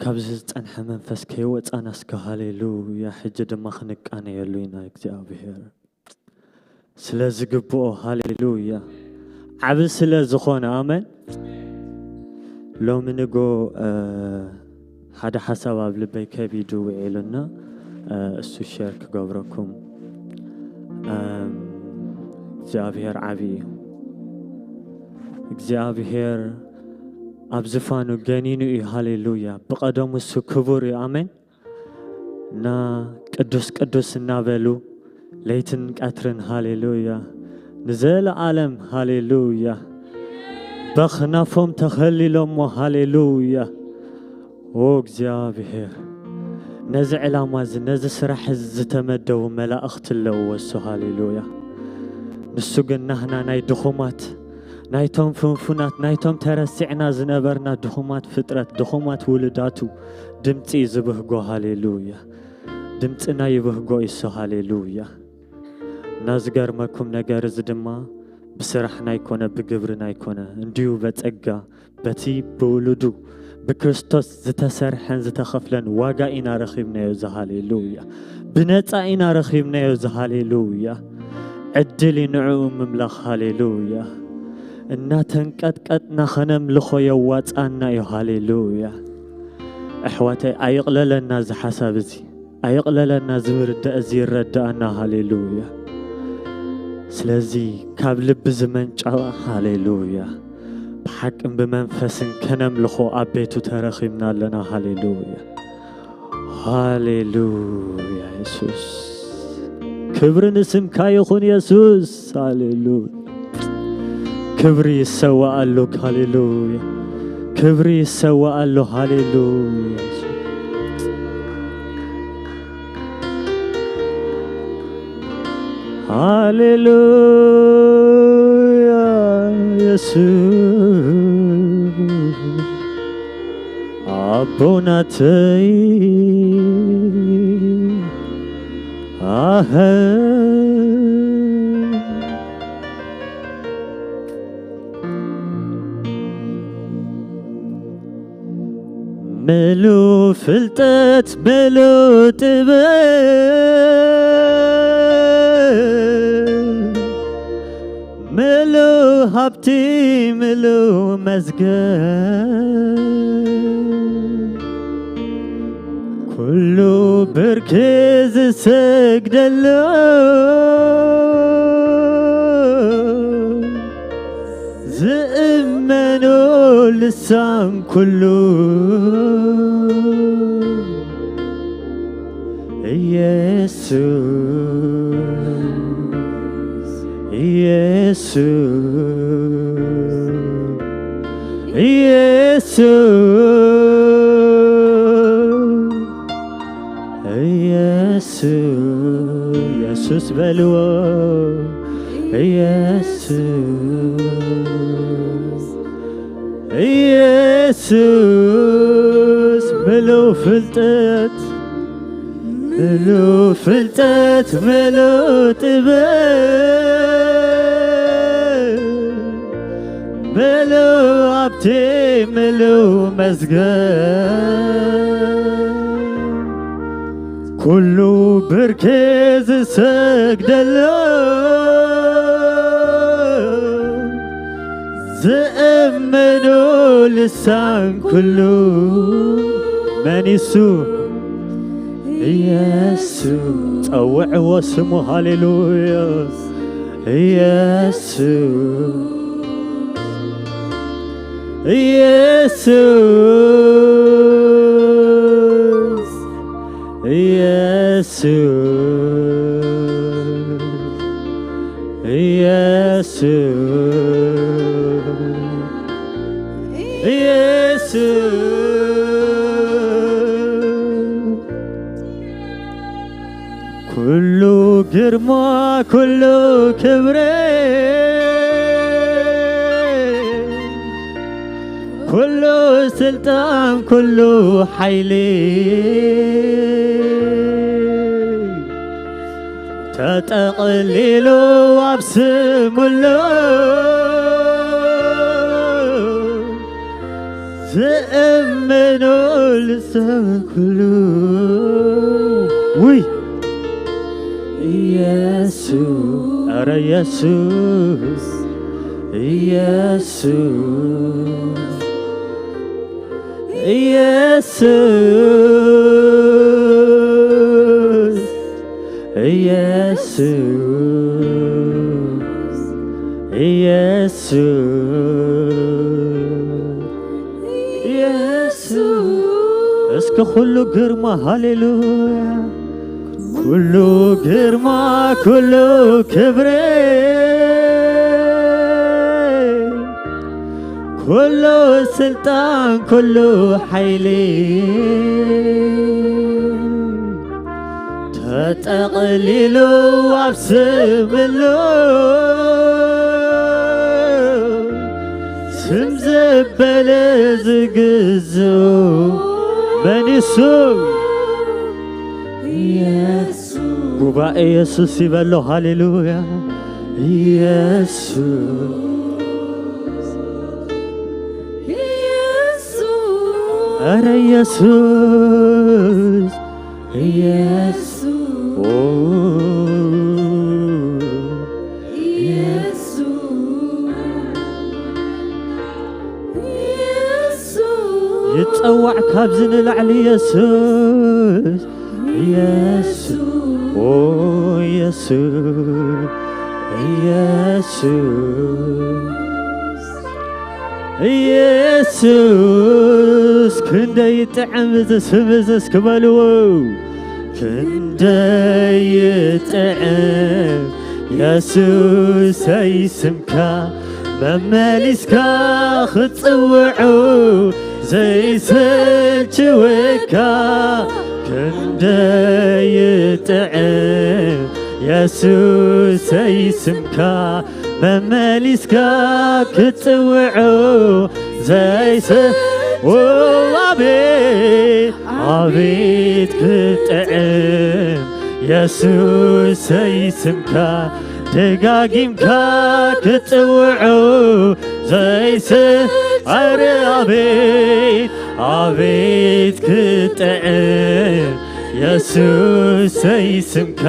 ካብዚ ዝጸንሐ መንፈስ ከይወጻና እስከ ሃሌሉያ፣ ሕጂ ድማ ክንቃነየሉ ኢና። እግዚኣብሔር ስለ ዝግብኦ ሃሌሉያ፣ ዓቢ ስለ ዝኾነ። ኣመን። ሎሚ ንጎ፣ እ፣ ሓደ ሓሳብ ኣብ ልበይ ከቢዱ ውዒሉና፣ እ፣ እሱ ሸር ክገብረኩም። እም፣ እግዚኣብሔር ዓቢ እዩ። እግዚኣብሔር ኣብ ዝፋኑ ገኒኑ እዩ። ሃሌሉያ። ብቐደሙ እሱ ክቡር እዩ። ኣሜን። እና ቅዱስ ቅዱስ እናበሉ ለይትን ቀትርን፣ ሃሌሉያ፣ ንዘለዓለም፣ ሃሌሉያ፣ በኽናፎም ተኸሊሎሞ፣ ሃሌሉያ። ኦ እግዚኣብሔር፣ ነዚ ዕላማ እዚ፣ ነዚ ስራሕ እዚ ዝተመደቡ መላእኽቲ ኣለውዎ እሱ፣ ሃሌሉያ። ንሱ ግን ናህና ናይ ድኹማት፣ ናይቶም ፍንፉናት፣ ናይቶም ተረሲዕና ዝነበርና ድኹማት ፍጥረት፣ ድኹማት ውሉዳቱ ድምፂ እዩ ዝብህጎ፣ ሃሌሉያ። ድምፅና ይብህጎ እዩ እሱ፣ ሃሌሉያ። እና ዝገርመኩም ነገር እዚ ድማ ብስራሕና ኣይኮነ፣ ብግብርና ኣይኮነ፣ እንዲሁ በጸጋ፣ በቲ ብውሉዱ ብክርስቶስ ዝተሰርሐን ዝተኸፍለን ዋጋ ኢና ረኺብናዮ እዚ፣ ሃሌሉያ። ብነጻ ኢና ረኺብናዮ እዚ፣ ሃሌሉያ። ዕድል እዩ ንዕኡ ምምላኽ፣ ሃሌሉያ። እናተንቀጥቀጥና ኸነምልኾ የዋጻና እዩ፣ ሃሌሉያ። ኣሕዋተይ፣ ኣይቕለለና እዚ ሓሳብ እዚ፣ ኣይቕለለና እዚ ምርዳእ እዚ፣ ይረዳእና፣ ሃሌሉያ። ስለዚ ካብ ልቢ ዝመንጨቐ፣ ሃሌሉያ፣ ብሓቅን ብመንፈስን ከነምልኾ ኣብ ቤቱ ተረኺብና ኣለና፣ ሃሌሉያ። ሃሌሉያ የሱስ፣ ክብሪ ንስምካ ይኹን የሱስ። ሃሌሉያ። ክብሪ ይሰዋኣሉ፣ ሃሌሉያ። ክብሪ ይሰዋኣሉ፣ ሃሌሉያ። ሃሌሉያ የሱስ ኣቦናተይ፣ ኣሀ። ምሉእ ፍልጠት፣ ምሉእ ጥበብ፣ ምሉእ ሃብቲ፣ ምሉእ መዝገብ፣ ኩሉ ብርኪ ዝሰግደሉ፣ ዝእመኖ ልሳን ኩሉ፣ ኢየሱስ፣ ኢየሱስ፣ ኢየሱስ። ኢየሱስ፣ ኢየሱስ በልዎ። ኢየሱስ፣ ኢየሱስ ምሉእ ፍልጠት፣ ምሉእ ፍልጠት፣ ምሉእ ጥበብ፣ ምሉእ ሃብቲ፣ ምሉእ መዝገብ፣ ኩሉ ብርኪ ዝሰግደሉ፣ ዝእምኖ ልሳን ኩሉ መን እዩ እሱ? ኢየሱስ። ጸውዕዎ ስሙ፣ ሃሌሉያ። ኢየሱስ፣ ኢየሱስ፣ ኢየሱስ፣ ኢየሱስ፣ ኢየሱስ። ኩሉ ግርማ፣ ኩሉ ክብሪ፣ ኩሉ ስልጣን፣ ኩሉ ሓይሊ ተጠቕሊሉ ኣብ ስሙ ኣሎ። ዝእምኑ ልሰብ ኩሉ። ውይ፣ ኢየሱስ፣ ኧረ ኢየሱስ፣ ኢየሱስ፣ ኢየሱስ፣ ኢየሱስ፣ ኢየሱስ፣ ኢየሱስ። እስኪ ኩሉ ግርማ፣ ሃሌሉያ፣ ኩሉ ግርማ፣ ኩሉ ክብሪ፣ ኩሉ ስልጣን፣ ኩሉ ሓይሊ ተጠቕሊሉ ኣብ ስም ኣሎ። ስም ዘበለ ዝግዝኡ መን እዩ? ጉባኤ ኢየሱስ ይበሎ። ሃሌሉያ። ኢየሱስ፣ ኢየሱስ፣ ኧረ ኢየሱስ፣ ኢየሱስ፣ ኦ፣ ኢየሱስ፣ ኢየሱስ፣ ይጸዋዕ ካብዚ ንላዕሊ ኢየሱስ። ኢየሱስ፣ ኦ ኢየሱስ፣ ኢየሱስ፣ ኢየሱስ፣ ክንደይ ይጥዕም እዚ ስም እዚ እስኪ በልዎ። ክንደይ ይጥዕም ኢየሱሰይ ስምካ መመሊስካ ክትጽውዑ ዘይሰልችወካ ክንደይ ይጥዕም የሱሰይ ስምካ መመሊስካ ክትጽውዑ ዘይሰ-፣ ኦ፣ ኣቤት፣ ኣቤት ክትጥዕም የሱሰይ ስምካ ደጋጊምካ ክትጽውዑ ዘይስ-፣ ኣረ ኣቤት፣ ኣቤት ክትጥዕም የሱሰይ ስምካ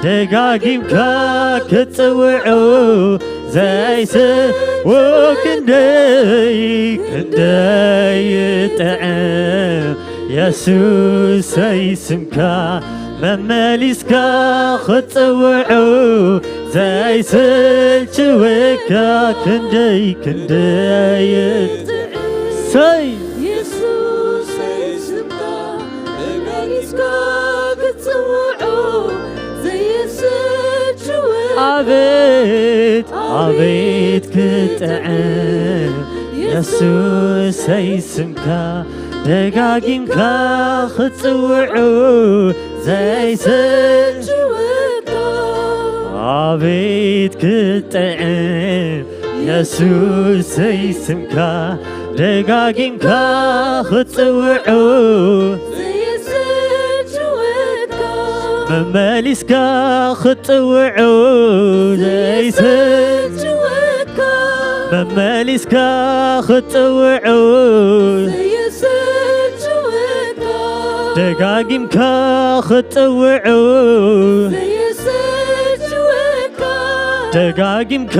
ደጋጊምካ ክትጽውዑ ዘይስ-፣ ኦ ክንደይ፣ ክንደይ ይጥዕም የሱሰይ ስምካ መመሊስካ ክትጽውዑ ዘይስልችወካ ክንደይ፣ ክንደይ ይጥዕም። ሰይ የሱሰይ ስምካ መመሊስካ ክትጽውዑ ዘይስልችወካ ኣቤት፣ ኣቤት ክጥዕም የሱሰይ ስምካ ደጋጊምካ ክትጽውዑ ዘይሰልችወካ ኣቤት ክጥዕም የሱሰይ ስምካ ደጋጊምካ ክትጽውዑ ዘይሰልችወካ መመሊስካ ክትጽውዑ ዘይሰልችወካ መመሊስካ ክትጽውዑ ዘይሰልችወካ ደጋጊምካ ክትጽውዑ ዘይሰልችወካ ደጋጊምካ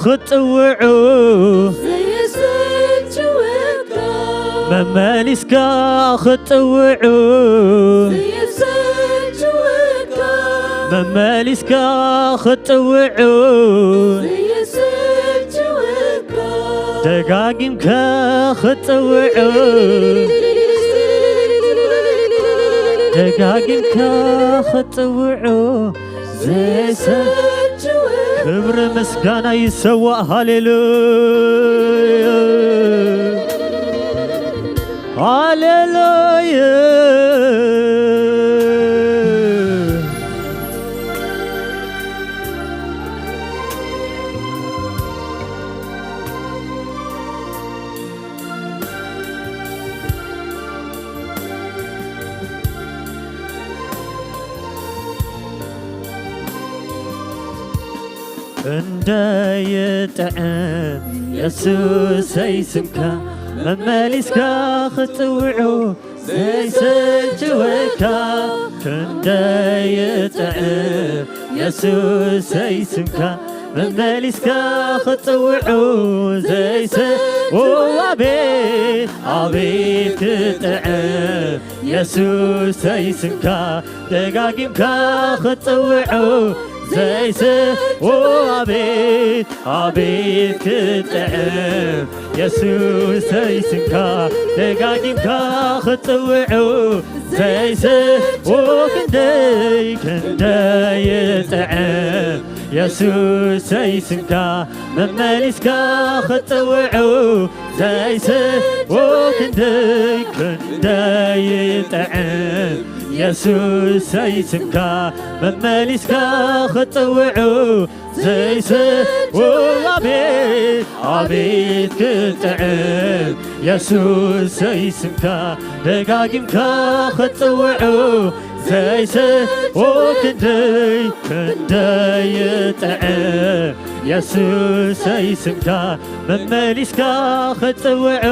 ክትጽውዑ ዘይሰልችወካ መመሊስካ ክትጽውዑ ዘይሰልችወካ መመሊስካ ክትጽውዑ ዘይሰልችወካ ደጋጊምካ ክትጽውዑ ደጋጊምካ ክትጽውዑ ዘይሰ-፣ ክብሪ ምስጋና ይሰዋእ። ሃሌሉያ፣ ሃሌሉያ። እንደይጥዕም የሱሰይ ስምካ መመሊስካ ክትጽውዑ ዘይሰልችወካ ክንደይ ይጥዕም የሱሰይ ስምካ። መመሊስካ ክትጽውዑ ዘይሰ-፣ ኦ፣ ኣቤት ኣቤት ክጥዕም የሱሰይ ስምካ። ደጋጊምካ ክትጽውዑ ዘይሰ-፣ ኦ፣ ኣቤት ኣቤት ክጥዕም የሱሰይ ስምካ። ደጋጊምካ ክትጽውዑ ዘይሰ-፣ ኦ፣ ክንደይ ክንደይ ይጥዕም የሱሰይ ስምካ። መመሊስካ ክትጽውዑ ዘይሰ-፣ ኦ፣ ክንደይ ክንደይ ይጥዕም የሱሰይ ስምካ። መመሊስካ ክትጽውዑ ዘይሰ-፣ ኦ፣ ኣቤት ኣቤት ክጥዕም የሱሰይ ስምካ። ደጋጊምካ ክትጽውዑ ዘይሰ-፣ ኦ፣ ክንደይ ክንደይ ይጥዕም የሱሰይ ስምካ። መመሊስካ ክትጽውዑ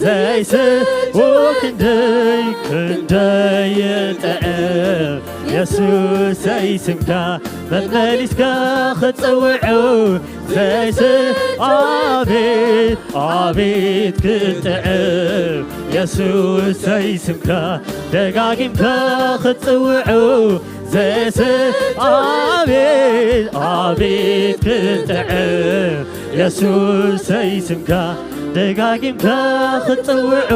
ዘይሰ-፣ ኦ፣ ክንደይ ክንደይ ይጥዕም የሱሰይ ስምካ። መመሊስካ ክትጽውዑ ዘይሰ-፣ ኣቤት ኣቤት ክጥዕም የሱሰይ ስምካ። ደጋጊምካ ክትጽውዑ ዘይሰ-፣ ኣቤት ኣቤት ክጥዕም የሱሰይ ስምካ። ደጋጊምካ ክትጽውዑ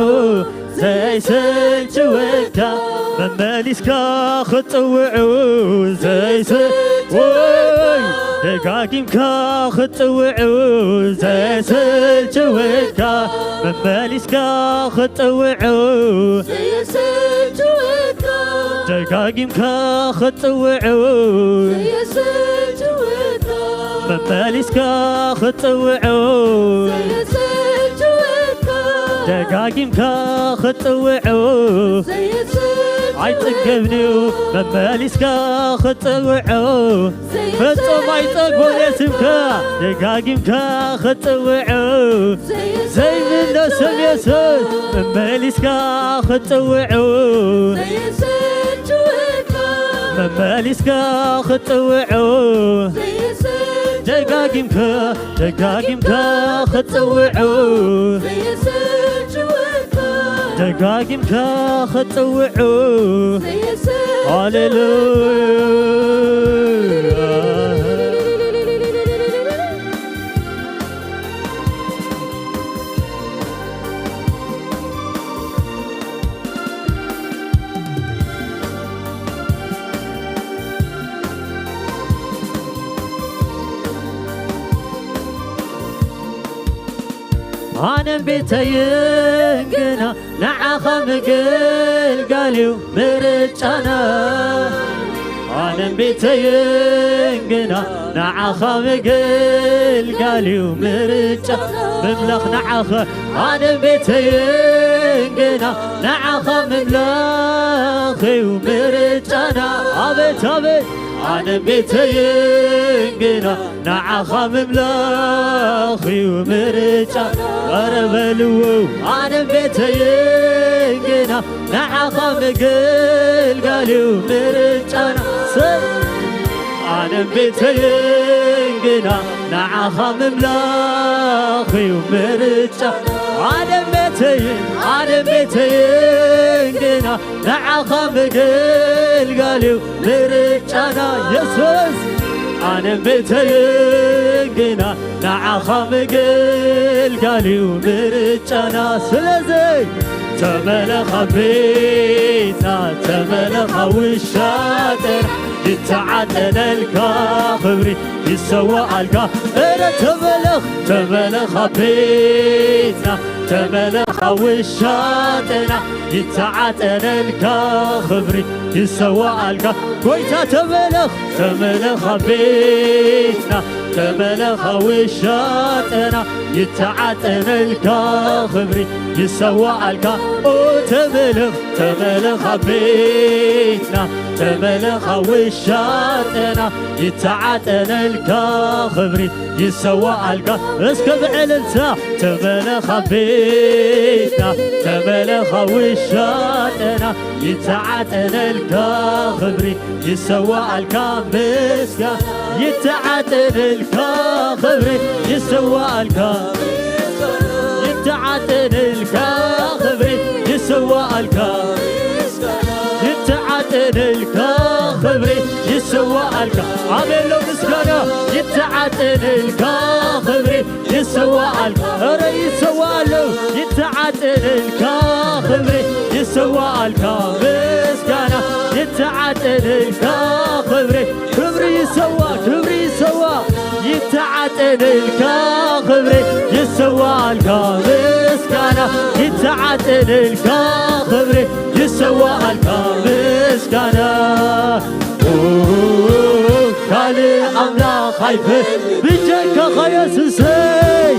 ዘይሰልችወካ። መመሊስካ ክትጽውዑ ዘይሰ-፣ ወይ ደጋጊምካ ክትጽውዑ ዘይሰልችወካ። መመሊስካ ክትጽውዑ ዘይሰልችወካ። ደጋጊምካ ክትጽውዑ ዘይሰልችወካ። መመሊስካ ክትጽውዑ ዘይሰልችወካ። ደጋጊምካ ክትጽውዑ ዘይሰልችወካ። ኣይጽገብንዩ መመሊስካ ክትጽውዑ። ፍጹም ኣይጸግቦን ስምካ። ደጋጊምካ ክትጽውዑ ዘይምኖ ስም የሱስ። መመሊስካ ክትጽውዑ መመሊስካ ክትጽውዑ። ደጋጊምካ ደጋጊምካ ክትጽውዑ። ደጋጊምካ ክትጽውዑ። ሃሌሉያ። ኣነን ቤተይን ግና ንዓኻ ምግልጋል እዩ ምርጫና። ኣነን ቤተይን ግና ንዓኻ ምግልጋል እዩ ምርጫ። ምምላኽ ንዓኻ። ኣነን ቤተይን ግና ንዓኻ ምምላኽ እዩ ምርጫና። ኣቤት ኣቤት። ኣነን ቤተይን ግና ንዓኻ ምምላኽ እዩ ምርጫ። ኧረ በልዎ። ኣነን ቤተይን ግና ንዓኻ ምግልጋል እዩ ምርጫና። ሰብ ኣነን ቤተይን ግና ንዓኻ ምምላኽ እዩ ምርጫ። ኣነን ቤተይን ኣነን ቤተይን ግና ንዓኻ ምግልጋል እዩ ምርጫና። የሱስ ኣነን ቤተይን ግና ንዓኻ ምግልጋል እዩ ምርጫና። ስለዚ ተመለኻ ቤትና ተመለኻ ውሻጥና ይተዓጠነልካ ክብሪ ይሰዋኣልካ። እረ ተመለኽ ተመለኻ ቤትና ተመለኻ ውሻጥና ይተዓጠነልካ ክብሪ ይሰዋኣልካ። ጎይታ ተመለኽ ተመለኻ ቤትና ተመለ ውሻጠና ይተዓጠነልካ ክብሪ ይሰዋኣልካ። ኦ ተመለኽ ተመለኽ ኣብ ቤትና ተመለኽ ኣብ ውሻጠና ይተዓጠነልካ ክብሪ ይሰዋኣልካ። እስከ ብዕልልታ ተመለኽ ኣብ ቤትና ተመለኽ ኣብ ውሻጠና ይተዓጠነልካ ክብሪ ይሰዋኣልካ ምስጋና ይተዓጠነልካ ክብሪ ይሰዋኣልካ ይተዓጠነልካ ክብሪ ይሰዋኣልካ ይተዓጠነልካ ክብሪ ይሰዋኣልካ ኣቤሎ ምስጋና ይተዓጠነልካ ክብሪ ይሰዋኣልካ ኧረ ይሰዋኣለሁ ይተዓጠነልካ ክብሪ ይሰዋኣልካ ምስጋና ይተዓጠነልካ ክብሪ ክብሪ ይሰዋ ክብሪ ይሰዋ ይተዓጠነልካ ክብሪ ይሰዋኣልካ ምስጋና ይተዓጠነልካ ክብሪ ይሰዋኣልካ ምስጋና ካልእ ኣምላኽ ኣይፈ ብጀካኻ የሱሰይ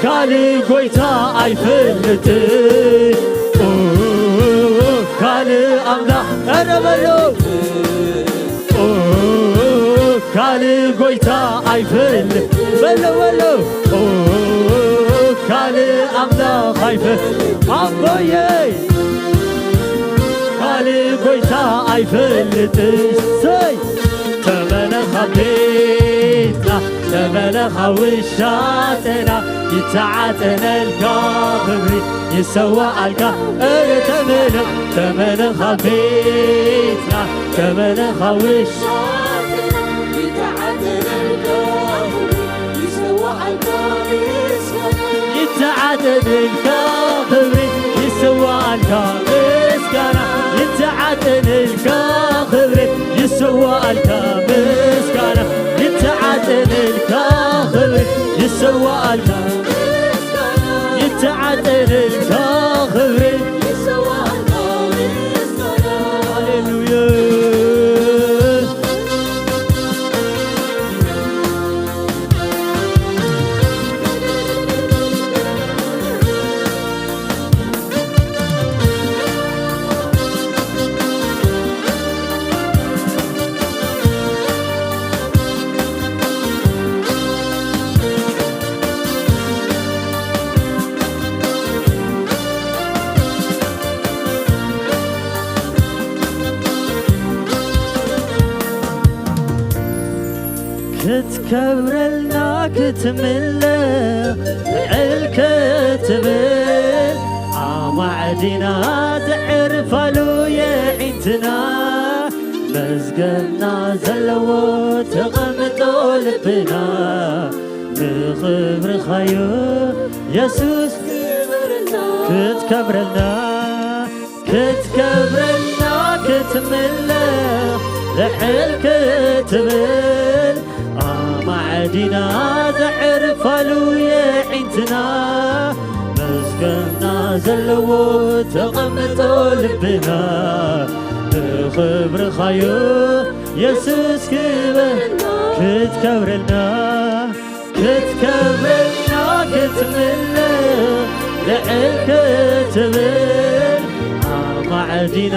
ካልእ ጎይታ ኣይፈልጥ ካልእ ኣምላኽ ኧረ በሎ ካልእ ጎይታ ኣይፈልጥ በሎ በሎ ካልእ ኣምላኽ ኣይፈልጥ ኣቦየይ ካልእ ጎይታ ኣይፈልጥ ሰይ ተመለኻ ቤትና ተመለኻ ውሻጠና ይተዓጠነልካ ክብሪ ይሰዋኣልካ እረ ተመለኽ ተመለኻ ቤትና ተመለኻ ውሻ ይተዓጠነልካ ክብሪ ይሰዋኣልካ ምስጋና ይተዓጠነልካ ክብሪ ይሰዋኣልካ ምስጋና ይተዓጠነልካ ክብሪ ይሰዋኣልካ ይተዓጠነልካ ክብሪ ሃሌሉያ ክትከብረልና ክትምለኽ ልዕል ክትብል ኣማዕዲና ዘዕርፋሉ የዒንትና መዝገብና ዘለዎ ተቐምጦ ልብና ንኽብርኻዮ የሱስ ክትከብረልና ክትከብረልና ክትምለኽ ልዕል ክትብል ኣማዕዲና ዘዕርፋሉ የዒንትና መዝገብና ዘለዎ ተቐምጦ ልብና ንኽብርኻዮ የሱስ ክብር ክትከብረልና ክትከብረልና ክትምለኽ ልዕል ክትብል ኣማዕዲና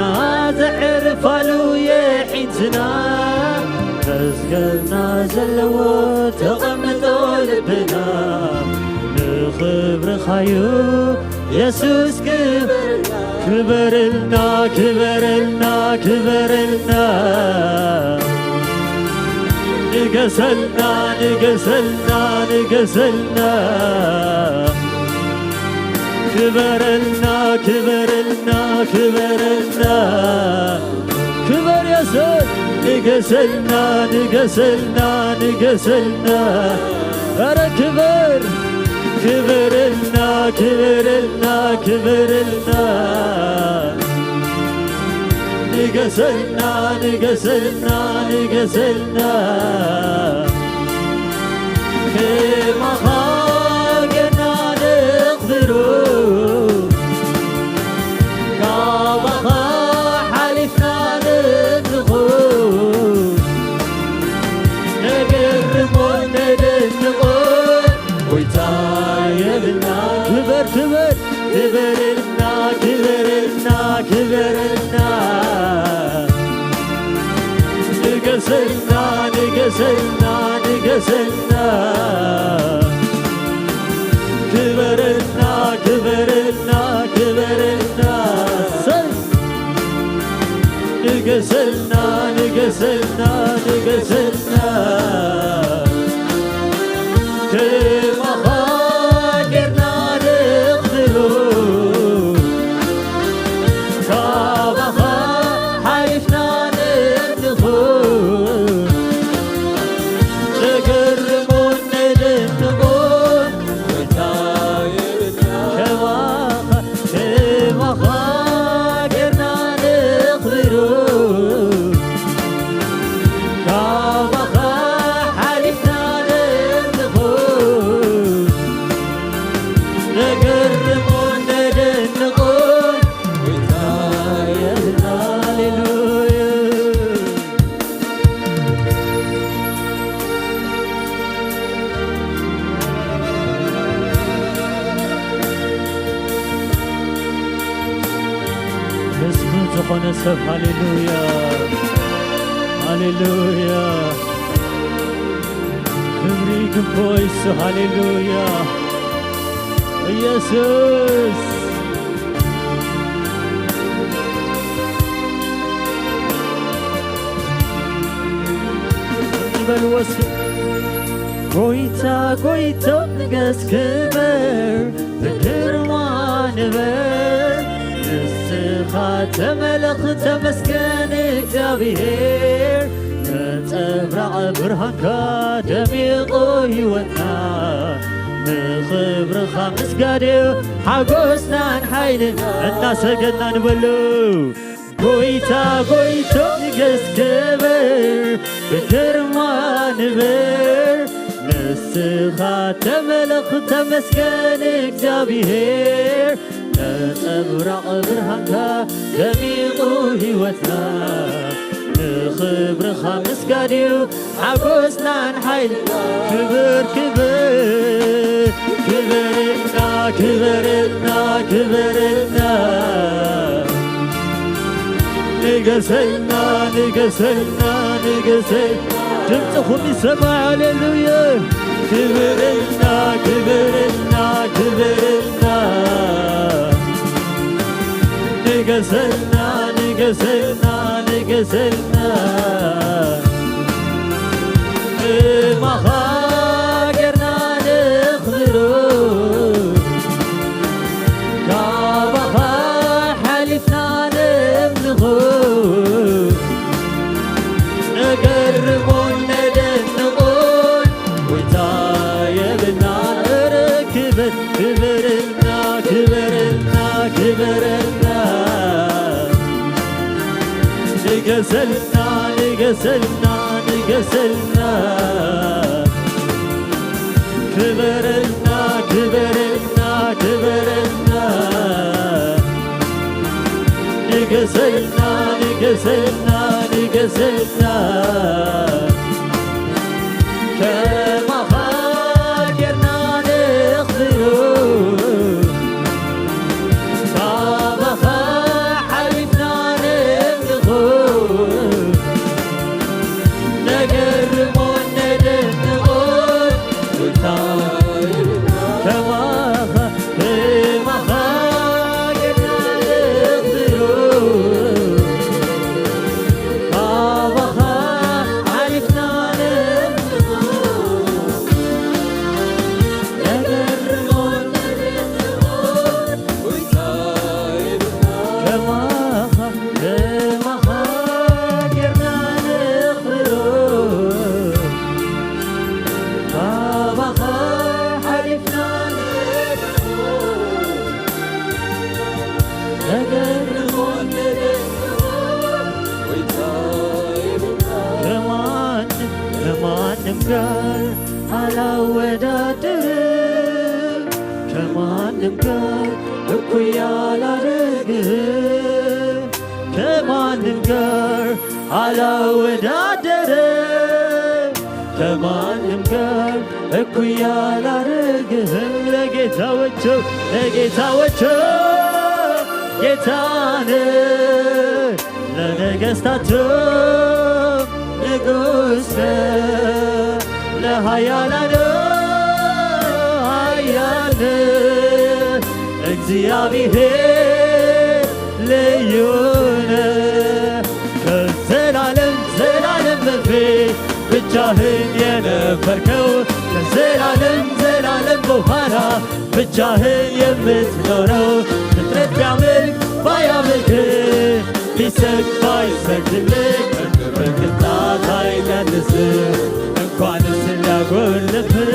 ዘዕርፋሉ የዒንትና መዝገብና ዘለዎ ተቐምጦ ልብና ንኽብርኻዩ የሱስ ክብር ክበረልና ክበረልና ክበረልና ንገሰልና ንገሰልና ንገሰልና ክበረልና ክበረልና ክበረልና ክበር የሱስ ንገሰልና ንገሰልና ንገሰልና ኧረ ክበር ክበረልና ክበረልና ክበረልና ንገሰልና ንገሰልና ንገሰልና ከማኻ ጌርና ነኽብሮ ካባኻ ሓሊፍና ነድንኾ ነገርሞ ነደና ንገሰልና፣ ንገሰልና፣ ንገሰልና። ክበረልና፣ ክበረልና፣ ክበረልና። ሰይ! ንገሰልና፣ ንገሰልና፣ ንገሰልና። ከማኻ ጌርና ነኽብሮ፣ ካባኻ ሓሊፍና ነምልኾ። ነገርሞን ነደንቆን ጎይታ የብልና። ከማኻ፣ ከማኻ ጌርና ነኽብሮ፣ ካባኻ ሓሊፍና ነምልኾ። ነገርሞን ነደንቆን ጎይታ የብልና። ሃሌሉያ። ምስጉን ዝኾነ ሰብ፣ ሃሌሉያ፣ ሃሌሉያ። ክብሪ ይግብኦ ይሱ፣ ሃሌሉያ። ኢየሱስ። በልዎ እስኪ። ጎይታ፣ ጎይታ ንገስ ክበር፣ ብግርማ ንበር። ንስኻ ተመለኽ፣ ተመስገን እግዚኣብሔር። ነጸብራቕ ብርሃንካ ደሚቑ ህይወትና፣ ንኽብርኻ ምስጋድ እዩ ሓጎስናን ሓይልን። እናሰገድና ንበሉ። ጎይታ፣ ጎይታ ንገስ ክበር፣ ብግርማ ንበር። ንስኻ ተመለኽ፣ ተመስገን እግዚኣብሔር። ነጸብራቕ ብርሃንካ ደሚቑ ህይወትና፣ ንኽብርኻ ምስጋድ እዩ ሓጎስናን ሓይል። ክብር፣ ክብር፣ ክበረልና፣ ክበረልና፣ ክበረልና። ንገሰልና፣ ንገሰልና፣ ንገሰልና። ድምፅኹም ይሰማዕ። ሃሌሉያ። ክበረልና፣ ክበረልና፣ ክበረልና። ንገሰልና፣ ንገሰልና፣ ንገሰልና። ብማኻ ጌርና ነኽብሮ፣ ካባኻ ሓሊፍና ነምልኾ። ነገርሞን ነደንቆን ጎይታ የብልና። ርክብን ክበረልና፣ ክበረልና፣ ክበረልና። ንገሰልና፣ ንገሰልና፣ ንገሰልና። ክበረልና፣ ክበረልና፣ ክበረልና። ንገሰልና፣ ንገሰልና፣ ንገሰልና። ከማኻ ጌርና ነኽብሮ፣ ካባኻ ሓሊፍና ነምልኾ። ነገርሞን ነደንቆን ጎይታ ከማኻ፣ ከማኻ ጌርና ነኽብሮ። ካባኻ ሓሊፍና ነምልኾ። ነገርሞን ነደንቆን ከማኻ፣ ከማኻ ጌርና ነኽብሮ። ካባኻ ሓሊፍና ነኽብሮ። ነገርሞን ነደንቆን ከማን-፣ ከማንም ጋር አላወዳድርም፣ ከማንም ጋር እኩያ አላደርግም፣ ከማንም ጋር አላወዳደርም፣ ከማንም ጋር እኩያ አላደርግም። ለጌታዎቹ፣ ለጌታዎቹ ጌታን፣ ለነገስታቱ ቅዱስ ነህ፣ ለኃያላን ኃያል ነህ። እግዚአብሔር ልዩ ነህ። ከዘላለም ዘላለም በፊት ብቻህን የነበርከው፣ ከዘላለም ዘላለም በኋላ ብቻህን የምትኖረው፣ ፍጥረት ቢያመልክ ባያመልክ፣ ቢሰግድ ባይሰግድልህ፣ በክብር ቅንጣት አይቀንስም። እንኳንስ ሊያጎልብህ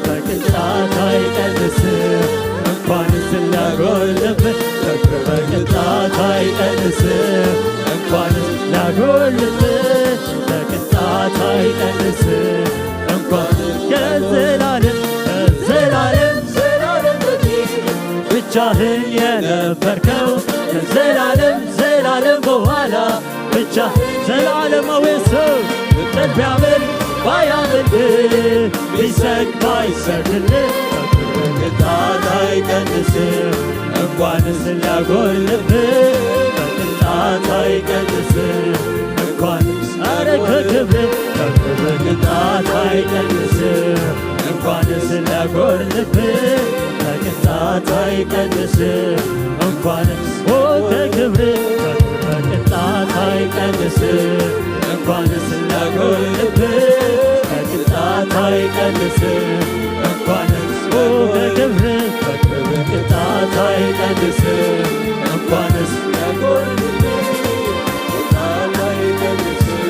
በቅንጣት አይቀንስም። እንኳንስ ሊያጎልብህ በክብር በቅንጣት አይቀንስም። እንኳንስ ሊያጎልብህ በቅንጣት አይቀንስም። እንኳን ከዘላለም ከዘላለም ዘላለም በፊት ብቻህን የነበርከው፣ ከዘላለም ዘላለም በኋላ ብቻ ዘላለማዊ ሰው፣ ፍጥረት ቢያመልክ ባያመልክ፣ ቢሰግድ ባይሰግድልህ፣ በክብር ቅንጣት አይቀንስም። እንኳንስ ሊያጎልብህ በቅንጣት አይቀንስም። እንኳንስ ኧረ ከክብር ከክብር ቅንጣት አይቀንስም። እንኳንስ ሊያጎልብህ በቅንጣት አይቀንስም። እንኳንስ ኦ ከክብር ከክብር ቅንጣት አይቀንስም። እንኳንስ ሊያጎልብህ በቅንጣት አይቀንስም። እንኳንስ ኦ ከክብር ከክብር ቅንጣት አይቀንስም። እንኳንስ ሊያጎልብህ ቅንጣት አይቀንስም።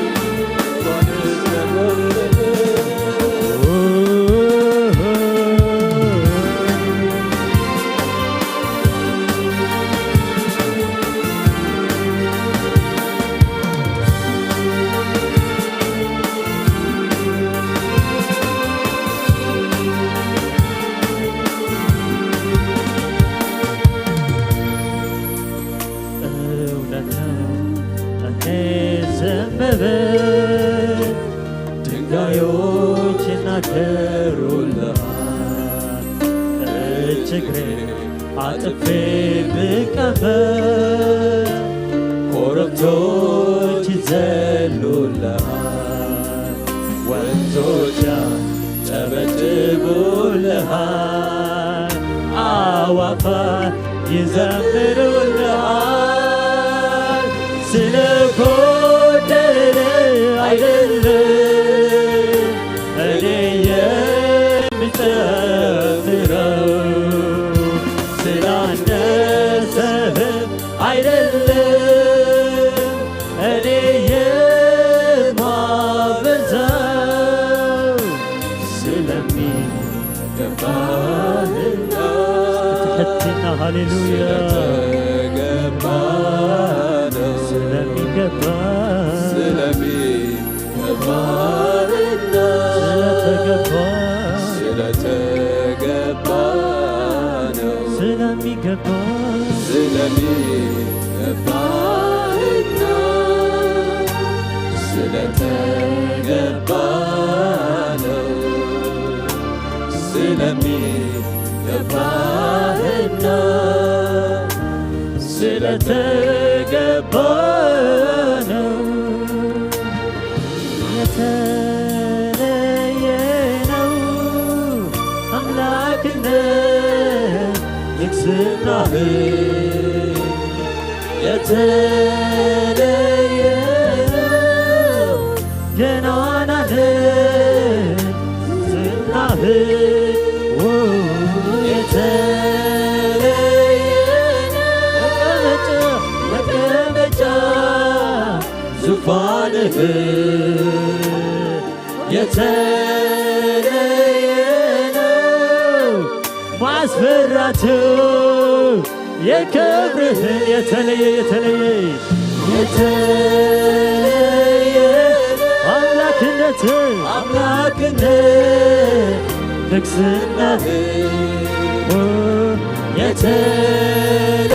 እውነት ነው፣ እኔ ዝም ብል ድንጋዮች ይናገሩልሃል። እጅግሬ አጥፌ ብቀበር ኮረብቶች ይዘሉልሃል። ወንዞች ጨበጭቡልሃል፣ አዋፋት ይዘምሩልሃል። ስለ ጎደለ አይደለም እኔ የምጨፍረው፣ ስላነሰህም አይደለም እኔ የማበዛው፣ ስለሚገባህና ትሕትና፣ ሃሌሉያ፣ ስለተገባ ነው። ስለሚገባ ስለሚ ስለተገባ ስለተገባ ስለተገባ ነው። ስለሚገባ ስለሚገባህና ስለተገባ ነው። ስለሚገባህና ስለተገባ ነው። የተለየ ነው አምላክነት ንግስናህ፣ የተለየ ነው ገናናነት ዝናህ፣ ኦ፣ የተለየ ነው። መቀመጫ መቀመጫ ዙፋንህ የተለየ ነው። ማስፈራቱ የክብርህን የተለየ፣ የተለየ፣ የተለየ አምላክነት፣ አምላክነት ንግስናህ፣ ኦ፣ የተለየ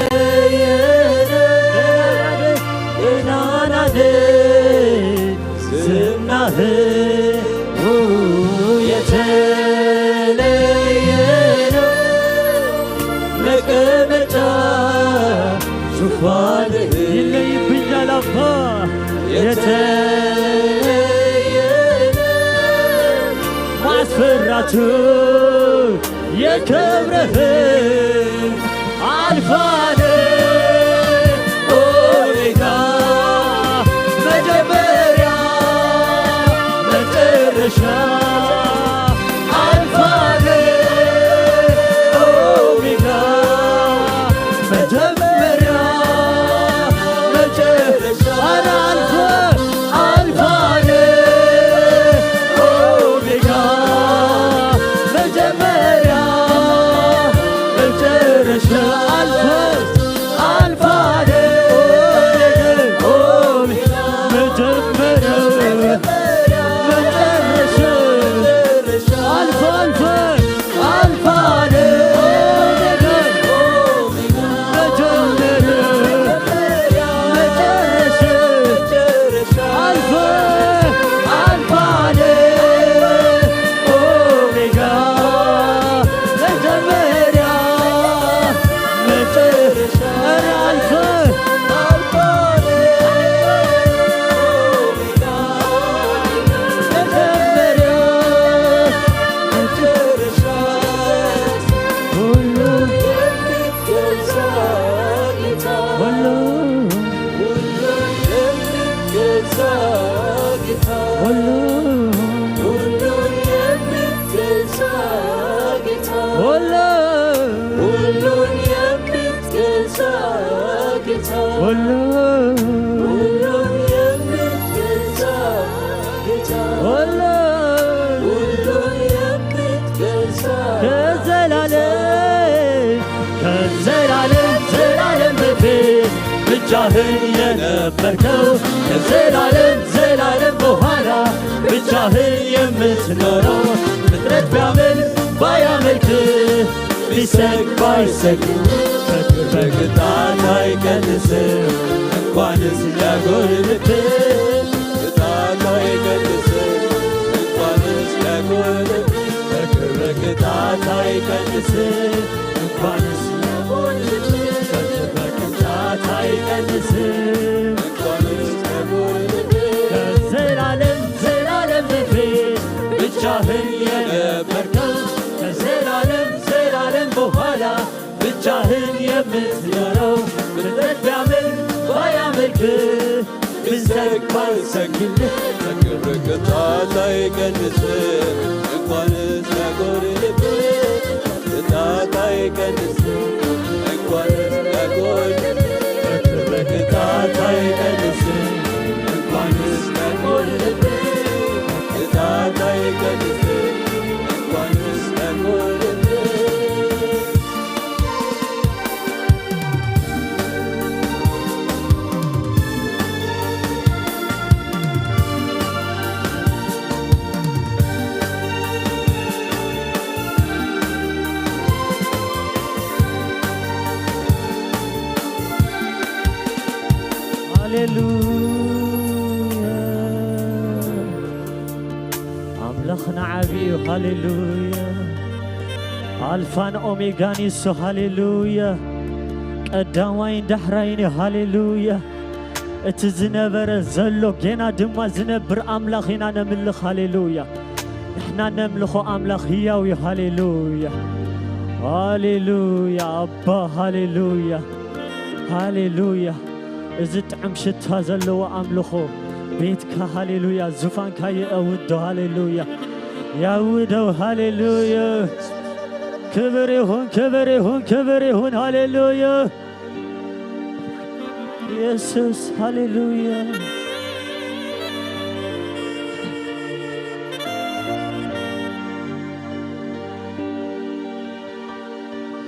ነው። ገናናህ ዝናህ፣ ኦ፣ የተለየ ነው። መቀመጫ ዙፋንህ ይለይብኛል አባ። የተለየ የክብርህ አልፋነ ኦሜጋ መጀመሪያ መጨረሻ አልፋነ ኦሜጋ መጀመሪያ መጨረሻ አልፋ አልፋነ ኦሜጋ መጀመሪያ መጨረሻ አልፋ አልፋነ ኦሜጋ መጀመሪያ መጨረሻ አልፋ አልፋ አልፋነ ኦሜጋ መጀመሪያ መጨረሻ አልፋ አልፋነ ኦሜጋ መጀመሪያ መጨረሻ ኧረ አልፋ አልፋነ መጀመሪያ መጨረሻ ሁሉ የምትገዛ ጌታ ሁሉ የምትገዛ ጌታ ሁሉ ሁሉ የምትገዛ ጌታ ሁሉ ሁሉን የምትገዛ ጌታ ሁሉ ሁሉን የምትገዛ ጌታ ሁሉ ሁሉን የምትገዛ ከዘላለም ከዘላለም ዘላለም በፊት ብቻህን የነበርከው ከዘላለም ዘላለም በኋላ ብቻህን የምትኖረው ፍጥረት ቢያመልክ ባያመልክ ቢሰግድ ባይሰግድ ከክብርህ ቅንጣት አይቀንስም እንኳንስ ሊያጎድልብህ ቅንጣት አይቀንስም እንኳንስ ሊያጎድልብህ ከክብርህ ቅንጣት አይቀንስም እንኳንስ ሊያጎድልብህ ከክብርህ ቅንጣት አይቀንስም እንኳንስ ሊያጎድልብህ ከዘላለም ዘላለም በፊት ብቻህን የነበርከው ከዘላለም ዘላለም በኋላ ብቻህን የምትኖረው ፍጥረት ቢያመልክ ባያመልክ ብንሰግድ ባንሰግድልህ ከክብርህ ቅንጣት አይቀንስም እንኳንስ ሊያጎድልብህ ቅንጣት አይቀንስም እንኳንስ ሊያጎድልብህ ከክብርህ ቅንጣት አይቀንስም እንኳንስ ሊያጎድልብህ ቅንጣት አይቀንስም እንኳንስ ሊያጎድልብህ ሃሌሉያ ኣምላኽና ዓቢ እዩ። ሃሌሉያ ኣልፋን ኦሜጋን ይሱ። ሃሌሉያ ቀዳማይን ዳሕራይን እዩ። ሃሌሉያ እቲ ዝነበረ ዘሎ ጌና ድማ ዝነብር ኣምላኽ ኢና ነምልኽ። ሃሌሉያ ንሕና ነምልኾ ኣምላኽ ህያው እዩ። ሃሌሉያ ሃሌሉያ ኣባ ሃሌሉያ ሃሌሉያ እዚ ጥዑም ሽታ ዘለዎ ኣምልኾ ቤትካ ሃሌሉያ ዙፋንካ የእውዶ ሃሌሉያ ያውደው ሃሌሉያ ክብር ይሁን ክብር ይሁን ክብር ይሁን ሃሌሉያ ኢየሱስ ሃሌሉያ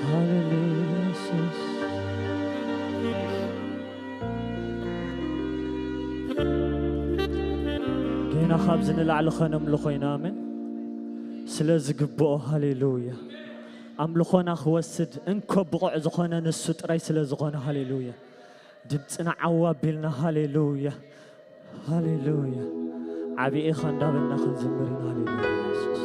ሃሌሉያ ኢየሱስ ጌና ካብዚ ንላዕሊ ኸነምልኾ ኢና ኣሜን ስለ ዝግብኦ ሃሌሉያ ኣምልኾና ክወስድ እንኮ ብቑዕ ዝኾነ ንሱ ጥራይ ስለ ዝኾነ ሃሌሉያ ድምፅና ዓው ኣቢልና ሃሌሉያ ሃሌሉያ ዓብዪ ኢኻ እንዳበልና ክንዝምር ኢና ሃሌሉያ ኢየሱስ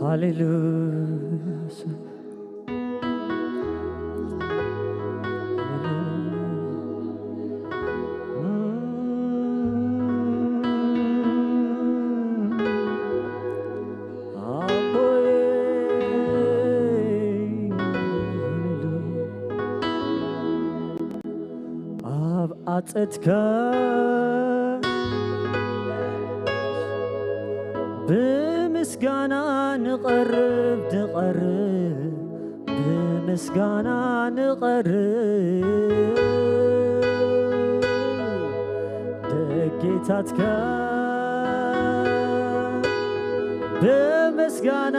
ሃሌሉያ ኣጸድካ ብምስጋና ንቐርብ፣ ንቐርብ፣ ብምስጋና ንቐርብ፣ ደጌታትካ ብምስጋና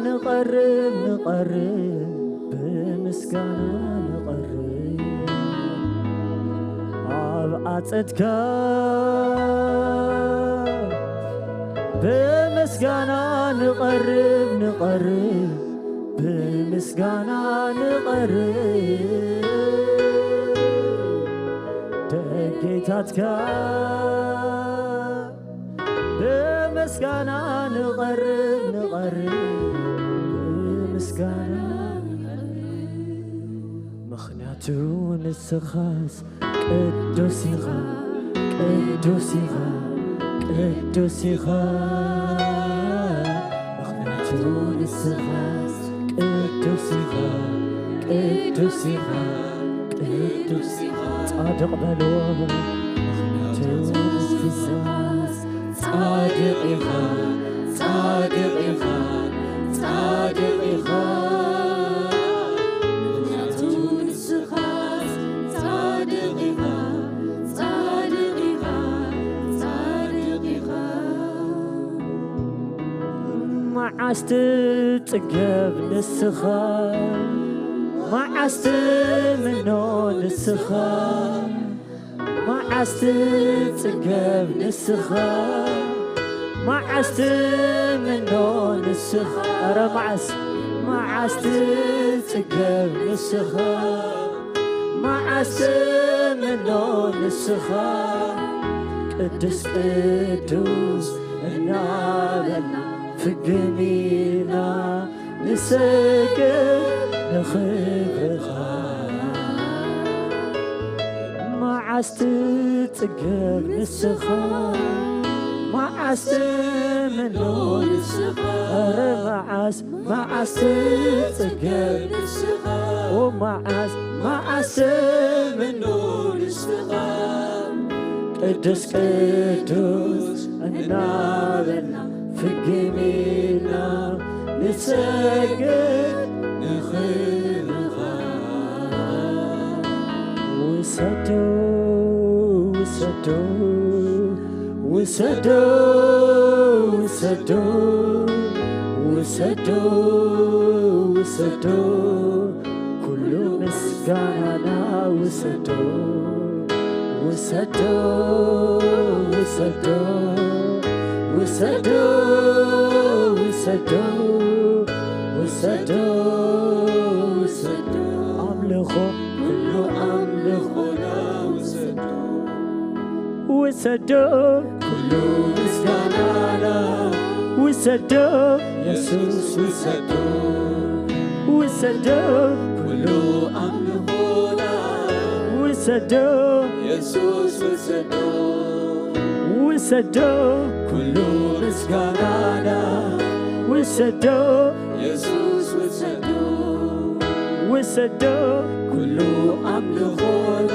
ንቐርብ፣ ንቐርብ፣ ብምስጋና ንቐርብ፣ ኣብ ኣጸድካ ብምስጋና ንቐርብ፣ ንቐርብ፣ ብምስጋና ንቐርብ፣ ደጌታትካ ብምስጋና ንቐርብ፣ ንቐርብ፣ ብምስጋና ንቐርብ። ምኽንያቱ ንስኻስ ቅዱስ ኢኻ፣ ቅዱስ ኢኻ፣ ቅዱስ ኢኻ። ምኽንያቱ ንስኻስ ቅዱስ ኢኻ፣ ቅዱስ ኢኻ፣ ቅዱስ ኢኻ። ጻድቕ በልዎ። ምኽንያቱ ንስኻስ ጻድቕ ኢኻ፣ ጻድቕ ኢኻ፣ ጻድቕ ኢኻ። ምኽንያቱ ንስኻስ ጻድቕ ኢኻ፣ ጻድቕ ኢኻ፣ ጻድቕ ኢኻ። መዓስ ትጽገብ ንስኻ፣ መዓስ ትምኖ ንስኻ፣ መዓስ ትጽገብ ንስኻ፣ መዓስ ትምኖ ንስኻ። ኧረ መዓስ፣ መዓስ ትጽገብ ንስኻ፣ መዓስ ትምኖ ንስኻ። ቅዱስ ቅዱስ እናበልና ፍግም ኢልና ንሰግድ ንኽብርኻ። መዓስ ትጽገብ ንስኻ፣ መዓስ ትምኖ ንስኻ። ኧረ መዓስ፣ መዓስ ትጽገብ ንስኻ። ኦ መዓስ፣ መዓስ ትምኖ ንስኻ። ቅዱስ ቅዱስ እናበልና ፍግም ኢልና ንሰግድ ንኽብርኻ። ውሰዶ፣ ውሰዶ፣ ውሰዶ፣ ውሰዶ፣ ውሰዶ፣ ውሰዶ፣ ኩሉ ምስጋናና ውሰዶ፣ ውሰዶ፣ ውሰዶ፣ ውሰዶ፣ ውሰዶ፣ ውሰዶ፣ ውሰዶ፣ ኣምልኾ፣ ኩሉ ኣምልኾና ውሰዶ። ውሰዶ፣ ኩሉ ምስጋናና ውሰዶ፣ የሱስ ውሰዶ። ውሰዶ፣ ኩሉ ኣምልኾና ውሰዶ፣ የሱስ ውሰዶ። ውሰዶ፣ ኩሉ ምስጋናና ውሰዶ፣ የሱስ ውሰዶ። ውሰዶ፣ ኩሉ ኣምልኾና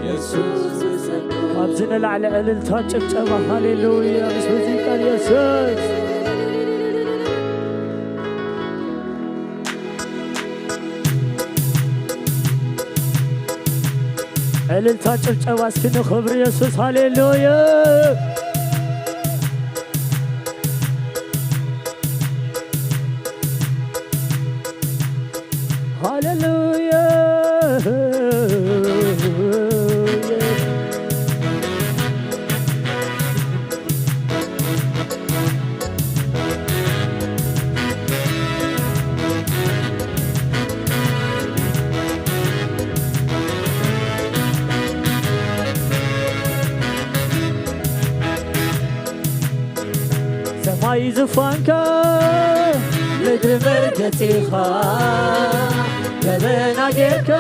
የሱስ ውሰዶ። ካብዚ ንላዕሊ ዕልልታ ጭብጨባ ሃሌሉያ ምስ ሙዚቃ የሱስ። ዕልልታ ጭብጨባ እስኪ ንኽብሪ የሱስ ሃሌሉያ። ሃሌሉያ። ሰማይ ዙፋንካ ምድሪ መርገጺኻ፣ ደበና ጌርካ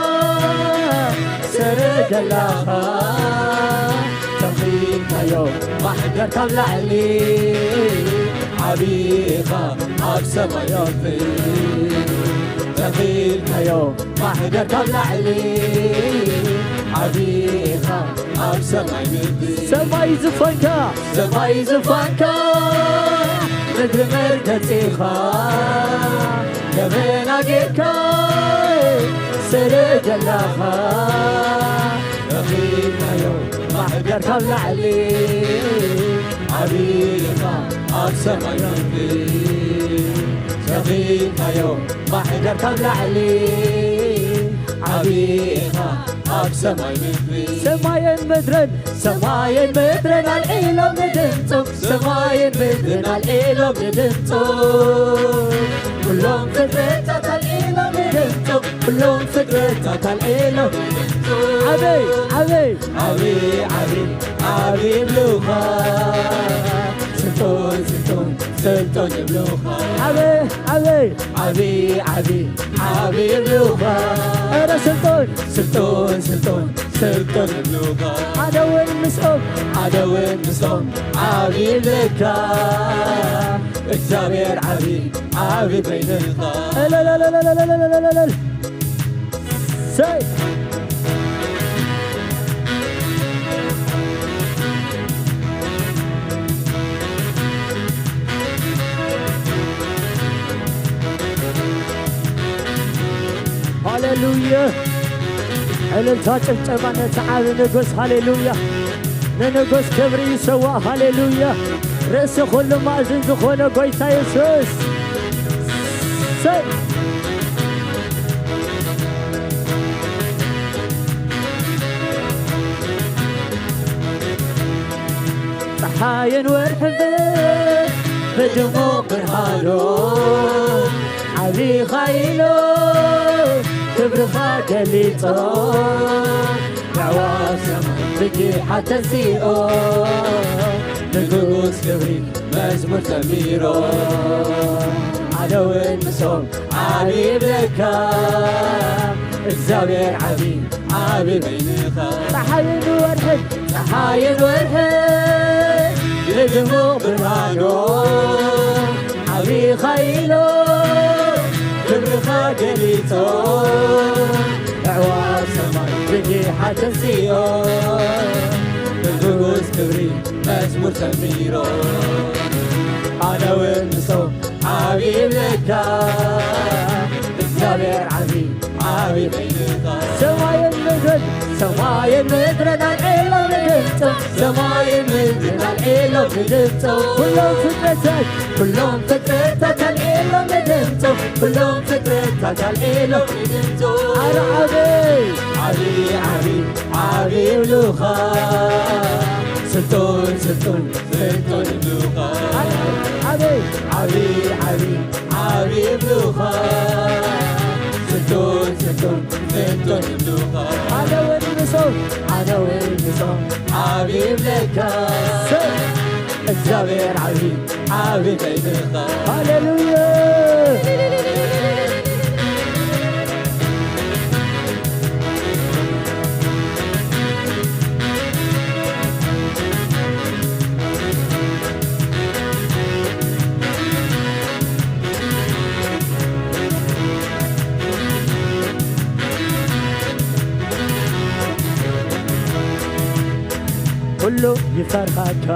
ሰረገላኻ፣ ተኺልካዮ ማሕደር ካብ ላዕሊ፣ ዓቢኻ ኣብ ሰማይ ኣብ ምድሪ። ተኺልካዮ ማሕደር ካብ ላዕሊ፣ ዓቢ ኢኻ ኣብ ሰማይ ምድሪ። ሰማይ ዝፋንካ፣ ሰማይ ዝፋንካ፣ ምድሪ መርገጺኻ፣ ደመና ጌርካ ሰረገላኻ። ተኺልካዮ ማሕደር ካብ ላዕሊ፣ ዓቢ ኢኻ ኣብ ሰማይ ምድሪ። ተኺልካዮ ማሕደር ካብ ላዕሊ፣ ዓቢ ኢኻ ኣብ ሰማይ ምድሪ። ሰማይን ምድርን፣ ሰማይን ምድርን ኣልዒሎም ንድምጾም፣ ሰማይን ምድርን ኣልዒሎም ንድምጾም። ኩሎም ፍጥረታት ኣልዒሎም ንድምጾም፣ ኩሎም ፍጥረታት ኣልዒሎም ንድምጾም። ዓበይ፣ ዓበይ። ዓቢ፣ ዓቢ፣ ዓቢ ይብሉኻ። ስልጡን፣ ስልጡን፣ ስልጡን ይብሉኻ። ዓበይ፣ ዓበይ። ዓቢ፣ ዓቢ፣ ዓቢ ይብሉኻ። ኧረ ስልጡን። ስልጡን፣ ስልጡን፣ ስልጡን ይብሉኻ። ኣነ እውን ምስኦም። ኣነ እውን ምስኦም። ዓቢ ይብለካ። እግዚኣብሔር ዓቢ፣ ዓቢ በይንኻ። እልልልልልልልልልልል። ሰይ! ሃሌሉያ! ዕልልታ ጭብጨባ ነቲ ዓቢ ንጉስ፣ ሃሌሉያ! ንንጉስ ክብሪ ይሰዋእ፣ ሃሌሉያ! ርእሲ ኩሉ ማእዝን ዝኾነ ጎይታ የሱስ! ሰይ! ጸሓይን ወርሕን ብድሙቕ ብርሃኑ ዓቢኻ ኢሎ ክብርኻ ገሊጾ ኣዕዋፍ ሰማይ ብጊሓ ተንሲኦ ንጉስ ክብሪ መዝሙር ዘሚሮ ኣነ እውን ምስኦም ዓቢ ይብለካ እግዚኣብሔር ዓቢ ዓቢ በይንኻ ጸሓይን ወርሕን ጸሓይን ወርሕን ብድሙቕ ብርሃኖ ዓቢኻ ኢሎ ክብርኻ ገሊጾ ኣዕዋፍ ሰማይ ብጊሓ ተንሲኦ ንጉስ ክብሪ መዝሙር ዘሚሮ ኣነ እውን ምስኦም ዓቢ ይብለካ እግዚኣብሔር ዓቢ ዓቢ በይንኻ ሰማይን ምድርን ሰማይን ምድርን ኣልዒሎም ንድምጾም ሰማይን ምድርን ኣልዒሎም ንድምጾም ኩሎም ፍጥረታት ኩሎም ፍጥረታት ኣልዒሎም ንድምጾም ኩሎም ፍጥረታት ኣልዒሎም ንድምጾም ኣረ ዓቢ ዓቢ ዓቢ ዓቢ ይብሉኻ ስልጡን ስልጡን ስልጡን ይብሉኻ ዓቢ ዓቢ ዓቢ ይብሉኻ ስልጡን ስልጡን ስልጡን ይብሉኻ ኣነ እውን ንሶም ኣነ እውን ንሶም ዓቢ ይብለካ እግዚኣብሔር ዓቢ ዓቢ በይንኻ ሃሌሉያ ኩሉ ይፈርሃካ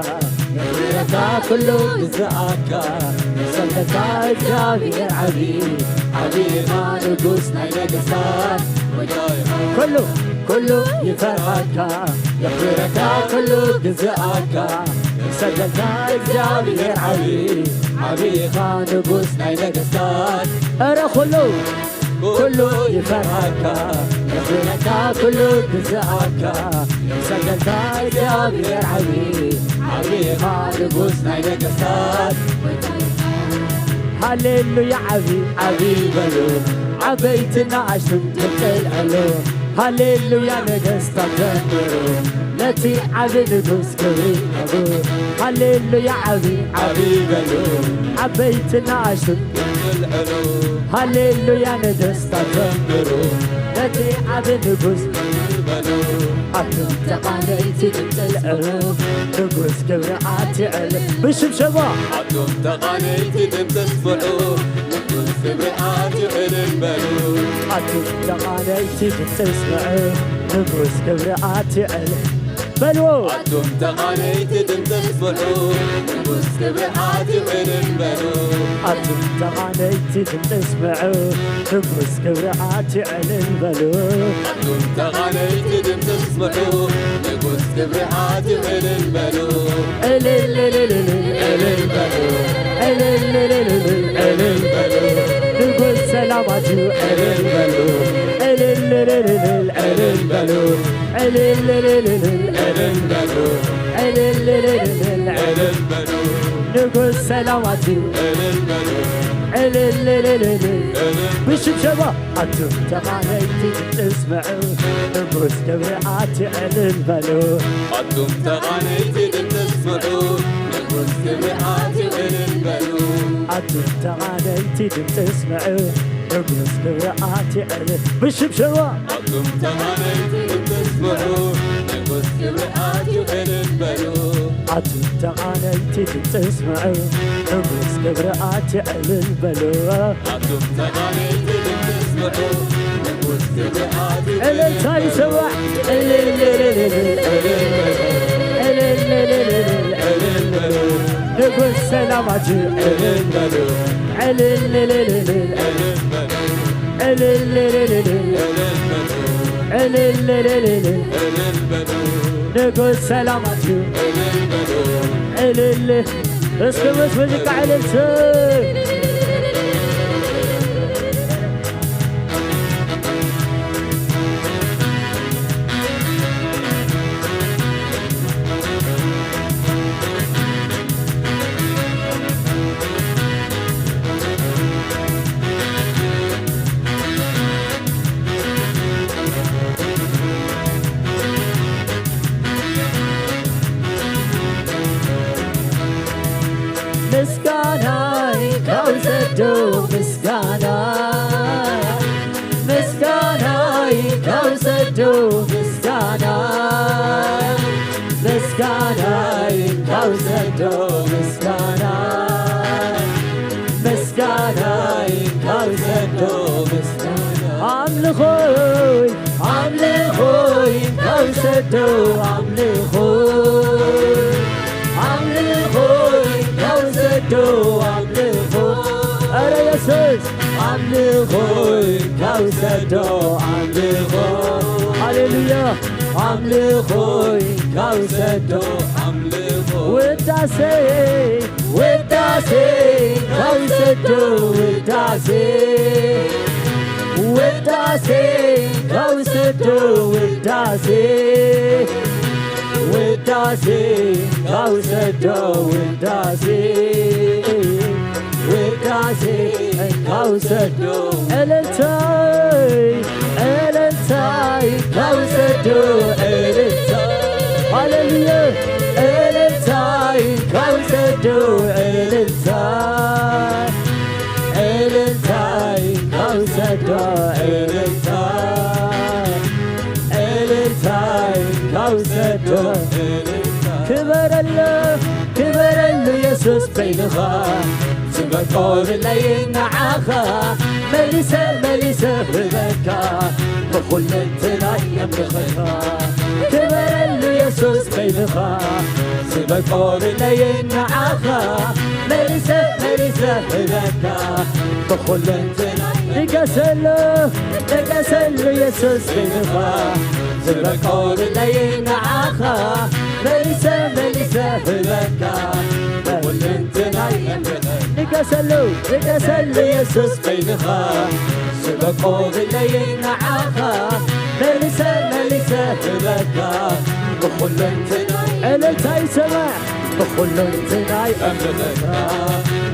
የኽብረካ ኩሉ ግዝኣካ ንሰምተካ እግዚኣብሔር ዓቢ ዓቢ ኢኻ ንጉስ ናይ ነገስታት ኩሉ ኩሉ ይፈርሃካ የኽብረካ ኩሉ ግዝኣካ ንሰምተካ እግዚኣብሔር ዓቢ ዓቢ ኢኻ ንጉስ ናይ ነገስታት ኧረ ኩሉ ኩሉ ይፈርሃካ የኽብረካ ኩሉ ግዝኣካ ንሰምተካ እግዚኣብሔር ዓቢ ዓቢ ኢኻ ንጉስ ናይ ነገስታት ሃሌሉያ ዓቢ ዓቢ በሉ ዓበይትን ንኣሽቱን ክልዕሉ ሃሌሉያ ነገስታት ዘምሩ ነቲ ዓቢ ንጉስ ክብሪ ሃቡ ሃሌሉያ ዓቢ ዓቢ በሉ ዓበይትን ንኣሽቱን ክልዕሉ ሃሌሉያ ነገስታት ዘምሩ ነቲ ዓቢ ንጉስ በሉ ኣቱም ተቓነይቲ ድምፂ ልዕሉ ንጉስ ክብሪ ኣትዕል ብሽብሸባ ኣቱም ተቓነይቲ ድምፂ ስምዑ ንጉስ ክብሪ ኣትዩ እልል በሉ። ኣቱም ተቓነይቲ ድምፂ ስምዑ፣ ንጉስ ክብሪ ኣትዩ እልል በልዎ። ኣቱም ተቓነይቲ ድምፂ ስምዑ፣ ንጉስ ክብሪ ኣትዩ እልል በሉ። ኣቱም ተቓነይቲ ድምፂ ስምዑ፣ ንጉስ ክብሪ ኣትዩ እልል በሉ። ኣቱም ተቓነይቲ ድምፂ ስምዑ፣ ንጉስ ክብሪ ኣትዩ እልል በሉ። እልል እልል እልል እልል በሉ። እልል እልል እልል እልል በሉ። ንጉስ ሰላም ኣትዩ እልል በሉ። እልል እልል እልል እልል በሉ። እልል እልል እልል እልል በሉ። እልል እልል እልል እልል በሉ። ንጉስ ሰላም ኣትዩ እልል በሉ። እልል እልል እልል እልል። ብሽብሸባ ኣቱም ተቓነይቲ ድምፂ ስምዑ፣ ንጉስ ክብሪ ኣትዩ እልል በሉ። ኣቱም ተቓነይቲ ድምፂ ስምዑ፣ ንጉስ ክብሪ ኣትዩ እልል በሉ። ኣቱም ተቓነይቲ ድምፂ ስምዑ፣ ንጉስ ክብሪ ኣትዩ እልል። ብሽብሸባ ኣቱም ተቓነይቲ ድምፂ ስምዑ፣ ንጉስ ክብሪ ኣትዩ እልል በሉ። ኣቱም ተቓነይቲ ድምፂ ስምዑ፣ ንጉስ ክብሪ ኣትዩ እልል በሉ። ኣቱም ተቓነይቲ ድምፂ ስምዑ፣ ንጉስ ክብሪ ኣትዩ እልል በሉ። እልልታ ይሰማዕ። እልል እልል እልል እልል በሉ። እልል እልል እልል እልል በሉ። ንጉስ ሰላም ኣትዩ እልል በሉ። እልል እልል እልል እልል በሉ። እልል እልል እልል እልል በሉ። እልል እልል እልል እልል በሉ። ንጉስ ሰላም ኣትዩ እልል በሉ። እልል። እስኪ ምስ ሙዚቃ እልልታ። ምስጋናይ ካብ ዘዶ ምስጋና፣ ምስጋናይ ካብ ዘዶ ምስጋና፣ ምስጋናይ ካብ ዘዶ ምስጋና፣ ምስጋናይ ካብ ዘዶ ምስጋና። ኣምልኾይ ኣምልኾይ ካብ ዘዶ ኣምልኾ፣ ኣምልኾይ ካብ ዘዶ ኣምልኾ። ኧረ የሱስ ኣምልኾይ ካብ ዘዶ ኣምልኾ። ሃሌሉያ። ኣምልኾይ ካብ ዘዶ ኣምልኾ። ውዳሴ ውዳሴ ካብ ዘዶ ውዳሴ፣ ውዳሴ ካብ ዘዶ ውዳሴ፣ ውዳሴ ካብ ዘዶ ውዳሴ፣ ውዳሴ ካብ ዘዶ እልልታይ፣ እልልታይ ካብ ዘዶ እልልታ። ሃሌሉያ። እልልታይ ካብ ዘዶ እልልታ፣ እልልታይ ካብ ዘዶ እልልታ፣ እልልታይ ካብ ዘዶ እልልታ። ክበረሉ፣ ክበረሉ የሱስ በይንኻ፣ ዝበቆርለይ ንዓኻ መሊሰ መሊሰ ክብረካ ብኹልንትናይ የምልኸካ። ክበረሉ የሱስ በይንኻ ዝበቆርለይ ንዓኻ መሊሰ መሊሰ ክብረካ ብኹልንትናይ ንገሰሉ ንገሰሉ የሱስ በይንኻ ዝበቆርለይ ንዓኻ መሊሰ መሊሰ ክብረካ ብኹልንትናይ የምልኸካ። ንገሰሉ ንገሰሉ የሱስ በይንኻ ዝበቆርለይ ንዓኻ መሊሰ መሊሰ ክብረካ ብኹልንትናይ እልልታ ይሰማዕ። ብኹልንትናይ እምልኸካ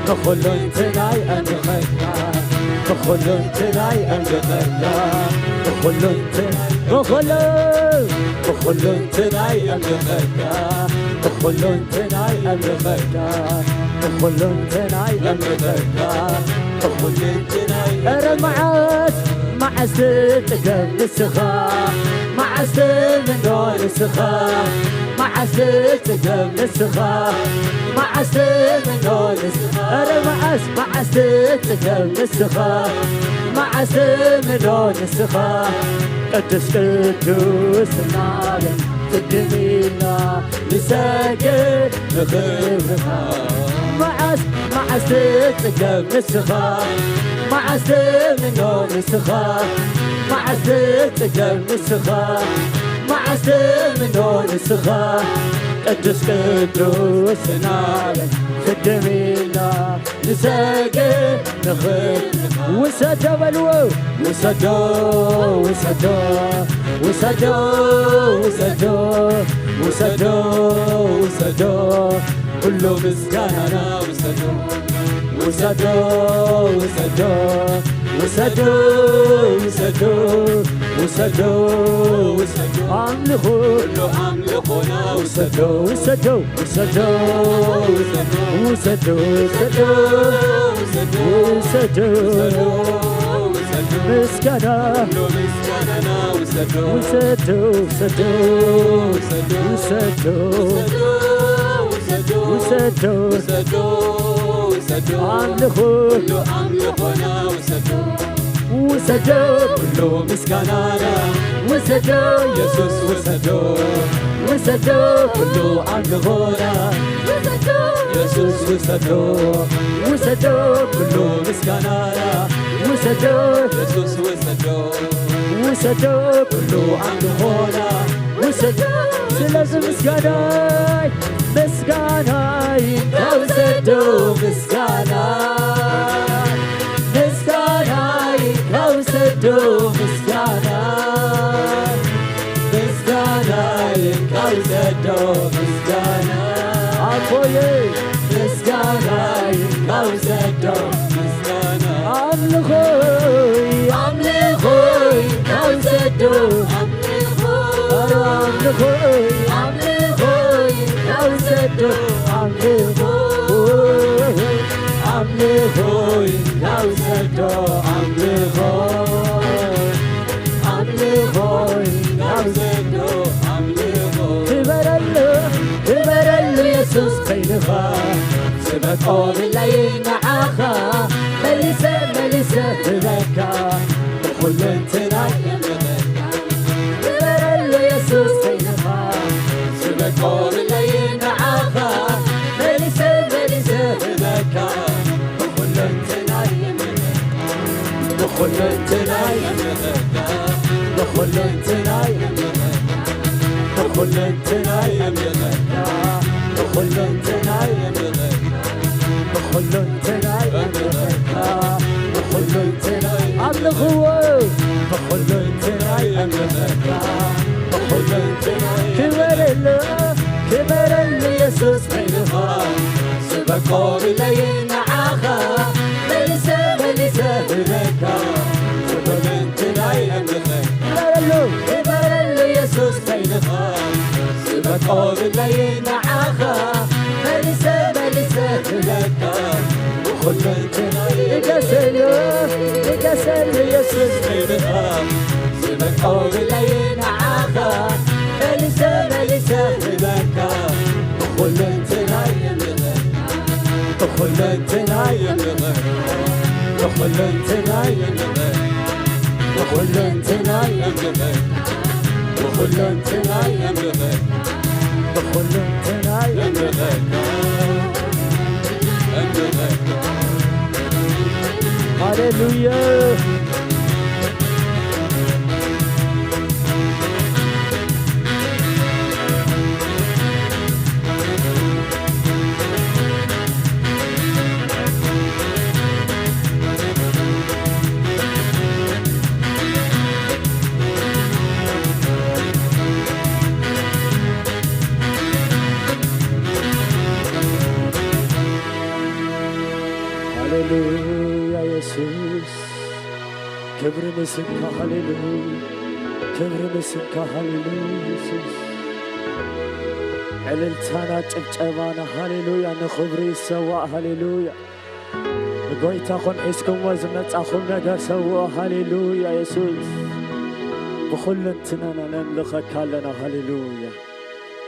ብኹልንትናይ እምልኸካ ብኹልንትናይ እምልኸካ ብኹልንትናይ ብኹሉ ብኹልንትናይ እምልኸካ ብኹልንትናይ እምልኸካ ብኹልንትናይ እምልኸካ ብኹልንትናይ ኧረ መዓስ መዓስ ትጽገብ ንስኻ መዓስ ትምኖ ንስኻ መዓስ ትጽገብ ንስኻ መዓስ ትምኖ ንስኻ ኧረ መዓስ መዓስ ትጽገብ ንስኻ፣ መዓስ ትምኖ ንስኻ፣ ቅዱስ ቅዱስ እናበል ትድምና ንሰግድ ንኽብርኻ። መዓስ መዓስ ትጽገብ ንስኻ፣ መዓስ ትምኖ ንስኻ፣ መዓስ ትጽገብ ንስኻ፣ መዓስ ትምኖ ንስኻ፣ ቅዱስ ቅዱስ እናበል ትድምና ንሰግድ ንኽብርኻ። ውሰዶ በልዎ። ውሰዶ፣ ውሰዶ፣ ውሰዶ፣ ውሰዶ፣ ውሰዶ፣ ውሰዶ፣ ኩሉ ምስጋናና ውሰዶ። ውሰዶ፣ ውሰዶ፣ ውሰዶ፣ ውሰዶ፣ ውሰዶ፣ ውሰዶ፣ ኣምልኾ ኩሉ ኣምልኾና ውሰዶ። ውሰዶ፣ ውሰዶ፣ ውሰዶ፣ ውሰዶ፣ ውሰዶ፣ ውሰዶ፣ ውሰዶ፣ ምስጋና ኩሉ ምስጋናና ውሰዶ። ውሰዶ፣ ውሰዶ፣ ውሰዶ፣ ውሰዶ፣ ውሰዶ፣ ውሰዶ፣ ውሰዶ፣ ውሰዶ፣ ኣምልኾ ኩሉ ኣምልኾና ውሰዶ። ውሰዶ ኩሉ ምስጋናና ውሰዶ። የሱስ ውሰዶ። ውሰዶ ኩሉ ኣምልኾና ውሰዶ። የሱስ ውሰዶ። ውሰዶ ኩሉ ምስጋናና ውሰዶ። የሱስ ውሰዶ። ውሰዶ ኩሉ ኣምልኾና ውሰዶ። ስለዚ ምስጋናይ፣ ምስጋናይ ውሰዶ፣ ምስጋና፣ ምስጋናይ ውሰዶ፣ ምስጋና፣ ምስጋናይ ውሰዶ፣ ምስጋና፣ ኣቦዬ፣ ምስጋናይ ውሰዶ፣ ምስጋና፣ ኣምልኾይ፣ ኣምልኾይ ውሰዶ፣ ኣምልኾይ፣ ኣምልኾይ፣ ኣምልኾይ ውሰዶ፣ ኣምልኾይ፣ ኣምልኾይ ውሰዶ፣ ኣምልኾይ፣ ኣምልኾይ ውሰዶ፣ ኣምልኾይ። ክበረሉ፣ ክበረሉ የሱስ በይንኻ፣ ዝበቆ ብለይ ንዓኻ፣ መሊሰ፣ መሊሰ ህበካ፣ ብኹሉ እንትናይ የምልኸካ። ክበረሉ የሱስ በይንኻ፣ ዝበቆ ብለይ ንዓኻ፣ መሊሰ፣ መሊሰ ህበካ፣ ብኹሉ እንትናይ የምልኸካ። ብኹሉ እንትናይ የምልኸካ፣ ብኹሉ እንትናይ የምልኸካ፣ ብኹሉ እንትናይ የምልኸካ፣ ብኹሉ እንትናይ የምልኸካ፣ ብኹሉ እንትናይ የምልኸካ፣ ብኹሉ እንትናይ ኣምልኽዎ፣ ብኹሉ እንትናይ የምልኸካ፣ ብኹሉ እንትናይ ክበረሉ፣ ክበረሉ የሱስ በይንኻ፣ ዝበቆ ብለይ ንዓኻ፣ መሊሰ፣ መሊሰ ህበካ፣ ብኹሉ እንትናይ የምልኸካ። ክበረሉ፣ ክበረሉ የሱስ በይንኻ፣ ዝበቆ ብለይ ንዓኻ፣ መሊሰ፣ መሊሰ ህበካ፣ ብኹሉ እንትናይ ንገሰሉ፣ ንገሰሉ የሱስ በይንኻ፣ ዝበቆ ብለይ ንዓኻ፣ መሊሰ፣ መሊሰ ህበካ፣ ብኹሉ እንትናይ የምልኸካ፣ ብኹሉ እንትናይ የምልኸካ፣ ብኹሉ እንትናይ የምልኸካ፣ ብኹሉ እንትናይ የምልኸካ፣ ብኹሉ እንትናይ የምልኸካ፣ ብኹሉ እንትናይ የምልኸካ፣ የምልኸካ። ሃሌሉያ። ሃሌሉያ የሱስ፣ ክብሪ ንስምካ። ሃሌሉያ፣ ክብሪ ንስምካ። ሃሌሉያ የሱስ፣ ዕልልታና ጭብጨባና ሃሌሉያ ንኽብሪ ይሰዋእ። ሃሌሉያ፣ ንጎይታኹም ሒዝኩምዎ ዝመጻኹም ነገር ሰውኦ። ሃሌሉያ የሱስ፣ ብኹሉ እንትናና ነምልኸካ ኣለና። ሃሌሉያ፣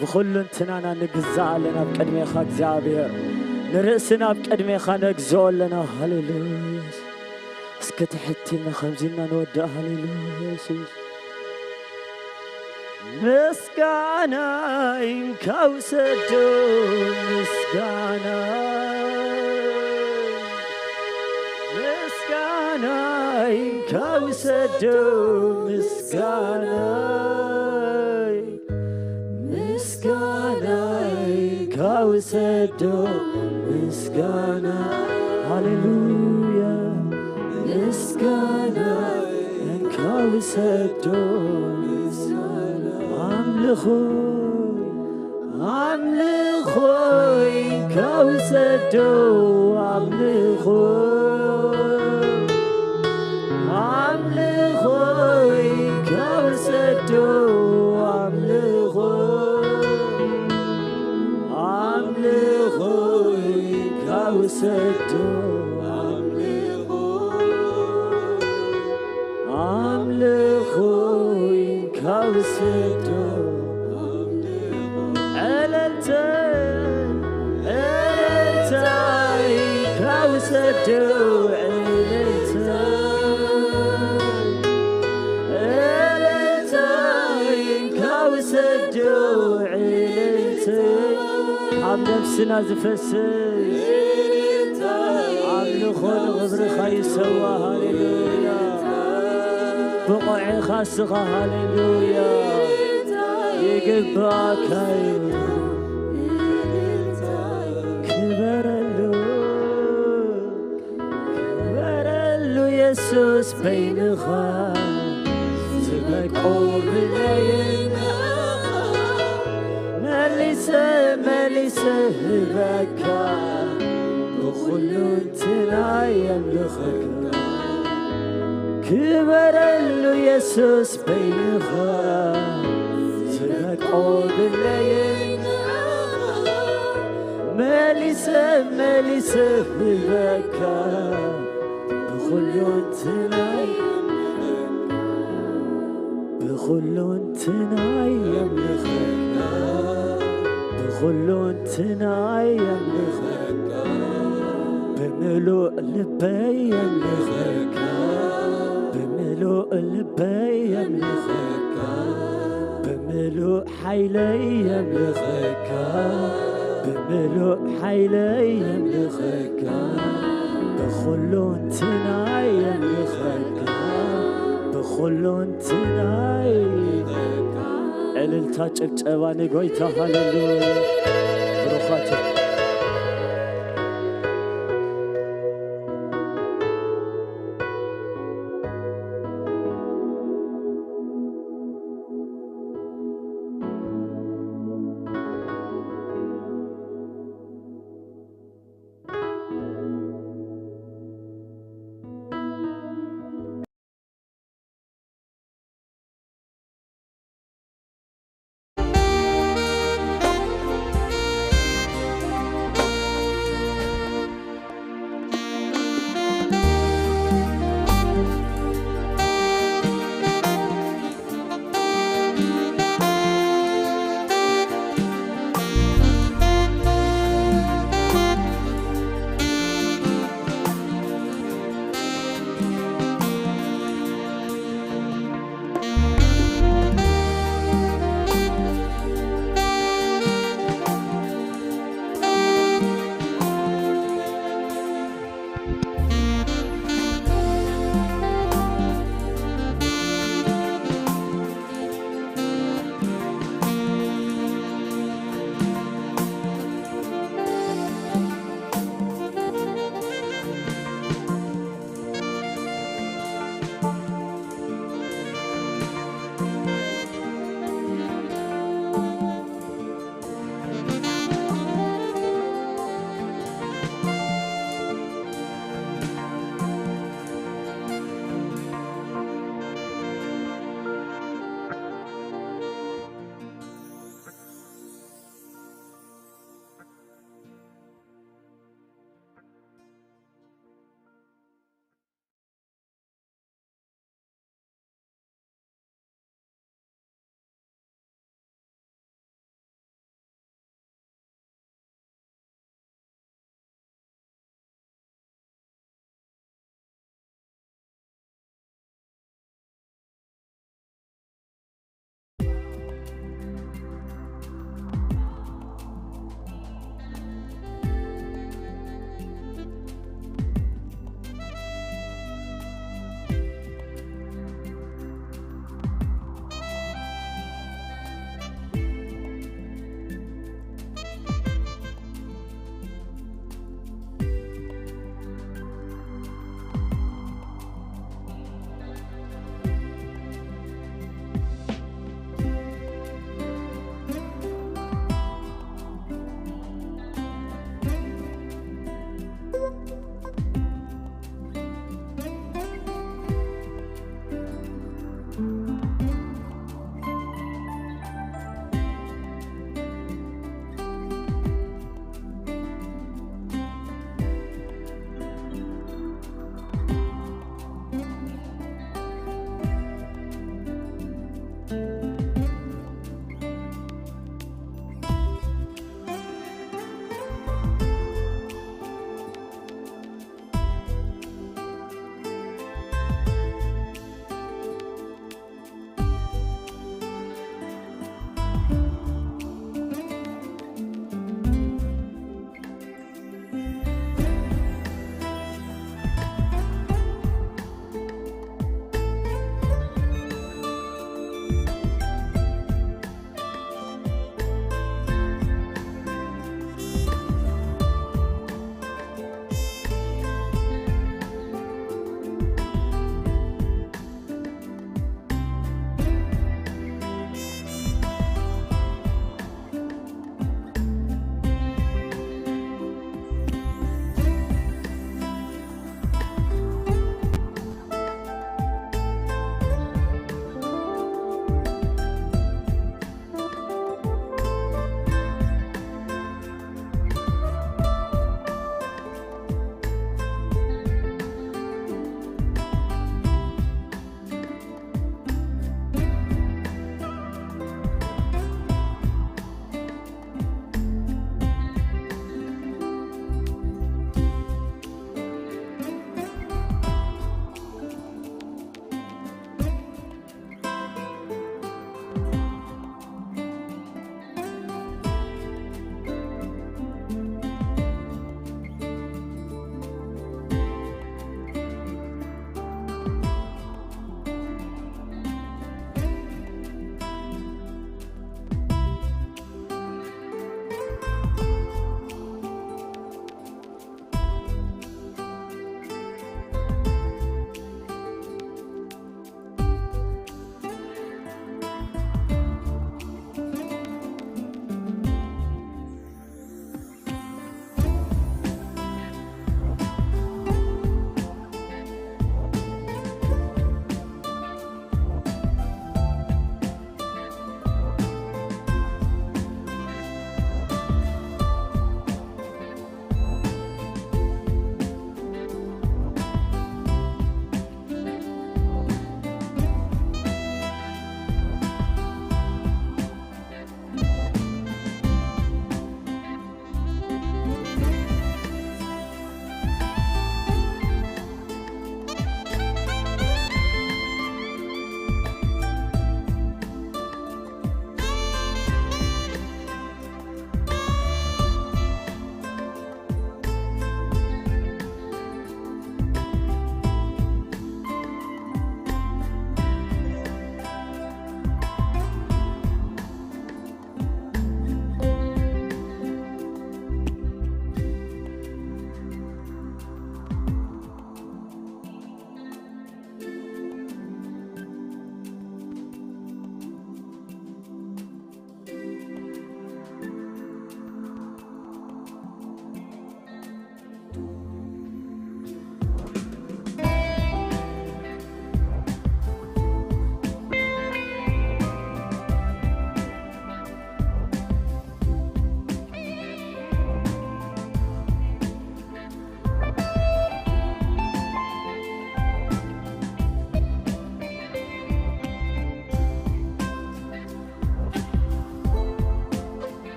ብኹሉ እንትናና ንግዛእ ኣለና ኣብ ቅድሜኻ እግዚኣብሔር። ንርእስና ኣብ ቅድሜኻ ነግዝኦ ኣለና። ሃሌሉያ። እስከ ትሕት ኢልና ከምዚ ኢልና ንወድእ። ሃሌሉያ የሱስ። ምስጋናይ እንካ ውሰዶ፣ ምስጋናይ፣ ምስጋናይ እንካ ውሰዶ፣ ምስጋናይ፣ ምስጋናይ እንካ ውሰዶ፣ ምስጋና፣ ሃሌሉያ፣ ምስጋናይ እንካ ውሰዶ፣ ኣምልኾ፣ ኣምልኾይ እንካ ውሰዶ፣ ኣምልኾ፣ ኣምልኾይ እንካ ውሰዶ፣ ኣምልኾ፣ ኣምልኾይ እንካ ውሰዶ፣ ኣምልኾ፣ ኣምልኾይ እንካ ውሰዶ። ዕልልታ፣ ዕልልታይ እንካ ውሰዶ፣ ዕልልታ፣ ዕልልታይ እንካ ውሰዶ፣ ዕልልታ። ካብ ነፍስና ዝፈስስ ኣምልኾ ንኽብርኻ ይሰዋ። ሃሌሉያ። ብቑዕ ኢኻ እስኻ። ሃሌሉያ። ይግባእካ እዩ። ክበረሉ፣ ክበረሉ የሱስ በይንኻ ዝበቆ ብለይና መሊሰ፣ መሊሰ ህበካ ብኹሉ እንትና የምልኸካ። ክበረሉ የሱስ በይንኻ ዝበቆ ብለይና መሊሰ፣ መሊሰ ህበካ ብኹሉ እንትናይ፣ ብኹሉ እንትናይ የምልኸካ፣ ብኹሉ እንትናይ የምልኸካ፣ ብምሉእ ልበይ የምልኸካ፣ ብምሉእ ልበይ የምልኸካ፣ ብምሉእ ሓይለይ የምልኸካ፣ ብምሉእ ሓይለይ የምልኸካ፣ ብኹሉ እንትናይ የምልኸካ፣ ብኹሉ እንትናይ። ዕልልታ፣ ጭብጨባ ንጎይታ። ሃሌሉያ። ብሩኻት።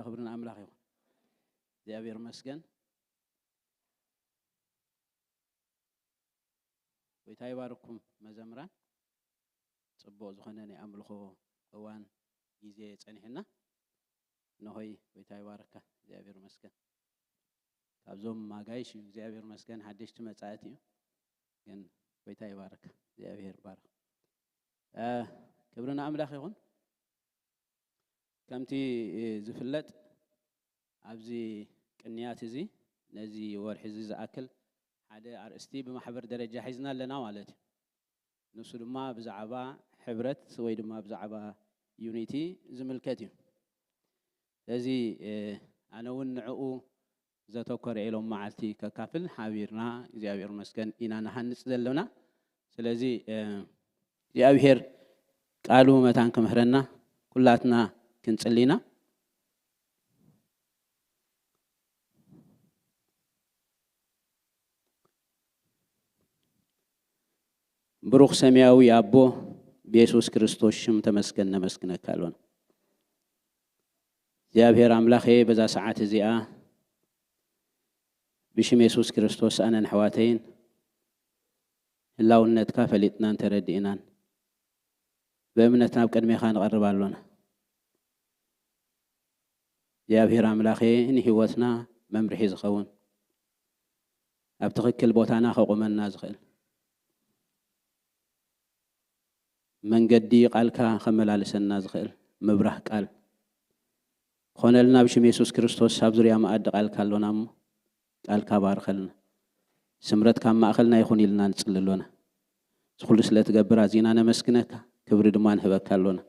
ክብርን ኣምላኽ ይኹን። እግዚኣብሔር ይመስገን። ጎይታ ይባርኩም መዘምራን። ጽቡቕ ዝኾነ ናይ ኣምልኾ እዋን ግዜ ጸኒሕና። እነሆይ ጎይታ ይባርካ። እግዚኣብሔር ይመስገን። ካብዞም ኣጋይሽ እዩ እግዚኣብሔር ይመስገን ሓደሽቲ መጻእቲ እዩ። ግን ጎይታ ይባርካ። እግዚኣብሔር ይባርክ። እ፣ ክብሪ ንኣምላኽ ይኹን። ከምቲ ዝፍለጥ ኣብዚ ቅንያት እዚ ነዚ ወርሒ እዚ ዝኣክል ሓደ ኣርእስቲ ብማሕበር ደረጃ ሒዝና ኣለና ማለት እዩ። ንሱ ድማ ብዛዕባ ሕብረት ወይ ድማ ብዛዕባ ዩኒቲ ዝምልከት እዩ። ስለዚ ኣነ እውን ንዕኡ ዘተኮረ ኢሎም መዓልቲ ከካፍል ሓቢርና እግዚኣብሔር መስገን ኢና ንሃንጽ ዘለና። ስለዚ እግዚኣብሔር ቃሉ መታን ክምህረና ኩላትና ክንጽሊ ኢና። ብሩኽ ሰማያዊ ኣቦ፣ ብየሱስ ክርስቶስ ሽም ተመስገን ነመስግነካ ኣሎና። እግዚኣብሔር ኣምላኸ፣ በዛ ሰዓት እዚኣ ብሽም የሱስ ክርስቶስ ኣነን ኣሕዋተይን ህላውነትካ ፈሊጥናን ተረዲእናን ብእምነት ናብ ቅድሜኻ ንቐርብ ኣሎና። እግዚኣብሔር ኣምላኸ፣ ንህይወትና መምርሒ ዝኸውን፣ ኣብ ትኽክል ቦታና ከቑመና ዝኽእል፣ መንገዲ ቃልካ ከመላልሰና ዝኽእል ምብራህ ቃል ክኾነልና ብሽም የሱስ ክርስቶስ ኣብ ዙርያ መኣዲ ቃልካ ኣሎና እሞ ቃልካ ባርኸልና። ስምረትካ ኣብ ማእኸልና ይኹን ኢልና ንጽሊ ኣሎና። እዚ ኩሉ ስለ ትገብር ኣዚና ነመስግነካ፣ ክብሪ ድማ ንህበካ ኣሎና።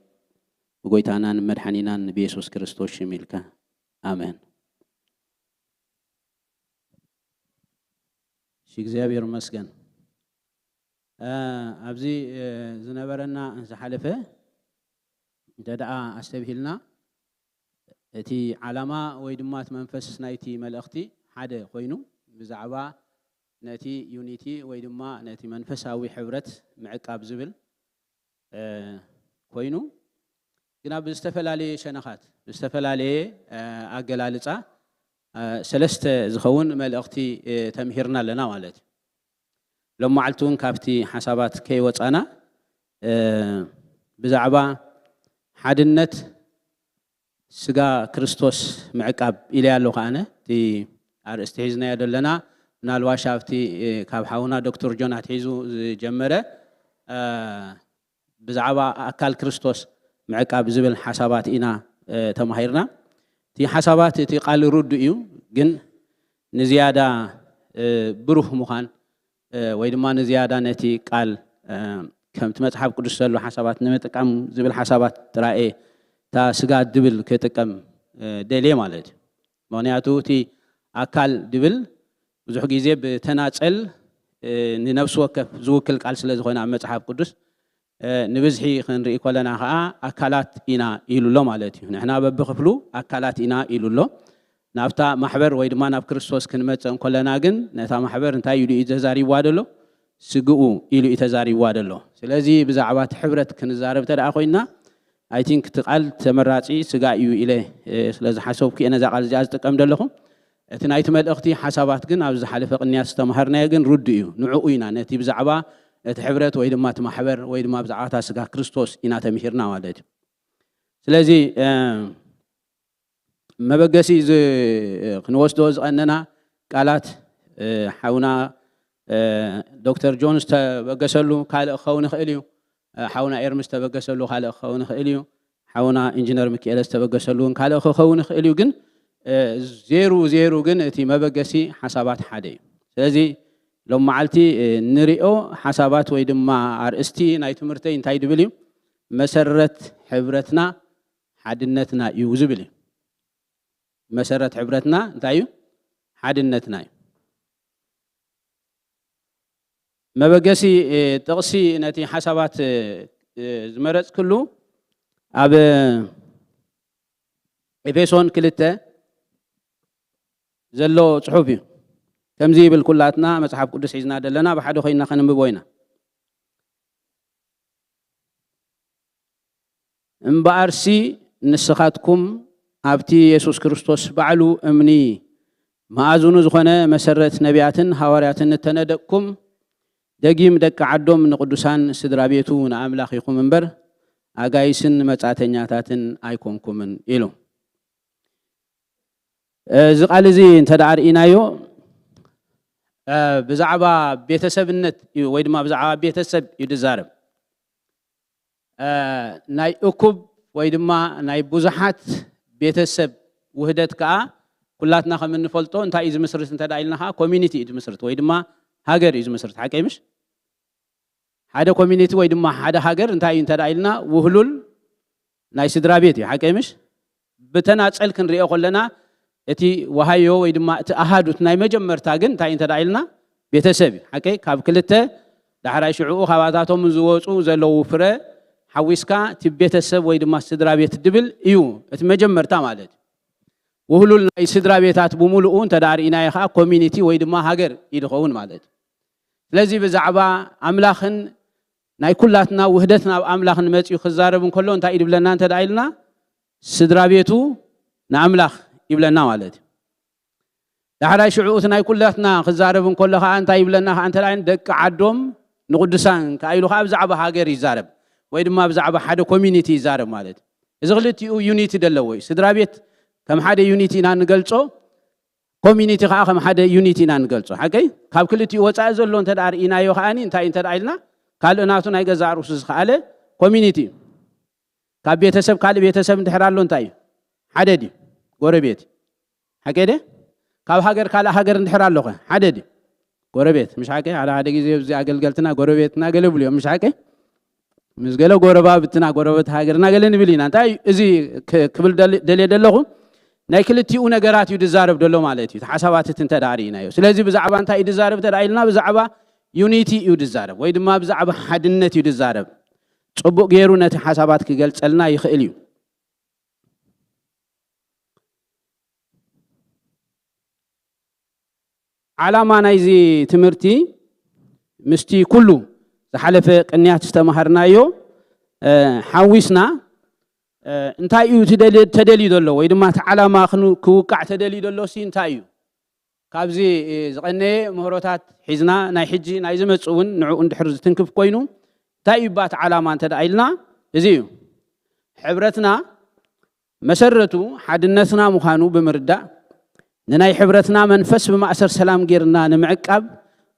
ብጎይታናን መድሓኒናን ብየሱስ ክርስቶስ ሽም ኢልካ። ኣሜን። እሺ፣ እግዚኣብሔር ይመስገን። እ፣ ኣብዚ፣ እ፣ ዝነበረና ዝሓለፈ እንተ ደኣ ኣስተብሂልና፣ እቲ ዓላማ ወይ ድማ እቲ መንፈስ ናይቲ መልእኽቲ ሓደ ኮይኑ፣ ብዛዕባ ነቲ ዩኒቲ ወይ ድማ ነቲ መንፈሳዊ ሕብረት ምዕቃብ ዝብል እ፣ ኮይኑ፣ ግና ብዝተፈላለየ ሸነኻት፣ ብዝተፈላለየ፣ እ፣ ኣገላልጻ፣ እ፣ ሰለስተ ዝኸውን መልእኽቲ፣ እ፣ ተምሂርና ኣለና ማለት እዩ። ሎም መዓልቲ እውን ካብቲ ሓሳባት ከይወጻና፣ እ፣ ብዛዕባ ሓድነት ስጋ ክርስቶስ ምዕቃብ ኢለያ ኣለኹ ኣነ። እቲ ኣርእስቲ ሒዝናዮ ዘለና ምናልባሽ ኣብቲ፣ እ፣ ካብ ሓውና ዶክተር ጆን ኣትሒዙ ዝጀመረ፣ እ፣ ብዛዕባ ኣካል ክርስቶስ ምዕቃብ ዝብል ሓሳባት ኢና፣ እ፣ ተማሂርና። እቲ ሓሳባት እቲ ቃል ርዱእ እዩ፣ ግን ንዝያዳ፣ እ፣ ብሩህ ምዃን፣ እ፣ ወይ ድማ ንዝያዳ ነቲ ቃል፣ እ፣ ከምቲ መጽሓፍ ቅዱስ ዘሎ ሓሳባት ንምጥቃም ዝብል ሓሳባት ጥራይ እየ እታ ስጋ ድብል ክጥቀም፣ እ፣ ደልየ ማለት እዩ። ምኽንያቱ እቲ ኣካል ድብል ብዙሕ ግዜ ብተናጸል፣ እ፣ ንነፍሲ ወከፍ ዝውክል ቃል ስለ ዝኾነ ኣብ መጽሓፍ ቅዱስ፣ እ፣ ንብዝሒ ክንርኢ ከለና ኸኣ ኣካላት ኢና ኢሉ ኣሎ ማለት እዩ። ንሕና በብኽፍሉ ኣካላት ኢና ኢሉ ኣሎ። ናብታ ማሕበር ወይ ድማ ናብ ክርስቶስ ክንመጽእ እንከለና ግን ነታ ማሕበር እንታይ ኢሉ እዩ ተዛሪብዋ ዘሎ? ስግኡ ኢሉ እዩ ተዛሪብዋ ዘሎ። ስለዚ ብዛዕባ እቲ ሕብረት ክንዛረብ እንተ ደኣ ኮይንና፣ I think እቲ ቃል ተመራጺ ስጋ እዩ ኢለ፣ እ፣ ስለ ዝሓሰብኩ እየ ነዛ ቃል እዚኣ ዝጥቀም ዘለኹ። እቲ ናይቲ መልእኽቲ ሓሳባት ግን ኣብ ዝሓለፈ ቅንያት ዝተማሃርናዮ ግን ርዱእ እዩ። ንዕኡ ኢና ነቲ ብዛዕባ እቲ ሕብረት ወይ ድማ እቲ ማሕበር ወይ ድማ ብዛዕባ እታ ስጋ ክርስቶስ ኢና ተምሂርና ማለት እዩ። ስለዚ፣ እ፣ መበገሲ ዝ-፣ ክንወስዶ ዝቐነና ቃላት፣ እ፣ ሓውና፣ እ፣ ዶክተር ጆን ዝተበገሰሉ ካልእ ክኸውን ይኽእል እዩ። እ፣ ሓውና ኤርሚ ዝተበገሰሉ ካልእ ክኸውን ይኽእል እዩ። ሓውና ኢንጂነር ሚካኤለ ዝተበገሰሉ እውን ካልእ ክኸውን ይኽእል እዩ። ግን፣ እ፣ ዜሩ ዜሩ ግን እቲ መበገሲ ሓሳባት ሓደ እዩ። ስለዚ ሎም መዓልቲ፣ እ፣ ንሪኦ ሓሳባት ወይ ድማ ኣርእስቲ ናይ ትምህርተይ እንታይ ድብል እዩ? መሰረት ሕብረትና ሓድነትና እዩ ዝብል እዩ። መሰረት ሕብረትና እንታይ እዩ? ሓድነትና እዩ። መበገሲ፣ እ፣ ጥቕሲ ነቲ ሓሳባት፣ እ፣ እ፣ ዝመረጽክሉ ኣብ ኤፌሶን ክልተ ዘሎ ጽሑፍ እዩ። ከምዚ ይብል፣ ኩላትና መጽሓፍ ቅዱስ ሒዝና ዘለና ብሓደ ኮይንና ከነንብቦ ኢና። እምበኣርሲ ንስኻትኩም ኣብቲ የሱስ ክርስቶስ ባዕሉ እምኒ መኣዝኑ ዝኾነ መሰረት ነቢያትን ሃዋርያትን እተነደቅኩም፣ ደጊም ደቂ ዓዶም ንቕዱሳን ስድራ ቤቱ ንኣምላኽ ኢኹም እምበር፣ ኣጋይስን መጻተኛታትን ኣይኮንኩምን ኢሉ። እዚ ቃል እዚ እንተ ደኣ ርኢናዮ፣ እ፣ ብዛዕባ ቤተሰብነት እዩ፣ ወይ ድማ ብዛዕባ ቤተሰብ እዩ ዝዛረብ። እ፣ ናይ እኩብ ወይ ድማ ናይ ብዙሓት ቤተሰብ ውህደት ከኣ፣ ኩላትና ከም እንፈልጦ እንታይ እዩ ዝምስርት እንተ ደኣ ኢልና ከኣ፣ ኮሚኒቲ እዩ ዝምስርት ወይ ድማ ሃገር እዩ ዝምስርት። ሓቀይ ምሽ? ሓደ ኮሚኒቲ ወይ ድማ ሓደ ሃገር እንታይ እዩ እንተ ደኣ ኢልና፣ ውህሉል ናይ ስድራ ቤት እዩ። ሓቀይ ምሽ? ብተናጸል ክንሪኦ ከለና፣ እቲ ወሃዮ ወይ ድማ እቲ ኣሃዱት ናይ መጀመርታ ግን እንታይ እዩ እንተ ደኣ ኢልና፣ ቤተሰብ እዩ። ሓቀይ? ካብ ክልተ፣ ዳሕራይ ሽዕኡ ካባታቶም ዝወጹ ዘለዉ ፍረ ሓዊስካ እቲ ቤተሰብ ወይ ድማ ስድራ ቤት ድብል እዩ እቲ መጀመርታ ማለት እዩ። ውህሉል ናይ ስድራ ቤታት ብምሉኡ እንተ ደኣ ርኢናዮ ከኣ፣ ኮሚኒቲ ወይ ድማ ሃገር እዩ ዝኸውን ማለት እዩ። ስለዚ ብዛዕባ ኣምላኽን ናይ ኩላትና ውህደት ናብ ኣምላኽን መጺኡ ክዛረብ እንከሎ እንታይ እዩ ዝብለና እንተ ደኣ ኢልና፣ ስድራ ቤቱ ንኣምላኽ ይብለና ማለት እዩ። ዳሕራይ ሽዑ እቲ ናይ ኩላትና ክዛረብ እንከሎ ከኣ እንታይ ይብለና ከኣ እንተ ደኣ ኢልና፣ ደቂ ዓዶም ንቕዱሳን ከኣ ኢሉ ከኣ ብዛዕባ ሃገር ይዛረብ፣ ወይ ድማ ብዛዕባ ሓደ ኮሚኒቲ ይዛረብ ማለት እዩ። እዚ ክልቲኡ ዩኒቲ ዘለዎ እዩ። ስድራ ቤት ከም ሓደ ዩኒቲ ኢና ንገልጾ፣ ኮሚኒቲ ከኣ ከም ሓደ ዩኒቲ ኢና ንገልጾ። ሓቀይ? ካብ ክልቲኡ ወጻኢ ዘሎ እንተ ደኣ ርኢናዮ ከኣኒ እንታይ እንተ ደኣ ኢልና፣ ካልእ ናቱ ናይ ገዛእ ርእሱ ዝኸኣለ ኮሚኒቲ እዩ። ካብ ቤተሰብ ካልእ ቤተሰብ እንድሕር ኣሎ እንታይ እዩ? ሓደ ድዩ? ጎረቤት። ሓቀይ ደ? ካብ ሃገር ካልእ ሃገር እንድሕር ኣሎ ኸ? ሓደ ድዩ? ጎረቤት። ምሽ ሓቀይ? ሓደ ሓደ ግዜ ኣብዚ ኣገልገልትና ጎረቤትና ገለ ይብሉ እዮም። ምሽ ሓቀይ? ምስ ገለ ጎረባብትና፣ ጎረቤት ሃገርና ገለ ንብል ኢና። እንታይ እዩ እዚ ክ-፣ ክብል ደል-፣ ደልየ ዘለኹ? ናይ ክልቲኡ ነገራት እዩ ዝዛረብ ዘሎ ማለት እዩ። እቲ ሓሳባት እቲ እንተ ደኣ ርኢናዮ። ስለዚ ብዛዕባ እንታይ እዩ ዝዛረብ እንተ ደኣ ኢልና፣ ብዛዕባ ዩኒቲ እዩ ዝዛረብ፣ ወይ ድማ ብዛዕባ ሓድነት እዩ ዝዛረብ። ጽቡቕ ገይሩ ነቲ ሓሳባት ክገልጸልና ይኽእል እዩ። ዓላማ ናይዚ ትምህርቲ ምስቲ ኩሉ ዝሓለፈ ቅንያት ዝተማሃርናዮ፣ እ፣ ሓዊስና፣ እ፣ እንታይ እዩ ትደል-፣ ተደልዩ ዘሎ ወይ ድማ እቲ ዓላማ ክን-፣ ክውቃዕ ተደልዩ ዘሎ ሲ እንታይ እዩ? ካብዚ፣ እ፣ ዝቐነየ ምህሮታት ሒዝና ናይ ሕጂ ናይ ዝመጽእ እውን ንዕኡ እንድሕር ዝትንክፍ ኮይኑ እንታይ እዩ እባ እቲ ዓላማ እንተ ደኣ ኢልና እዚ እዩ። ሕብረትና መሰረቱ ሓድነትና ምዃኑ ብምርዳእ፣ ንናይ ሕብረትና መንፈስ ብማእሰር ሰላም ጌርና ንምዕቃብ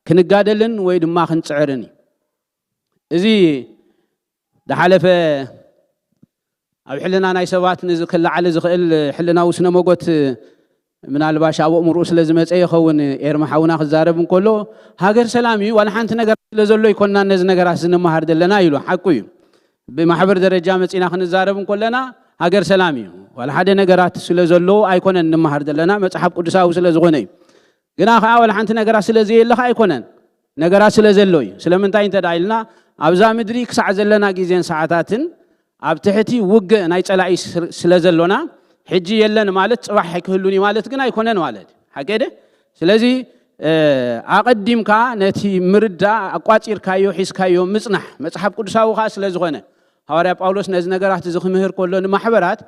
ክንጋደልን ወይ ድማ ክንጽዕርን እዩ። እዚ ዝሓለፈ ኣብ ሕልና ናይ ሰባት ንዝ-፣ ክለዓል ዝኽእል ሕልናዊ ስነ መጎት ምናልባሽ ኣብ ኣእምርኡ ስለ ዝመጸ ይኸውን። ኤርሚ ሓውና ክዛረብ እንከሎ፣ ሃገር ሰላም እዩ፣ ዋላ ሓንቲ ነገር ስለ ዘሎ ኣይኮንና ነዚ ነገራት ዝንመሃር ዘለና ኢሉ። ሓቁ እዩ። ብማሕበር ደረጃ መጺና ክንዛረብ እንከለና፣ ሃገር ሰላም እዩ። ዋላ ሓደ ነገራት ስለ ዘሎ ኣይኮነን ንምሃር ዘለና፣ መጽሓፍ ቅዱሳዊ ስለ ዝኾነ እዩ። ግና ኸዓ ዋላ ሓንቲ ነገራት ስለ ዘየለ ኸዓ ኣይኮነን፣ ነገራት ስለ ዘሎ እዩ። ስለምንታይ እንተ ደኣ ኢልና፣ ኣብዛ ምድሪ ክሳዕ ዘለና ግዜን ሰዓታትን ኣብ ትሕቲ ውግእ ናይ ጸላኢ ስር-፣ ስለ ዘሎና፣ ሕጂ የለን ማለት ጽባሕ ኣይክህሉን እዩ ማለት ግን ኣይኮነን ማለት እዩ። ሓቀይ ደ? ስለዚ፣ እ፣ ኣቐዲምካ ነቲ ምርዳእ ኣቋጺርካዮ፣ ሒዝካዮ ምጽናሕ፣ መጽሓፍ ቅዱሳዊ ከኣ ስለ ዝኾነ፣ ሃዋርያ ጳውሎስ ነዚ ነገራት እዚ ክምህር ከሎ ንማሕበራት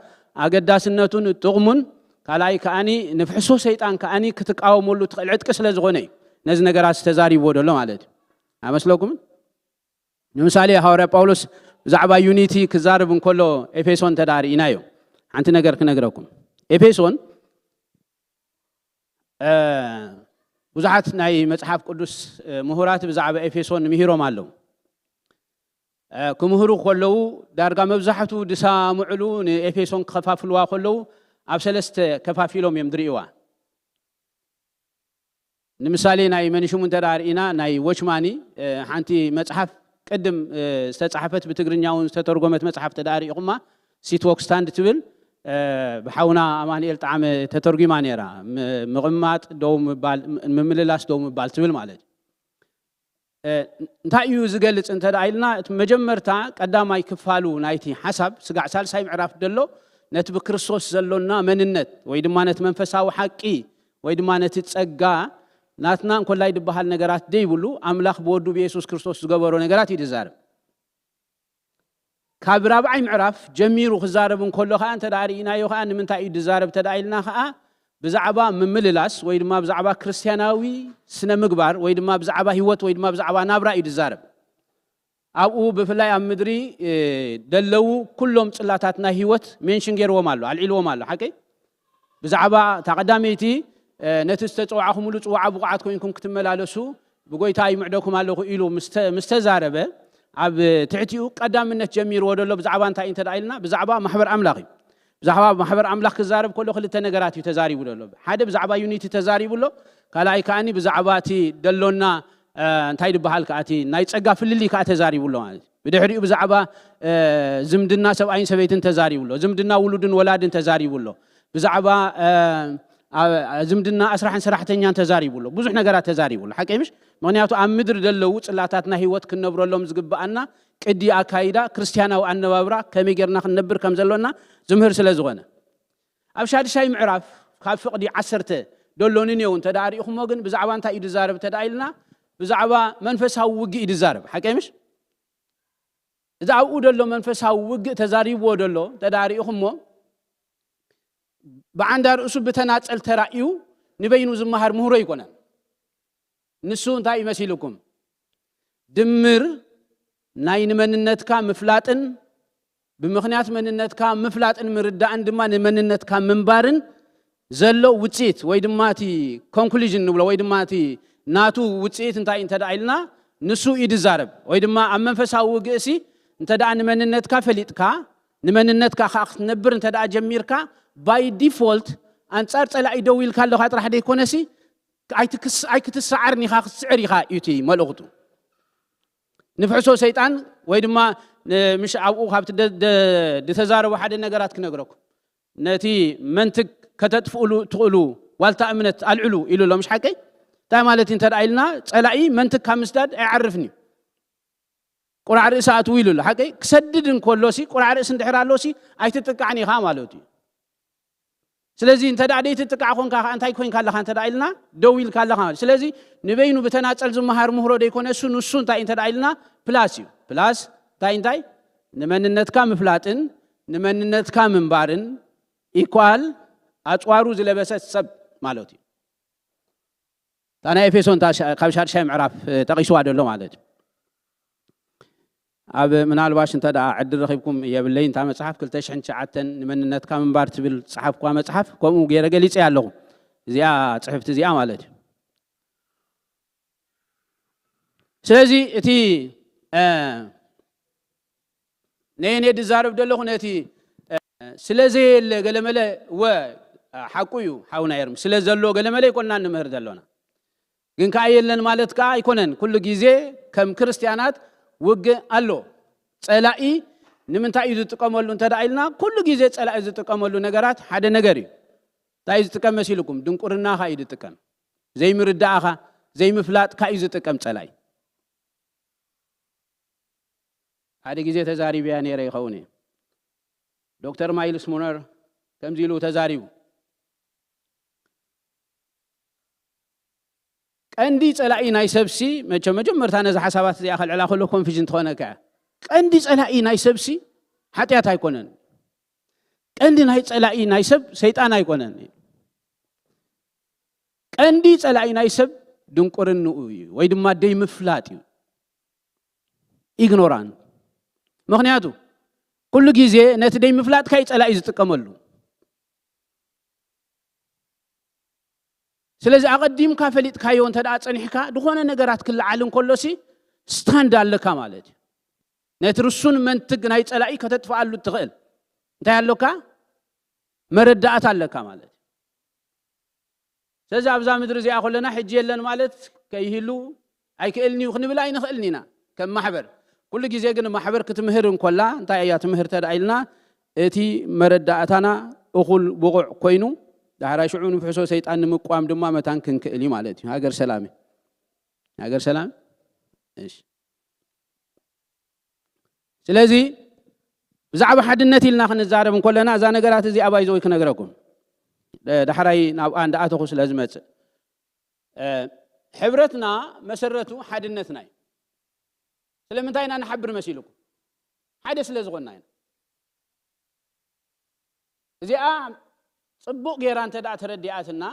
ኣገዳስነቱን ጥቕሙን፣ ካልኣይ ከኣኒ ንፍሕሶ ሰይጣን ከኣኒ ክትቃወመሉ ትኽእል ዕጥቂ ስለ ዝኾነ እዩ ነዚ ነገራት ተዛሪብዎ ዘሎ ማለት እዩ። ኣመስለኩምን? ንምሳሌ ሃዋርያ ጳውሎስ ብዛዕባ ዩኒቲ ክዛረብ እንከሎ ኤፌሶን እንተ ደኣ ርኢናዮ፣ ሓንቲ ነገር ክነግረኩም። ኤፌሶን፣ እ፣ ብዙሓት ናይ መጽሓፍ ቅዱስ፣ እ፣ ምሁራት ብዛዕባ ኤፌሶን ምሂሮም ኣለዉ። እ፣ ክምህሩ ከለዉ ዳርጋ መብዛሕትኡ ዝሰማምዕሉ ንኤፌሶን ክኸፋፍልዋ ከለዉ ኣብ ሰለስተ ከፋፊሎም እዮም ዝርእይዋ። ንምሳሌ ናይ መን ሽሙ እንተ ደኣ ርኢና ናይ ዎችማኒ፣ እ፣ ሓንቲ መጽሓፍ ቅድም፣ እ፣ ዝተጻሕፈት ብትግርኛ እውን ዝተተርጎመት መጽሓፍ እንተ ደኣ ርኢኹማ ሲት ዎክ ስታንድ ትብል፣ እ፣ ብሓውና ኣማኑኤል ጣዕመ ተተርጒማ ነይራ። ም-፣ ምቕማጥ ደው ምባል፣ ም-፣ ምምልላስ ደው ምባል ትብል ማለት እዩ። እ፣ እንታይ እዩ ዝገልጽ እንተ ደኣ ኢልና፣ እቲ መጀመርታ ቀዳማይ ክፋሉ ናይቲ ሓሳብ ስጋዕ ሳልሳይ ምዕራፍ ዘሎ ነቲ ብክርስቶስ ዘሎና መንነት ወይ ድማ ነቲ መንፈሳዊ ሓቂ ወይ ድማ ነቲ ጸጋ ናትና እንኮላይ ዝበሃል ነገራት ደይብሉ ኣምላኽ ብወዱ ብየሱስ ክርስቶስ ዝገበሮ ነገራት እዩ ዝዛረብ። ካብ ራብዓይ ምዕራፍ ጀሚሩ ክዛረብ እንከሎ ከዓ እንተ ደኣ ርኢናዮ ከዓ ንምንታይ እዩ ዝዛረብ እንተ ደኣ ኢልና ከዓ ብዛዕባ ምምልላስ ወይ ድማ ብዛዕባ ክርስትያናዊ ስነ ምግባር ወይ ድማ ብዛዕባ ህይወት ወይ ድማ ብዛዕባ ናብራ እዩ ዝዛረብ። ኣብኡ ብፍላይ ኣብ ምድሪ ደለዉ ኩሎም ጽላታት ናይ ህይወት ሜንሽን ገይርዎም ኣሎ፣ ኣልዒልዎም ኣሎ። ሓቀይ? ብዛዕባ እታ ቀዳመይቲ ነቲ ዝተጸዋዕኹምሉ ጽዋዓ ብቑዓት ኮይንኩም ክትመላለሱ ብጎይታ ይምዕደኩም ኣለኹ ኢሉ ምስ ተዛረበ፣ ኣብ ትሕቲኡ ቀዳምነት ጀሚርዎ ዘሎ ብዛዕባ እንታይ እንተ ኢልና፣ ብዛዕባ ማሕበር ኣምላኽ እዩ። ብዛዕባ ማሕበር ኣምላኽ ክዛረብ ከሎ ክልተ ነገራት እዩ ተዛሪቡ ዘሎ። ሓደ ብዛዕባ ዩኒቲ ተዛሪቡ ኣሎ፣ ካልኣይ ከኣኒ ብዛዕባ እቲ ደሎና እንታይ ዝበሃል ከኣ እቲ ናይ ጸጋ ፍልልይ ከኣ ተዛሪቡ ኣሎ ማለት እዩ። ብድሕሪኡ ብዛዕባ ዝምድና ሰብኣይን ሰበይትን ተዛሪቡ ኣሎ። ዝምድና ውሉድን ወላድን ተዛሪቡ ኣሎ። ብዛዕባ ዝምድና ኣስራሕን ሰራሕተኛን ተዛሪቡ ኣሎ። ብዙሕ ነገራት ተዛሪቡ ኣሎ። ሓቀይ ምሽ? ምኽንያቱ ኣብ ምድሪ ዘለዉ ጽላታት ናይ ህይወት ክንነብረሎም ዝግብኣና ቅዲ ኣካይዳ ክርስትያናዊ ኣነባብራ ከመይ ጌርና ክንነብር ከም ዘሎና ዝምህር ስለ ዝኾነ። ኣብ ሻድሻይ ምዕራፍ ካብ ፍቕዲ ዓሰርተ ደሎ ንኔው እንተ ደኣ ርኢኹሞ ግን ብዛዕባ እንታይ እዩ ዝዛረብ እንተ ደኣ ኢልና ብዛዕባ መንፈሳዊ ውግእ እዩ ዝዛረብ። ሓቀይ ምሽ? እዚ ኣብኡ ደሎ መንፈሳዊ ውግእ ተዛሪብዎ ደሎ እንተ ደኣ ርኢኹሞ ብዓንዳ ርእሱ ብተናጸል ተራእዩ ንበይኑ ዝመሃር ምህሮ ኣይኮነን። ንሱ እንታይ እዩ መሲልኩም? ድምር ናይ ንመንነትካ ምፍላጥን ብምኽንያት መንነትካ ምፍላጥን ምርዳእን ድማ ንመንነትካ ምንባርን ዘሎ ውጽኢት ወይ ድማ እቲ ኮንክሉዥን ንብሎ ወይ ድማ እቲ ናቱ ውጽኢት እንታይ እንተ ደኣ ኢልና ንሱ እዩ ዝዛረብ። ወይ ድማ ኣብ መንፈሳዊ ውግእሲ እንተ ደኣ ንመንነትካ ፈሊጥካ ንመንነትካ ከዓ ክትነብር እንተ ደኣ ጀሚርካ ባይ ዲፎልት ኣንጻር ጸላኢ ደው ኢልካ ኣለኻ ጥራሕ ደይኮነሲ ኣይትክስ- ኣይክትሰዓርን ኢኻ ክትስዕር ኢኻ እዩ እቲ መልእኽቱ። ንፍሕሶ ሰይጣን ወይ ድማ ን- ምሽ ኣብኡ ካብቲ ደ- ደ- ዝተዛረቦ ሓደ ነገራት ክነግረኩም። ነቲ መንትግ ከተጥፍእሉ ትኽእሉ ዋልታ እምነት ኣልዕሉ ኢሉ ኣሎ። ምሽ ሓቀይ? እንታይ ማለት እዩ እንተ ደኣ ኢልና ጸላኢ መንትግ ካብ ምስዳድ ኣይዓርፍን እዩ። ቁራዕ ርእሲ ኣትዉ ኢሉ ኣሎ። ሓቀይ? ክሰድድ እንከሎ ሲ ቁራዕ ርእሲ እንድሕር ኣሎ ሲ ኣይትጥቃዕን ኢኻ ማለት እዩ። ስለዚ እንተ ደኣ ደይትጥቃዕ ኮንካ ከዓ እንታይ ኮይንካ ኣለኻ እንተ ደኣ ኢልና ደው ኢልካ ኣለኻ ማለት። ስለዚ ንበይኑ ብተናጸል ዝመሃር ምህሮ ደይኮነ እሱ ንሱ እንታይ እንተ ደኣ ኢልና ፕላስ እዩ። ፕላስ እንታይ እንታይ? ንመንነትካ ምፍላጥን ንመንነትካ ምንባርን ኢኳል ኣጽዋሩ ዝለበሰ ሰብ ማለት እዩ። እታ ናይ ኤፌሶን እታ ሻ- ካብ ሻድሻይ ምዕራፍ እ፣ ጠቒስዋ ደሎ ማለት እዩ። ኣብ ምናልባሽ እንተ ደኣ ዕድል ረኺብኩም የብለይ እንታ መጽሓፍ ክልተ ሽሕን ትሽዓተን ንመንነትካ ምንባር ትብል ጸሓፍኳ መጽሓፍ ከምኡ ገይረ ገሊጸ ኣለኹ። እዚኣ ጽሕፍቲ እዚኣ ማለት እዩ። ስለዚ እቲ እ፣ ነየኔ ድዛረብ ደለኹ ነቲ እ፣ ስለ ዘየለ ገለመለ ወ ሓቁ እዩ ሓውና ኤርሚ ስለ ዘሎ ገለመለ ይኮንና ንምህር ዘሎና ግን ከዓ የለን ማለት ከዓ ኣይኮነን። ኩሉ ግዜ ከም ክርስትያናት ውግእ ኣሎ። ጸላኢ ንምንታይ እዩ ዝጥቀመሉ እንተ ደኣ ኢልና ኩሉ ግዜ ጸላኢ ዝጥቀመሉ ነገራት ሓደ ነገር እዩ። እንታይ እዩ ዝጥቀም መሲልኩም? ድንቁርናኻ እዩ ዝጥቀም። ዘይምርዳእኻ ዘይምፍላጥካ እዩ ዝጥቀም ጸላኢ። ሓደ ግዜ ተዛሪብያ ነይረ ይኸውን እየ። ዶክተር ማይልስ ሙነር ከምዚ ኢሉ ተዛሪቡ። ቀንዲ ጸላኢ ናይ ሰብሲ መቸ መጀመርታ ነዚ ሓሳባት እዚኣ ከልዕላ ከሎ ኮንፊዥን ትኾነካ እያ። ቀንዲ ጸላኢ ናይ ሰብሲ ሓጢኣት ኣይኮነን። ቀንዲ ናይ ጸላኢ ናይ ሰብ ሰይጣን ኣይኮነን። ቀንዲ ጸላኢ ናይ ሰብ ድንቁርንኡ እዩ ወይ ድማ ደይምፍላጥ እዩ። ኢግኖራንት። ምኽንያቱ ኩሉ ግዜ ነቲ ደይምፍላጥካ እዩ ጸላኢ ዝጥቀመሉ። ስለዚ ኣቐዲምካ ፈሊጥካዮ እንተ ደኣ ጸኒሕካ ዝኾነ ነገራት ክለዓል እንከሎሲ ስታንድ ኣለካ ማለት እዩ። ነቲ ርሱን መንትግ ናይ ጸላኢ ከተጥፍኣሉ እትኽእል እንታይ ኣሎካ? መረዳእታ ኣለካ ማለት እዩ። ስለዚ ኣብዛ ምድሪ እዚኣ ከለና ሕጂ የለን ማለት ከይህሉ ኣይክእልን እዩ ክንብል ኣይንኽእልን ኢና ከም ማሕበር። ኩሉ ግዜ ግን ማሕበር ክትምህር እንኮላ እንታይ እያ ትምህር ተደኣ ኢልና እቲ መረዳእታና እኹል ብቑዕ ኮይኑ ዳሕራይ ሽዑ ንፍሕሶ ሰይጣን ንምቋም ድማ መታን ክንክእል እዩ ማለት እዩ። ሃገር ሰላም እዩ። ሃገር ሰላም እሺ። ስለዚ ብዛዕባ ሓድነት ኢልና ክንዛረብ እንኮለና እዛ ነገራት እዚኣ ባይዘወይ ክነግረኩም ዳሕራይ ናብ ኣንድ ኣተኹ ስለ ዝመፅእ ሕብረትና መሰረቱ ሓድነትና እዩ። ስለምንታይ ኢና ንሓብር መሲልኩም? ሓደ ስለ ዝኾንና ኢና። እዚኣ ጽቡቕ ጌራ እንተ ደኣ ተረዲኣትና፣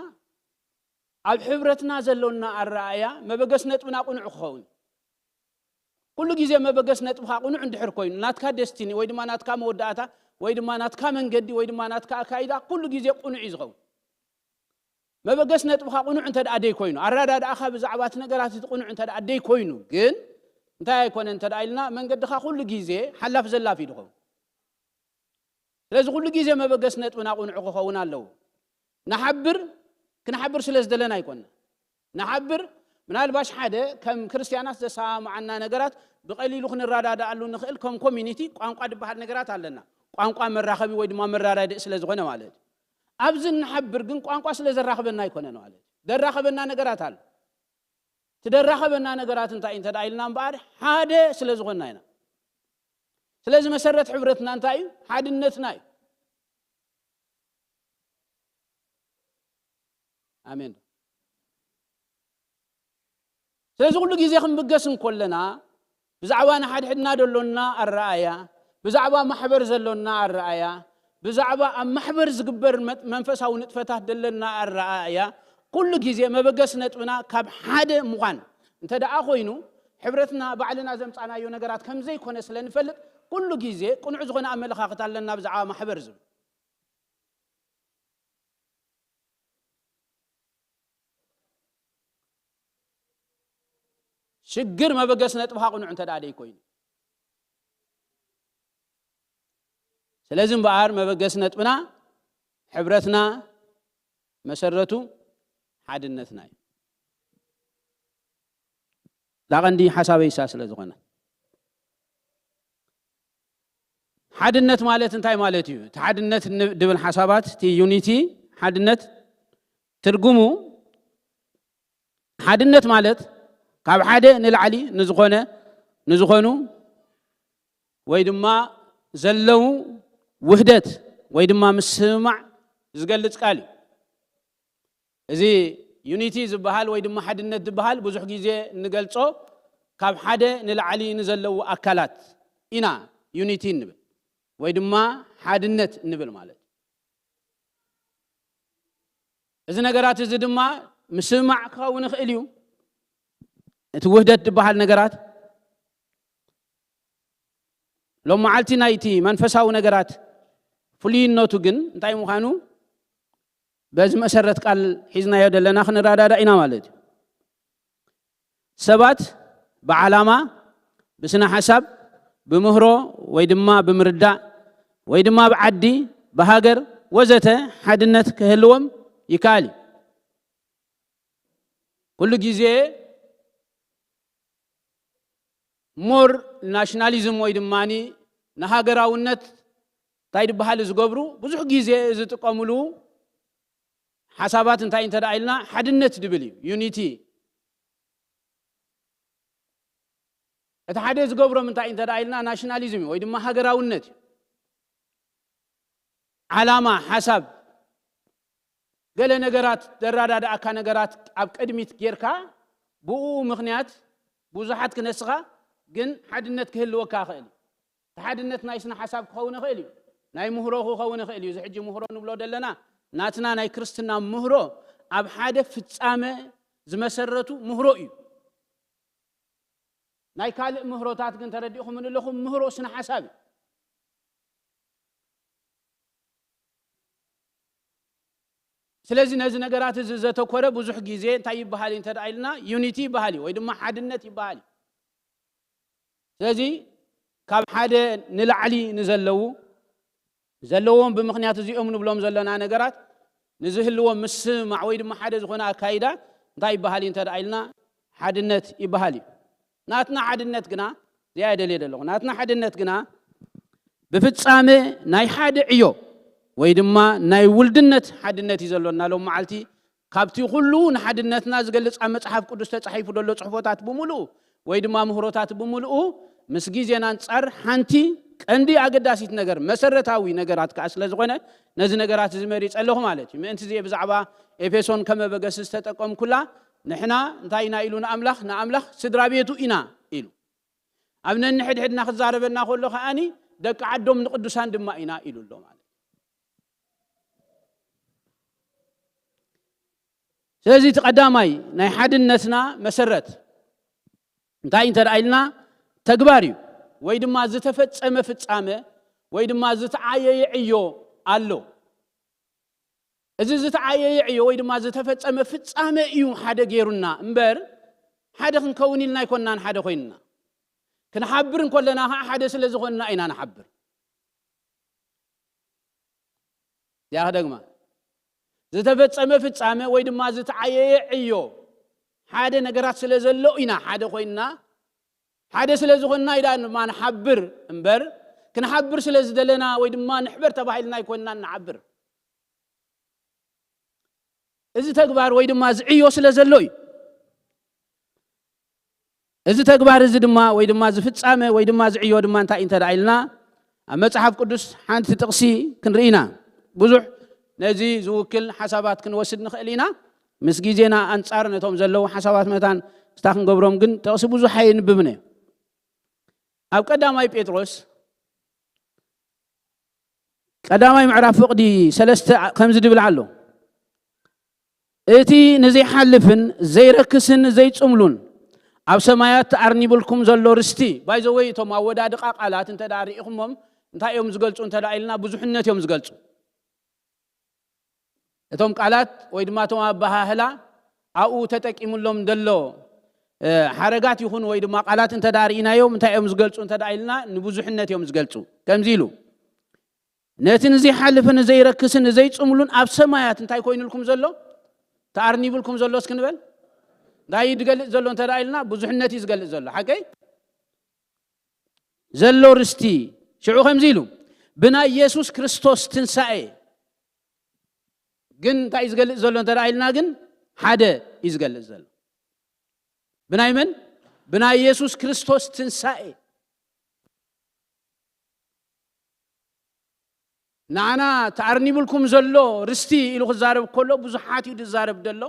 ኣብ ሕብረትና ዘሎና ኣረኣእያ መበገስ ነጥብና ቅኑዕ ክኸውን። ኩሉ ግዜ መበገስ ነጥብኻ ቅኑዕ እንድሕር ኮይኑ፣ ናትካ ደስቲኒ ወይ ድማ ናትካ መወዳእታ ወይ ድማ ናትካ መንገዲ ወይ ድማ ናትካ ኣካይዳ ኩሉ ግዜ ቅኑዕ እዩ ዝኸውን። መበገስ ነጥብኻ ቅኑዕ እንተ ደኣ ደይ ኮይኑ፣ ኣረዳድኣኻ ብዛዕባ እቲ ነገራት እቲ ቅኑዕ እንተ ደኣ ደይ ኮይኑ፣ ግን እንታይ ኣይኮነ እንተ ደኣ ኢልና፣ መንገድኻ ኩሉ ግዜ ሓላፍ ዘላፍ እዩ ዝኸውን። ስለዚ ኩሉ ግዜ መበገስ ነጥብና ቅኑዕ ክኸውን ኣለዎ። ንሓብር፣ ክንሓብር ስለ ዝደለና ኣይኮነ። ንሓብር፣ ምናልባሽ ሓደ ከም ክርስትያናት ዘሰማምዓና ነገራት ብቐሊሉ ክንረዳድኣሉ ንኽእል ከም ኮሚኒቲ ቋንቋ ዝበሃል ነገራት ኣለና። ቋንቋ መራኸቢ ወይ ድማ መረዳድእ ስለ ዝኾነ ማለት እዩ። ኣብዚ ንሓብር ግን ቋንቋ ስለ ዘራኽበና ኣይኮነን ማለት እዩ። ዘራኸበና ነገራት ኣሎ። እቲ ዘራኸበና ነገራት እንታይ እዩ እንተ ደኣ ኢልና እምበኣር፣ ሓደ ስለ ዝኾንና ኢና። ስለዚ መሰረት ሕብረትና እንታይ እዩ? ሓድነትና እዩ። ኣሜን። ስለዚ ኩሉ ግዜ ክንብገስ እንከለና፣ ብዛዕባ ንሓድሕድና ዘሎና ኣረኣእያ፣ ብዛዕባ ማሕበር ዘሎና ኣረኣእያ፣ ብዛዕባ ኣብ ማሕበር ዝግበር መ-፣ መንፈሳዊ ንጥፈታት ዘለና ኣረኣእያ፣ ኩሉ ግዜ መበገሲ ነጥብና ካብ ሓደ ምዃን እንተ ደኣ ኮይኑ፣ ሕብረትና ባዕልና ዘምጻናዮ ነገራት ከም ዘይኮነ ስለ ንፈልጥ፣ ኩሉ ግዜ ቅኑዕ ዝኾነ ኣመለኻኽታ ኣለና ብዛዕባ ማሕበር ዝብል። ሽግር መበገሲ ነጥብኻ ቅኑዕ እንተ ደኣ ደይኮይኑ። ስለዚ እምበኣር መበገሲ ነጥብና ሕብረትና መሰረቱ ሓድነትና እዩ። እዛ ቀንዲ ሓሳበይ እሳ ስለ ዝኾነ። ሓድነት ማለት እንታይ ማለት እዩ? እቲ ሓድነት ን-፣ ድብል ሓሳባት፣ እቲ ዩኒቲ፣ ሓድነት ትርጉሙ፣ ሓድነት ማለት ካብ ሓደ ንላዕሊ ንዝኾነ፣ ንዝኾኑ ወይ ድማ ዘለዉ ውህደት ወይ ድማ ምስምማዕ ዝገልጽ ቃል እዩ። እዚ ዩኒቲ ዝበሃል ወይ ድማ ሓድነት ዝበሃል ብዙሕ ግዜ እንገልጾ ካብ ሓደ ንላዕሊ ንዘለዉ ኣካላት ኢና ዩኒቲ እንብል ወይ ድማ ሓድነት እንብል ማለት እዩ። እዚ ነገራት እዚ ድማ ምስምማዕ ክኸውን ይኽእል እዩ። እቲ ውህደት ዝበሃል ነገራት ሎም መዓልቲ ናይቲ መንፈሳዊ ነገራት ፍሉይነቱ ግን እንታይ ምዃኑ በዚ መሰረት ቃል ሒዝናዮ ዘለና ክንረዳዳእ ኢና ማለት እዩ። ሰባት ብዓላማ፣ ብስነ ሓሳብ፣ ብምህሮ ወይ ድማ ብምርዳእ ወይ ድማ ብዓዲ፣ ብሃገር ወዘተ ሓድነት ክህልዎም ይከኣል እዩ። ኩሉ ግዜ ሞር ናሽናሊዝም ወይ ድማ ንሃገራውነት እንታይ ዝበሃል ዝገብሩ ብዙሕ ግዜ ዝጥቀምሉ ሓሳባት እንታይ እንተ ደኣ ኢልና ሓድነት ድብል እዩ፣ ዩኒቲ። እቲ ሓደ ዝገብሮም እንታይ እንተ ደኣ ኢልና ናሽናሊዝም እዩ ወይ ድማ ሃገራውነት እዩ። ዓላማ፣ ሓሳብ፣ ገለ ነገራት ዘረዳድኣካ ነገራት ኣብ ቅድሚት ጌርካ ብኡ ምኽንያት ብዙሓት ክነስኻ ግን ሓድነት ክህልወካ ይኽእል እዩ። እቲ ሓድነት ናይ ስነ ሓሳብ ክኸውን ይኽእል እዩ፣ ናይ ምህሮ ክኸውን ይኽእል እዩ። እዚ ሕጂ ምህሮ ንብሎ ዘለና ናትና ናይ ክርስትና ምህሮ ኣብ ሓደ ፍጻመ ዝመሰረቱ ምህሮ እዩ። ናይ ካልእ ምህሮታት ግን ተረዲእኹም ኣለኹም ምህሮ ስነ ሓሳብ እዩ። ስለዚ ነዚ ነገራት እዚ ዘተኮረ ብዙሕ ግዜ እንታይ ይበሃል እዩ እንተ ደኣ ኢልና ዩኒቲ ይበሃል እዩ ወይ ድማ ሓድነት ይበሃል እዩ። ስለዚ ካብ ሓደ ንላዕሊ ንዘለዉ ዘለዎም ብምኽንያት እዚኦም ንብሎም ዘለና ነገራት ንዝህልዎም ምስምማዕ ወይ ድማ ሓደ ዝኾነ ኣካይዳ እንታይ ይበሃል እዩ እንተ ደኣ ኢልና ሓድነት ይበሃል እዩ። ናትና ሓድነት ግና እዚኣ እየ ደልየ ዘለኹ። ናትና ሓድነት ግና ብፍጻመ ናይ ሓደ ዕዮ ወይ ድማ ናይ ውልድነት ሓድነት እዩ ዘሎና። ሎም መዓልቲ ካብቲ ኩሉ ንሓድነትና ዝገልጽ ኣብ መጽሓፍ ቅዱስ ተጻሒፉ ዘሎ ጽሑፎታት ብምሉኡ ወይ ድማ ምህሮታት ብምሉኡ ምስ ግዜና ኣንጻር ሓንቲ ቀንዲ ኣገዳሲት ነገር መሰረታዊ ነገራት ከኣ ስለ ዝኾነ ነዚ ነገራት እዚ መሪጸ ኣለኹ ማለት እዩ። ምእንቲ እዚ ብዛዕባ ኤፌሶን ከመበገሲ ዝተጠቀምኩላ ንሕና እንታይ ኢና ኢሉ ንኣምላኽ? ንኣምላኽ ስድራ ቤቱ ኢና ኢሉ። ኣብ ነንሕድሕድና ክዛረበና ከሎ ከኣኒ ደቂ ዓዶም ንቅዱሳን ድማ ኢና ኢሉ ኣሎ ማለት። ስለዚ እቲ ቀዳማይ ናይ ሓድነትና መሰረት እንታይ እንተ ደኣ ኢልና፣ ተግባር እዩ። ወይ ድማ ዝተፈጸመ ፍጻመ ወይ ድማ ዝተዓየየ ዕዮ ኣሎ። እዚ ዝተዓየየ ዕዮ ወይ ድማ ዝተፈጸመ ፍጻመ እዩ ሓደ ገይሩና እምበር፣ ሓደ ክንከውን ኢልና ኣይኮንናን ሓደ ኮይንና። ክንሓብር እንከለና ከዓ ሓደ ስለ ዝኾንና ኢና ንሓብር። እዚኣ ክደግማ። ዝተፈጸመ ፍጻመ ወይ ድማ ዝተዓየየ ዕዮ ሓደ ነገራት ስለ ዘሎ ኢና ሓደ ኮይንና፣ ሓደ ስለ ዝኾንና ኢና ድማ ንሓብር እምበር፣ ክንሓብር ስለ ዝደለና ወይ ድማ ንሕበር ተባሂልና ኣይኮንናን ንሓብር። እዚ ተግባር ወይ ድማ እዚ ዕዮ ስለ ዘሎ እዩ። እዚ ተግባር እዚ ድማ ወይ ድማ እዚ ፍጻመ ወይ ድማ እዚ ዕዮ ድማ እንታይ እንተ ደኣ ኢልና፣ ኣብ መጽሓፍ ቅዱስ ሓንቲ ጥቕሲ ክንርኢ ኢና። ብዙሕ ነዚ ዝውክል ሓሳባት ክንወስድ ንኽእል ኢና። ምስ ግዜና ኣንጻር ነቶም ዘለዉ ሓሳባት መታን ስታ ክንገብሮም ግን ጥቕሲ ብዙሕ ኣየንብብን እየ። ኣብ ቀዳማይ ጴጥሮስ ቀዳማይ ምዕራፍ ፍቕዲ ሰለስተ ከምዚ ድብል ኣሎ። እቲ ንዘይሓልፍን ዘይረክስን ዘይጽምሉን ኣብ ሰማያት ተኣርኒብልኩም ዘሎ ርስቲ። ባይዘወይ እቶም ኣወዳድቓ ቃላት እንተ ደኣ ርኢኹሞም እንታይ እዮም ዝገልጹ እንተ ደኣ ኢልና ብዙሕነት እዮም ዝገልጹ። እቶም ቃላት ወይ ድማ እቶም ኣበሃህላ ኣብኡ ተጠቂሙሎም ዘሎ፣ እ፣ ሓረጋት ይኹን ወይ ድማ ቃላት እንተ ደኣ ርኢናዮም እንታይ እዮም ዝገልጹ እንተ ደኣ ኢልና ንብዙሕነት እዮም ዝገልጹ። ከምዚ ኢሉ፣ ነቲ ንዘይሓልፍን ንዘይረክስን ንዘይጽምሉን ኣብ ሰማያት እንታይ ኮይኑልኩም ዘሎ? ተኣርኒቡልኩም ዘሎ እስኪ ንበል። እንታይ እዩ ዝገልጽ ዘሎ እንተ ደኣ ኢልና ብዙሕነት እዩ ዝገልጽ ዘሎ። ሓቀይ? ዘሎ ርስቲ። ሽዑ ከምዚ ኢሉ፣ ብናይ የሱስ ክርስቶስ ትንሳኤ ግን እንታይ እዩ ዝገልጽ ዘሎ እንተ ደኣ ኢልና ግን ሓደ እዩ ዝገልጽ ዘሎ። ብናይ መን? ብናይ የሱስ ክርስቶስ ትንሳኤ። ንዓና ተኣርኒብልኩም ዘሎ ርስቲ ኢሉ ክዛረብ ከሎ ብዙሓት እዩ ዝዛረብ ዘሎ።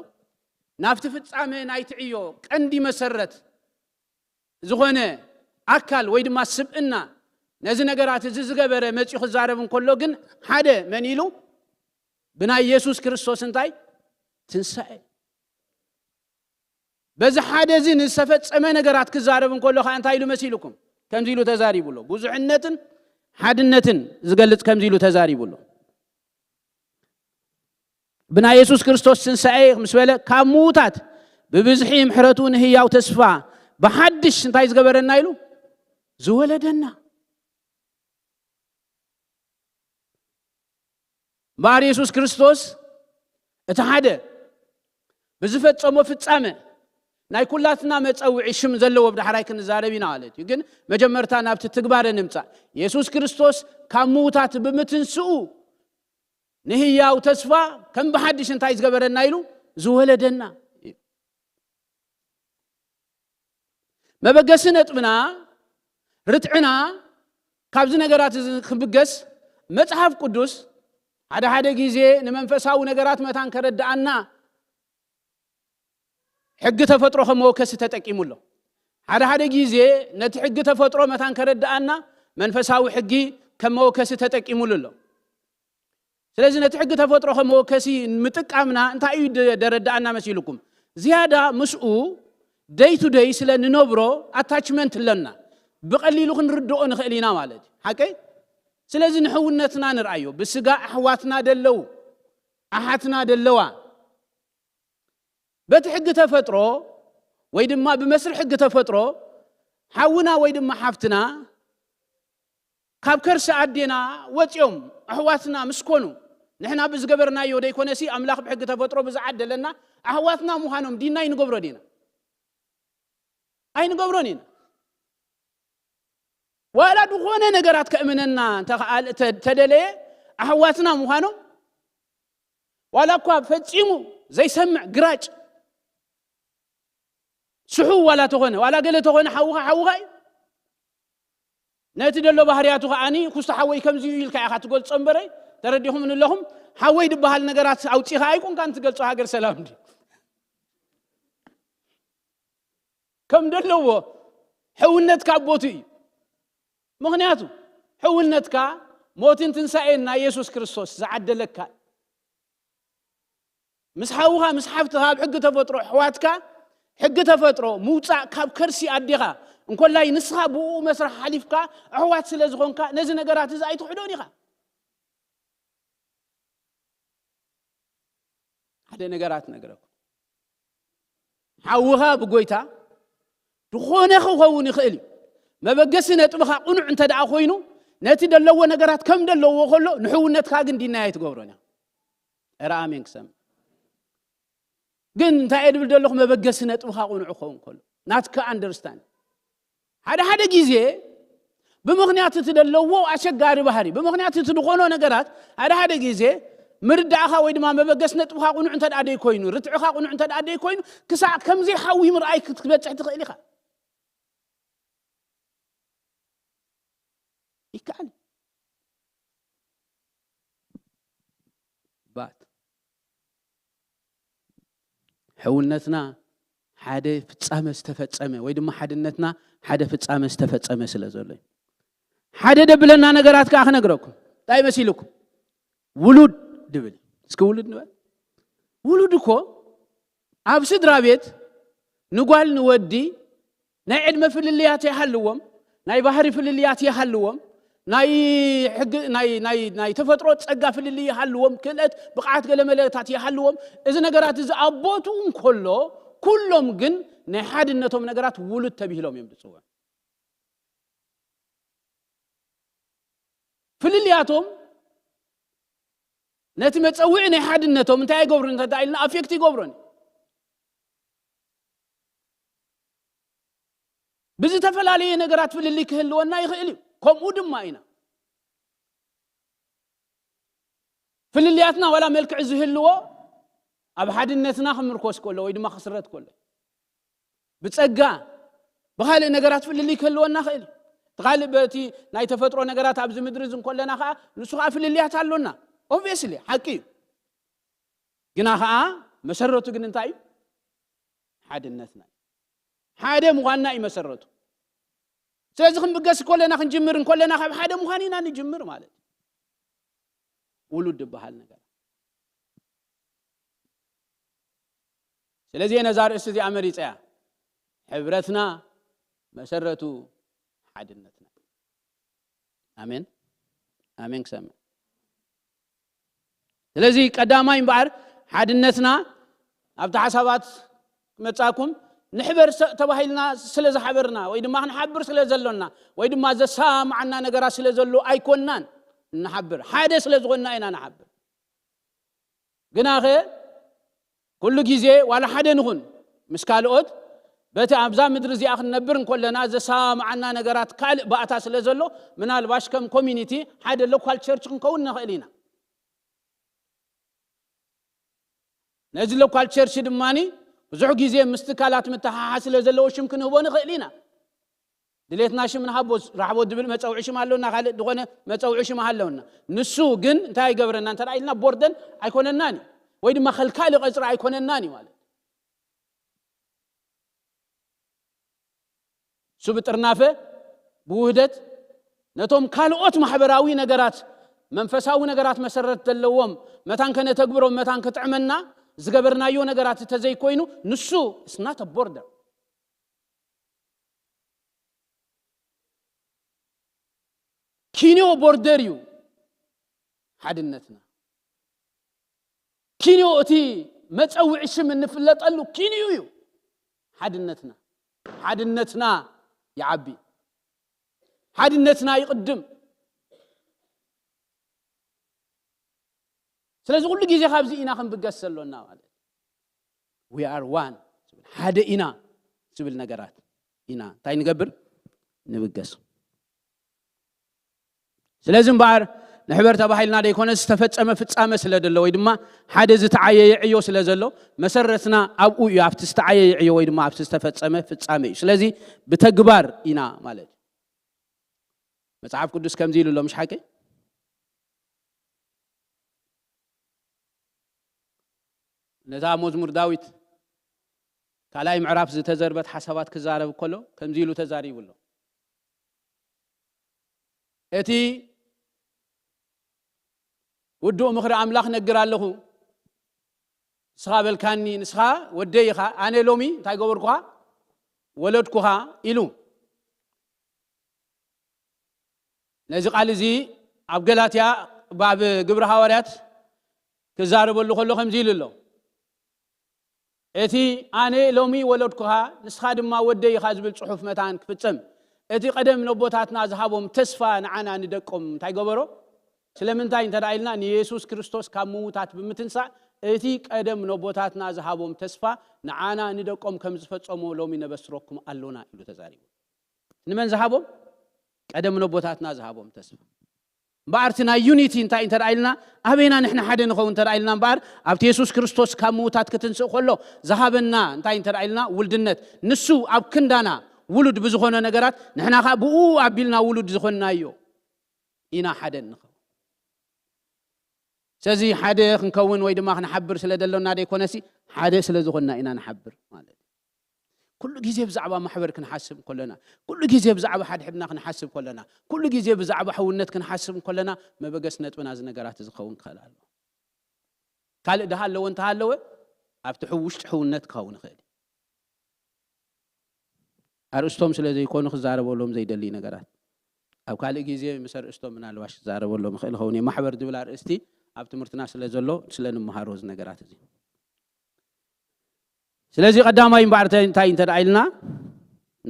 ናብቲ ፍጻመ ናይቲ ዕዮ ቀንዲ መሰረት ዝኾነ ኣካል ወይ ድማ ስብእና ነዚ ነገራት እዚ ዝገበረ መጺኡ ክዛረብ እንከሎ ግን ሓደ መን ኢሉ? ብናይ የሱስ ክርስቶስ እንታይ? ትንሳኤ። በዚ ሓደ እዚ ንዝተፈጸመ ነገራት ክዛረብ እንከሎ ኸዓ እንታይ ኢሉ መሲልኩም? ከምዚ ኢሉ ተዛሪቡ ኣሎ። ብዙሕነትን ሓድነትን ዝገልጽ ከምዚ ኢሉ ተዛሪቡ ኣሎ። ብናይ የሱስ ክርስቶስ ትንሳኤ ምስ በለ፣ ካብ ምዉታት ብብዝሒ ምሕረቱ ንህያው ተስፋ ብሓድሽ እንታይ ዝገበረና ኢሉ? ዝወለደና። እምበኣር የሱስ ክርስቶስ እቲ ሓደ ብዝፈጸሞ ፍጻመ ናይ ኩላትና መጸውዒ ሽም ዘለዎ ብዳሕራይ ክንዛረብ ኢና ማለት እዩ። ግን መጀመርታ ናብቲ ትግባረ ንምጻእ። የሱስ ክርስቶስ ካብ ምዉታት ብምትንስኡ ንህያው ተስፋ ከም ብሓድሽ እንታይ ዝገበረና ኢሉ? ዝወለደና እዩ። መበገሲ ነጥብና፣ ርትዕና ካብዚ ነገራት እዚ ክብገስ መጽሓፍ ቅዱስ ሓደ ሓደ ግዜ ንመንፈሳዊ ነገራት መታን ከረድኣና ሕጊ ተፈጥሮ ከም መወከሲ ተጠቂሙ ኣሎ። ሓደ ሓደ ግዜ ነቲ ሕጊ ተፈጥሮ መታን ከረድኣና መንፈሳዊ ሕጊ ከም መወከሲ ተጠቂሙሉ ኣሎ። ስለዚ ነቲ ሕጊ ተፈጥሮ ከም መወከሲ ምጥቃምና እንታይ እዩ ደ-፣ ደረድኣና መሲልኩም? ዝያዳ ምስኡ ደይ ቱ ደይ ስለ ንነብሮ ኣታችመንት ኣለና። ብቐሊሉ ክንርድኦ ንኽእል ኢና ማለት እዩ። ሓቀይ? ስለዚ ንሕውነትና ንርኣዮ። ብስጋ ኣሕዋትና ደለዉ፣ ኣሓትና ደለዋ። በቲ ሕጊ ተፈጥሮ ወይ ድማ ብመስሪ ሕጊ ተፈጥሮ ሓውና ወይ ድማ ሓፍትና ካብ ከርሲ ኣዴና ወፂኦም ኣሕዋትና ምስ ኮኑ፣ ንሕና ብዝገበርናዮ ደይኮነሲ ኣምላኽ ብሕጊ ተፈጥሮ ብዝዓደለና ኣሕዋትና ምዃኖም ዲና ይንገብሮ ዲና? ኣይንገብሮን ኢና። ዋላ ዝኾነ ነገራት ከእምነና እንተኸኣል-፣ ተ-፣ ተደለየ ኣሕዋትና ምዃኖም፣ ዋላ እኳ ፈጺሙ ዘይሰምዕ ግራጭ ስሑ ዋላ ተኾነ፣ ዋላ ገለ ተኾነ ሓውኻ ሓውኻ እዩ። ነቲ ደሎ ባህርያቱ ከዓኒ ኩስቶ ሓወይ ከምዚ እዩ ኢልካ ኢኻ ትገልጾ እምበረይ፣ ተረዲኹም ንለኹም፣ ሓወይ ዝበሃል ነገራት ኣውጺኻ ኣይኮንካን ትገልጾ ሃገር ሰላም ድዩ? ከም ደለዎ ሕውነትካ ኣብ ቦትኡ እዩ። ምኽንያቱ ሕውነትካ ሞትን ትንሳኤን ናይ የሱስ ክርስቶስ ዝዓደለካ፣ ምስ ሓውኻ ምስ ሓፍትኻ ኣብ ሕጊ ተፈጥሮ ኣሕዋትካ፣ ሕጊ ተፈጥሮ ምውፃእ ካብ ከርሲ ኣዴኻ እንኮላይ ንስኻ ብኡ መስርሕ ሓሊፍካ ኣሕዋት ስለ ዝኾንካ ነዚ ነገራት እዚ ኣይትኽሕዶን ኢኻ። ሓደ ነገራት ነግረኩም። ሓውኻ ብጎይታ ዝኾነ ክኸውን ይኽእል እዩ። መበገሲ ነጥብኻ ቁኑዕ እንተ ደኣ ኮይኑ፣ ነቲ ደለዎ ነገራት ከም ደለዎ ከሎ ንሕውነትካ ግን ዲናይ ኣይትገብሮን ኢኻ። ኧረ ኣሜን ክሰምዕ። ግን እንታይ እየ ድብል ዘለኹ? መበገሲ ነጥብኻ ቁኑዕ ክኸውን ከሎ ናትካ ኣንደርስታንድ። ሓደ ሓደ ግዜ ብምኽንያት እቲ ደለዎ ኣሸጋሪ ባህሪ፣ ብምኽንያት እቲ ዝኾኖ ነገራት ሓደ ሓደ ግዜ ምርዳእኻ ወይ ድማ መበገሲ ነጥብኻ ቁኑዕ እንተ ደኣ ደይኮይኑ፣ ርትዕኻ ቁኑዕ እንተ ደኣ ደይኮይኑ፣ ክሳዕ ከምዘይ ሓዊ ምርኣይ ክትበጽሕ ትኽእል ኢኻ። ይከኣል። ባት ሕውነትና ሓደ ፍጻመ ዝተፈጸመ ወይ ድማ ሓድነትና ሓደ ፍጻመ ዝተፈጸመ ስለ ዘሎ እዩ። ሓደ ደብለና ነገራት ከኣ ክነግረኩም። እንታይ መሲልኩም? ውሉድ ድብል። እስኪ ውሉድ ንበል። ውሉድ እኮ ኣብ ስድራ ቤት ንጓል ንወዲ ናይ ዕድመ ፍልልያት ይሃልዎም፣ ናይ ባህሪ ፍልልያት ይሃልዎም፣ ናይ ሕጊ፣ ናይ፣ ናይ፣ ናይ ተፈጥሮ ጸጋ ፍልልይ ይሃልዎም፣ ክእለት፣ ብቕዓት፣ ገለ መለታት ይሃልዎም። እዚ ነገራት እዚ ኣብ ቦትኡ እንከሎ፣ ኩሎም ግን ናይ ሓድነቶም ነገራት ውሉድ ተቢሂሎም እዮም ዝጽውዑ። ፍልልያቶም ነቲ መጸውዒ ናይ ሓድነቶም እንታይ ኣይገብሩን እንተ ኢልና ኣፌክት ይገብሮን። ብዝተፈላለየ ነገራት ፍልልይ ክህልወና ይኽእል እዩ። ከምኡ ድማ ኢና። ፍልልያትና ዋላ መልክዕ ዝህልዎ ኣብ ሓድነትና ክምርኮስ ከሎ ወይ ድማ ክስረት ከሎ። ብጸጋ፣ ብኻልእ ነገራት ፍልልይ ክህልወና ይኽእል እዩ። እቲ ካልእ በቲ ናይ ተፈጥሮ ነገራት ኣብዚ ምድሪ እዚ እንከለና ኸኣ ንሱ ኸኣ ፍልልያት ኣሎና። ኦብቪየስሊ፣ ሓቂ እዩ። ግና ኸኣ መሰረቱ ግን እንታይ እዩ? ሓድነትና እዩ። ሓደ ምዃንና እዩ መሰረቱ። ስለዚ ክንብገስ እንከለና፣ ክንጅምር እንከለና ካብ ሓደ ምዃን ኢና ንጅምር ማለት እዩ። ውሉድ ዝበሃል ነገር። ስለዚ እየ ነዛ ርእሲ እዚኣ መሪጸያ። ሕብረትና መሰረቱ ሓድነትና። ኣሜን። ኣሜን ክሰምዕ። ስለዚ ቀዳማይ እምበኣር ሓድነትና ኣብቲ ሓሳባት ክመጻኩም ንሕበር ሰ-፣ ተባሂልና ስለ ዝሓበርና ወይ ድማ ክንሓብር ስለ ዘሎና ወይ ድማ ዘሰማማዓና ነገራት ስለ ዘሎ ኣይኮንናን ንሓብር። ሓደ ስለ ዝኾንና ኢና ንሓብር። ግናኸ ኩሉ ግዜ ዋላ ሓደ ንኹን ምስ ካልኦት በቲ ኣብዛ ምድሪ እዚኣ ክንነብር እንከለና ዘሰማማዓና ነገራት ካልእ ባእታ ስለ ዘሎ ምናልባሽ ከም ኮሚኒቲ ሓደ ሎካል ቸርች ክንከውን ንኽእል ኢና። ነዚ ሎካል ቸርች ድማ ብዙሕ ግዜ ምስ ትካላት ምትሓሓዝ ስለ ዘለዎ ሽም ክንህቦ ንኽእል ኢና። ድሌትና ሽም ንሃቦ፣ ራሕቦት ዝብል መጸውዒ ሽም ኣለና፣ ካልእ ዝኾነ መጸውዒ ሽም ኣለና። ንሱ ግን እንታይ ይገብረና እንተ ኢልና ቦርደን ኣይኮነናን እዩ ወይ ድማ ከልካሊ ቀጽሪ ኣይኮነናን እዩ ማለት እዩ። እሱ ብጥርናፈ ብውህደት ነቶም ካልኦት ማሕበራዊ ነገራት መንፈሳዊ ነገራት መሰረት ዘለዎም መታን ከነተግብሮም መታን ክጥዕመና ዝገበርናዮ ነገራት እንተዘይኮይኑ ንሱ it's not a border። ኪንዮ ቦርደር እዩ ሓድነትና። ኪንዮ እቲ መጸውዒ ሽም እንፍለጠሉ ኪንዩ እዩ ሓድነትና። ሓድነትና ይዓቢ፣ ሓድነትና ይቕድም። ስለዚ ኩሉ ግዜ ካብዚ ኢና ክንብገስ ዘሎና ማለት we are one፣ ሓደ ኢና ዝብል ነገራት ኢና እንታይ ንገብር? ንብገስ። ስለዚ እምበኣር ንሕበር ተባሂልና ዘይኮነ ዝተፈጸመ ፍጻመ ስለ ዘሎ ወይ ድማ ሓደ ዝተዓየየ ዕዮ ስለ ዘሎ መሰረትና ኣብኡ እዩ፣ ኣብቲ ዝተዓየየ ዕዮ ወይ ድማ ኣብቲ ዝተፈጸመ ፍጻመ እዩ። ስለዚ ብተግባር ኢና ማለት እዩ። መጽሓፍ ቅዱስ ከምዚ ኢሉ ኣሎ፣ ምሽ ሓቂ? ነታ መዝሙር ዳዊት ካልኣይ ምዕራፍ ዝተዘርበት ሓሳባት ክዛረብ ከሎ ከምዚ ኢሉ ተዛሪቡ ኣሎ። እቲ ውዱእ ምኽሪ ኣምላኽ ነግር ኣለኹ። ንስኻ በልካኒ፣ ንስኻ ወደይ ኢኻ፣ ኣነ ሎሚ እንታይ ገበርኩኻ? ወለድኩኻ ኢሉ። ነዚ ቃል እዚ ኣብ ገላትያ፣ ኣብ ግብሪ ሃዋርያት ክዛረበሉ ከሎ ከምዚ ኢሉ ኣሎ። እቲ ኣነ ሎሚ ወለድኩኻ፣ ንስኻ ድማ ወደይ ኢኻ ዝብል ጽሑፍ መታን ክፍጸም፣ እቲ ቀደም ነቦታትና ዝሃቦም ተስፋ ንዓና ንደቆም እንታይ ገበሮ? ስለምንታይ እንተ ደኣ ኢልና፣ ንየሱስ ክርስቶስ ካብ ምዉታት ብምትንሳእ፣ እቲ ቀደም ነቦታትና ዝሃቦም ተስፋ ንዓና ንደቆም ከም ዝፈጸሞ ሎሚ ነበስረኩም ኣሎና ኢሉ ተዛሪቡ። ንመን ዝሃቦም? ቀደም ነቦታትና ዝሃቦም ተስፋ። እምበኣር እቲ ናይ ዩኒቲ እንታይ እንተ ደኣ ኢልና፣ ኣበይና ንሕና ሓደ ንኸውን እንተ ደኣ ኢልና፣ እምበኣር ኣብቲ የሱስ ክርስቶስ ካብ ምዉታት ክትንስእ ከሎ ዝሃበና እንታይ እንተ ደኣ ኢልና፣ ውልድነት። ንሱ ኣብ ክንዳና ውሉድ ብዝኾነ ነገራት፣ ንሕና ኸኣ ብኡ ኣቢልና ውሉድ ዝኾንናዮ ኢና ሓደ ንኸውን። ስለዚ ሓደ ክንከውን ወይ ድማ ክንሓብር ስለ ደሎና ደይኮነሲ፣ ሓደ ስለ ዝኾንና ኢና ንሓብር ማለት እዩ። ኩሉ ግዜ ብዛዕባ ማሕበር ክንሓስብ ከለና፣ ኩሉ ግዜ ብዛዕባ ሓድሕድና ክንሓስብ ከለና፣ ኩሉ ግዜ ብዛዕባ ሕውነት ክንሓስብ ከለና፣ መበገስ ነጥብና እዚ ነገራት እዚ ክኸውን ክኽእል ኣለዎ። ካልእ ድሃ ኣለዎ እንተሃለወ፣ ኣብቲ ሕው-፣ ውሽጢ ሕውነት ክኸውን ይኽእል እዩ። ኣርእስቶም ስለ ዘይኮኑ ክዛረበሎም ዘይደሊ ነገራት። ኣብ ካልእ ግዜ ምስ ኣርእስቶም ምናልባሽ ክዛረበሎም ይኽእል ይኸውን እየ። ማሕበር ዝብል ኣርእስቲ ኣብ ትምህርትና ስለ ዘሎ፣ ስለ ንምሃሮ እዚ ነገራት እዚ። ስለዚ ቀዳማይ እምበኣር እንታይ እንተ ደኣ ኢልና፣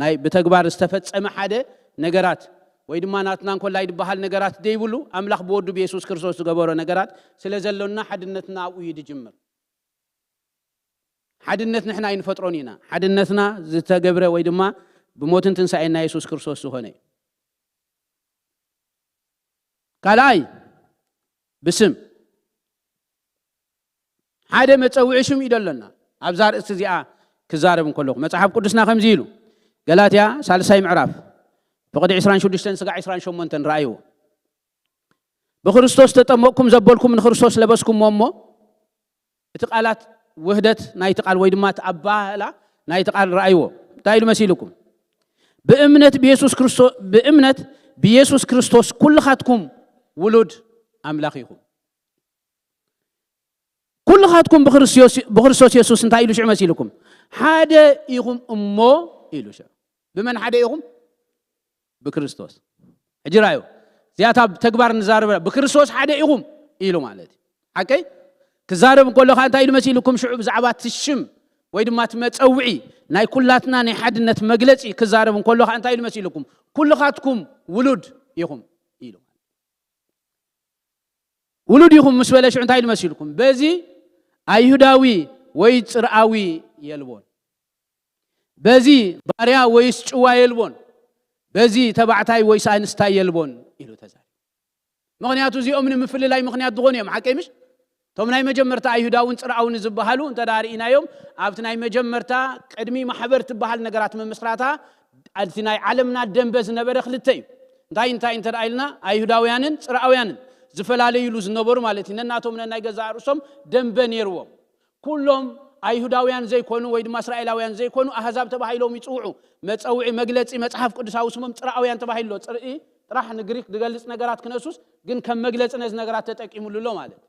ናይ ብተግባር ዝተፈጸመ ሓደ ነገራት ወይ ድማ ናትና እንኮላይ ዝበሃል ነገራት ዘይብሉ፣ ኣምላኽ ብወዱ ብየሱስ ክርስቶስ ዝገበሮ ነገራት ስለ ዘሎና ሓድነትና ኣብኡ እዩ ዝጅምር። ሓድነት ንሕና ኣይንፈጥሮን ኢና። ሓድነትና ዝተገብረ ወይ ድማ ብሞትን ትንሳኤን ናይ የሱስ ክርስቶስ ዝኾነ እዩ። ካልኣይ፣ ብስም ሓደ መጸውዒ ሽም እዩ ደሎና። ኣብዛ ርእሲ እዚኣ ክዛረብ እንከለኹ፣ መጽሓፍ ቅዱስና ከምዚ ኢሉ፣ ገላትያ ሳልሳይ ምዕራፍ፣ ፍቕዲ ዕስራን ሽዱሽተን ስጋዕ ዕስራን ሸሞንተን ረኣይዎ። ብክርስቶስ ተጠመቕኩም ዘበልኩም ንክርስቶስ ለበስኩምዎ እሞ፣ እቲ ቃላት ውህደት ናይቲ ቃል ወይ ድማ እቲ ኣባህላ ናይቲ ቃል ረኣይዎ። እንታይ ኢሉ መሲልኩም? ብእምነት ብየሱስ ክርስቶ-፣ ብእምነት ብየሱስ ክርስቶስ ኩልኻትኩም ውሉድ ኣምላኽ ኢኹም። ኩልኻትኩም ብክርስቶስ፣ ብክርስቶስ የሱስ እንታይ ኢሉ ሽዑ መሲልኩም? ሓደ ኢኹም እሞ ኢሉ ሽዑ። ብመን ሓደ ኢኹም? ብክርስቶስ። ሕጂ ራእዩ። እዚኣታ ብተግባር ንዛረበ፣ ብክርስቶስ ሓደ ኢኹም ኢሉ ማለት እዩ። ሓቀይ? ክዛረብ እንከሎ ኸዓ እንታይ ኢሉ መሲልኩም? ሽዑ ብዛዕባ እቲ ሽም ወይ ድማ እቲ መጸውዒ ናይ ኩላትና ናይ ሓድነት መግለጺ ክዛረብ እንከሎ ኸዓ እንታይ ኢሉ መሲልኩም? ኩልኻትኩም ውሉድ ኢኹም ኢሉ። ውሉድ ኢኹም ምስ በለ ሽዑ እንታይ ኢሉ መሲልኩም? በዚ ኣይሁዳዊ ወይ ጽርኣዊ የልቦን። በዚ ባርያ ወይስ ጭዋ የልቦን። በዚ ተባዕታይ ወይስ ኣንስታይ የልቦን ኢሉ ተዛሪቡ። ምኽንያቱ እዚኦም ንምፍልላይ ምኽንያት ዝኾኑ እዮም። ሓቀይ ምሽ? እቶም ናይ መጀመርታ ኣይሁዳውን ጽርኣውን ዝበሃሉ እንተ ደኣ ርኢናዮም፣ ኣብቲ ናይ መጀመርታ ቅድሚ ማሕበር ትበሃል ነገራት ምምስራታ፣ እቲ ናይ ዓለምና ደንበ ዝነበረ ክልተ እዩ። እንታይ እንታይ እንተ ደኣ ኢልና፣ ኣይሁዳውያንን ጽርኣውያንን ዝፈላለዩሉ ዝነበሩ ማለት እዩ። ነናቶም ነናይ ገዛእ ርእሶም ደንበ ነይርዎም። ኩሎም ኣይሁዳውያን ዘይኮኑ ወይ ድማ እስራኤላውያን ዘይኮኑ ኣህዛብ ተባሂሎም ይጽውዑ። መጸውዒ መግለጺ መጽሓፍ ቅዱሳዊ ስሞም ጽርኣውያን ተባሂሉ ኣሎ። ጽርኢ ጥራሕ ንግሪክ ዝገልጽ ነገራት ክነሱስ ግን ከም መግለጺ ነዚ ነገራት ተጠቂሙሉ ኣሎ ማለት።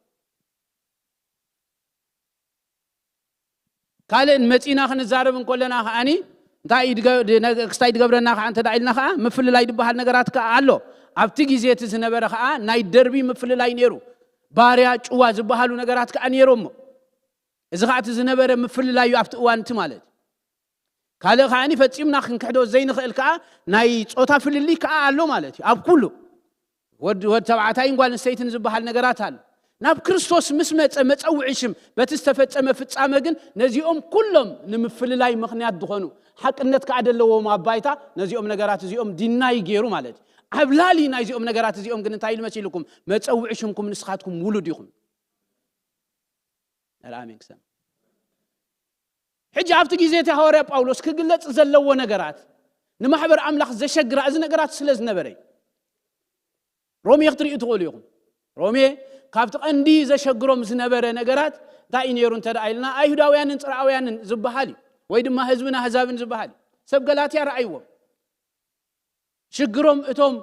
ካልእ መጺና ክንዛረብ እንከለና ከኣኒ እንታይ እዩ ድገ-፣ ድ-፣ ነገ-፣ ክስታይ ድገብረና ከኣ እንተ ደኣ ኢልና ከኣ ምፍልላይ ዝበሃል ነገራት ከኣ ኣሎ። ኣብቲ ግዜ እቲ ዝነበረ ከኣ ናይ ደርቢ ምፍልላይ ነይሩ። ባርያ ጭዋ ዝበሃሉ ነገራት ከኣ ነይሮሞ። እዚ ከኣ እቲ ዝነበረ ምፍልላይ እዩ ኣብቲ እዋን እቲ ማለት። ካልእ ከኣኒ ፈጺምና ክንክሕዶ ዘይንኽእል ከኣ ናይ ጾታ ፍልልይ ከኣ ኣሎ ማለት እዩ። ኣብ ኩሉ ወድ፣ ወድ ተባዕታይን ጓል ኣንስተይትን ዝበሃል ነገራት ኣሎ። ናብ ክርስቶስ ምስ መጸ መጸውዒ ሽም በቲ ዝተፈጸመ ፍጻመ ግን ነዚኦም ኩሎም ንምፍልላይ ምኽንያት ዝኾኑ ሓቅነት ከኣ ዘለዎም ኣብ ባይታ ነዚኦም ነገራት እዚኦም ዲናይ ገይሩ ማለት እዩ። ዓብላሊ ናይዚኦም ነገራት እዚኦም ግን እንታይ ኢሉ መሲልኩም? መጸውዒ ሽምኩም ንስኻትኩም ውሉድ ኢኹም። ኣረ ኣሜን ክሰም። ሕጂ ኣብቲ ግዜ እቲ ሃዋርያ ጳውሎስ ክግለጽ ዘለዎ ነገራት ንማሕበር ኣምላኽ ዘሸግራ እዚ ነገራት ስለ ዝነበረ እዩ። ሮሜ ክትርእዩ ትኽእሉ ኢኹም። ሮሜ ካብቲ ቀንዲ ዘሸግሮም ዝነበረ ነገራት እንታይ እዩ ነይሩ እንተ ደኣ ኢልና፣ ኣይሁዳውያንን ጽርኣውያንን ዝበሃል እዩ። ወይ ድማ ህዝብን ኣህዛብን ዝበሃል ሰብ ገላትያ ረኣይዎም። ሽግሮም እቶም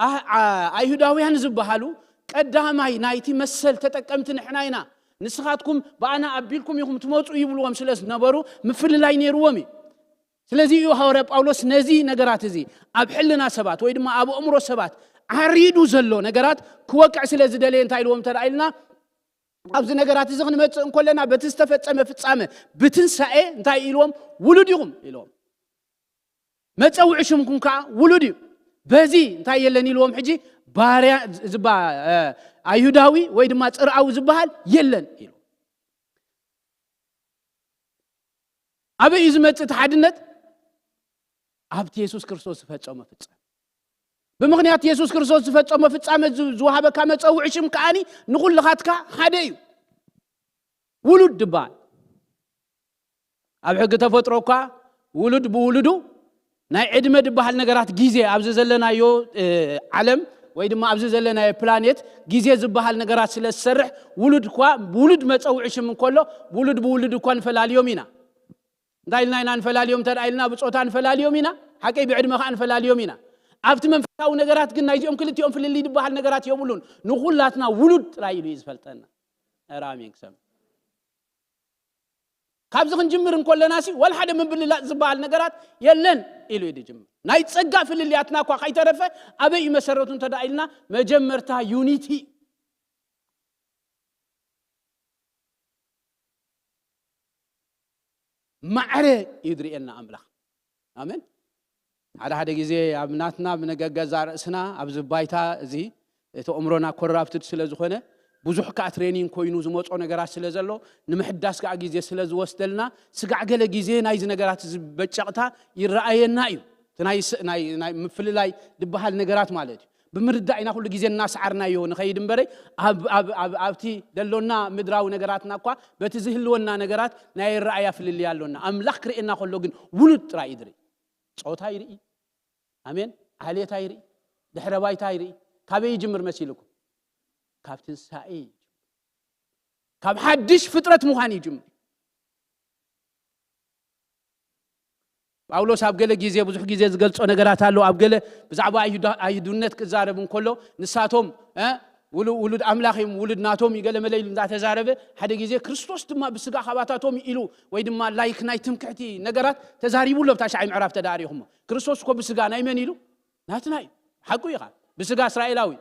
ኣ- ኣ- ኣይሁዳውያን ዝበሃሉ ቀዳማይ ናይቲ መሰል ተጠቀምቲ ንሕና ኢና፣ ንስኻትኩም ብኣና ኣቢልኩም ኢኹም ትመፁ ይብልዎም ስለ ዝነበሩ ምፍልላይ ነይርዎም እዩ። ስለዚ እዩ ሃዋርያ ጳውሎስ ነዚ ነገራት እዚ ኣብ ሕልና ሰባት ወይ ድማ ኣብ ኣእምሮ ሰባት ዓሪዱ ዘሎ ነገራት ክወቅዕ ስለ ዝደለየ እንታይ ኢልዎም እንተ ኢልና ኣብዚ ነገራት እዚ ክንመፅእ እንኮለና በቲ ዝተፈፀመ ፍፃመ ብትንሳኤ እንታይ ኢልዎም ውሉድ ኢኹም ኢልዎም። መፀውዒ ሽምኩም ከዓ ውሉድ እዩ። በዚ እንታይ የለን ኢልዎም ሕጂ ባርያ ዝባ ኣይሁዳዊ ወይ ድማ ፅርኣዊ ዝበሃል የለን ኢሉ። ኣበይ እዩ ዝመፅእ እቲ ሓድነት? ኣብቲ የሱስ ክርስቶስ ዝፈፀመ ፍፃመ። ብምኽንያት የሱስ ክርስቶስ ዝፈፀመ ፍፃመ ዝወሃበካ መፀውዒ ሽም ከዓኒ ንኹልኻትካ ሓደ እዩ። ውሉድ ድበሃል ኣብ ሕጊ ተፈጥሮ እኳ ውሉድ ብውሉዱ ናይ ዕድመ ዝበሃል ነገራት ግዜ ኣብዚ ዘለናዮ ዓለም ወይ ድማ ኣብዚ ዘለናዮ ፕላኔት ግዜ ዝበሃል ነገራት ስለ ዝሰርሕ ውሉድ እኳ ውሉድ መፀውዒ ሽም እንከሎ ውሉድ ብውሉድ እኳ ንፈላልዮም ኢና። እንታይ ኢልና ኢና ንፈላልዮም እንተ ኢልና ብፆታ ንፈላልዮም ኢና። ሓቀይ ብዕድመ ከዓ ንፈላልዮም ኢና። ኣብቲ መንፈሳዊ ነገራት ግን ናይዚኦም ክልቲኦም ፍልልይ ዝበሃል ነገራት የብሉን። ንኩላትና ውሉድ ጥራይ ኢሉ እዩ ዝፈልጠና። ራሜን ክሰም ካብዚ ክንጅምር እንኮለና ሲ ዋላ ሓደ ምብልላፅ ዝበሃል ነገራት የለን ኢሉ እዩ ዝጅምር። ናይ ፀጋ ፍልልያትና እኳ ከይተረፈ ኣበይ እዩ መሰረቱ እንተ ኢልና መጀመርታ ዩኒቲ ማዕረ እዩ ዝርእየና ኣምላኽ። ኣሜን። ሓደ ሓደ ግዜ ኣብ ናትና ብነገገዛ ርእስና ኣብዚ ባይታ እዚ እቲ ኣእምሮና ኮራፕትድ ስለ ዝኾነ ብዙሕ ከዓ ትሬኒንግ ኮይኑ ዝመፆ ነገራት ስለ ዘሎ ንምሕዳስ ከዓ ግዜ ስለ ዝወስደልና ስጋዕ ገለ ግዜ ናይዚ ነገራት እዚ በጨቕታ ይረኣየና እዩ። እቲ ናይ ስ- ናይ ናይ ምፍልላይ ዝበሃል ነገራት ማለት እዩ። ብምርዳእ ኢና ኩሉ ግዜ እናሰዓርናዮ ንኸይድ እምበረይ ኣብ- ኣብ- ኣብ- ኣብቲ ደሎና ምድራዊ ነገራትና እኳ በቲ ዝህልወና ነገራት ናይ ኣረኣእያ ፍልልይ ኣሎና። ኣምላኽ ክርእየና ከሎ ግን ውሉድ ጥራይ እዩ ዝርኢ። ፆታ ይርኢ። ኣሜን። ዓሌት ኣይርኢ። ድሕረ ባይታ ኣይርኢ። ካበይ ይጅምር መሲልኩም? ካብ ትንሳኤ ይጅምር። ካብ ሓድሽ ፍጥረት ምዃን ይጅምር። ጳውሎስ ኣብ ገለ ግዜ ብዙሕ ግዜ ዝገልጾ ነገራት ኣሎ። ኣብ ገለ ብዛዕባ ኣይሁዳ- ኣይሁድነት ክዛረብ እንከሎ ንሳቶም እ፣ ውሉ- ውሉድ ኣምላኽ እዮም፣ ውሉድ ናቶም እዩ ገለ መለ ኢሉ እንዳተዛረበ ሓደ ግዜ ክርስቶስ ድማ ብስጋ ካባታቶም ኢሉ ወይ ድማ ላይክ ናይ ትምክሕቲ ነገራት ተዛሪቡ ኣሎ። ብታሽዓይ ምዕራፍ ተዳሪኹሞ ክርስቶስ እኮ ብስጋ ናይ መን ኢሉ ናትና እዩ። ሓቁ እዩ። ብስጋ እስራኤላዊ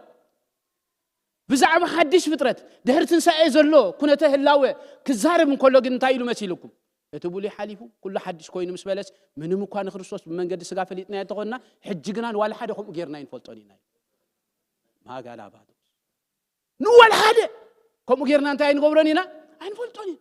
ብዛዕባ ሓድሽ ፍጥረት ድሕሪ ትንሳኤ ዘሎ ኩነተ ህላወ ክዛረብ እንከሎ ግን እንታይ ኢሉ መሲልኩም? እቲ ብሉይ ሓሊፉ ኩሉ ሓድሽ ኮይኑ ምስ በለስ ምንም እኳ ንክርስቶስ ብመንገዲ ስጋ ፈሊጥናዮ እንተኾንና ሕጂ ግና ንዋላ ሓደ ከምኡ ጌርና ኣይንፈልጦን ኢና። ማጋላባቶስ ንዋላ ሓደ ከምኡ ጌርና እንታይ ኣይንገብሮን ኢና? ኣይንፈልጦን ኢና።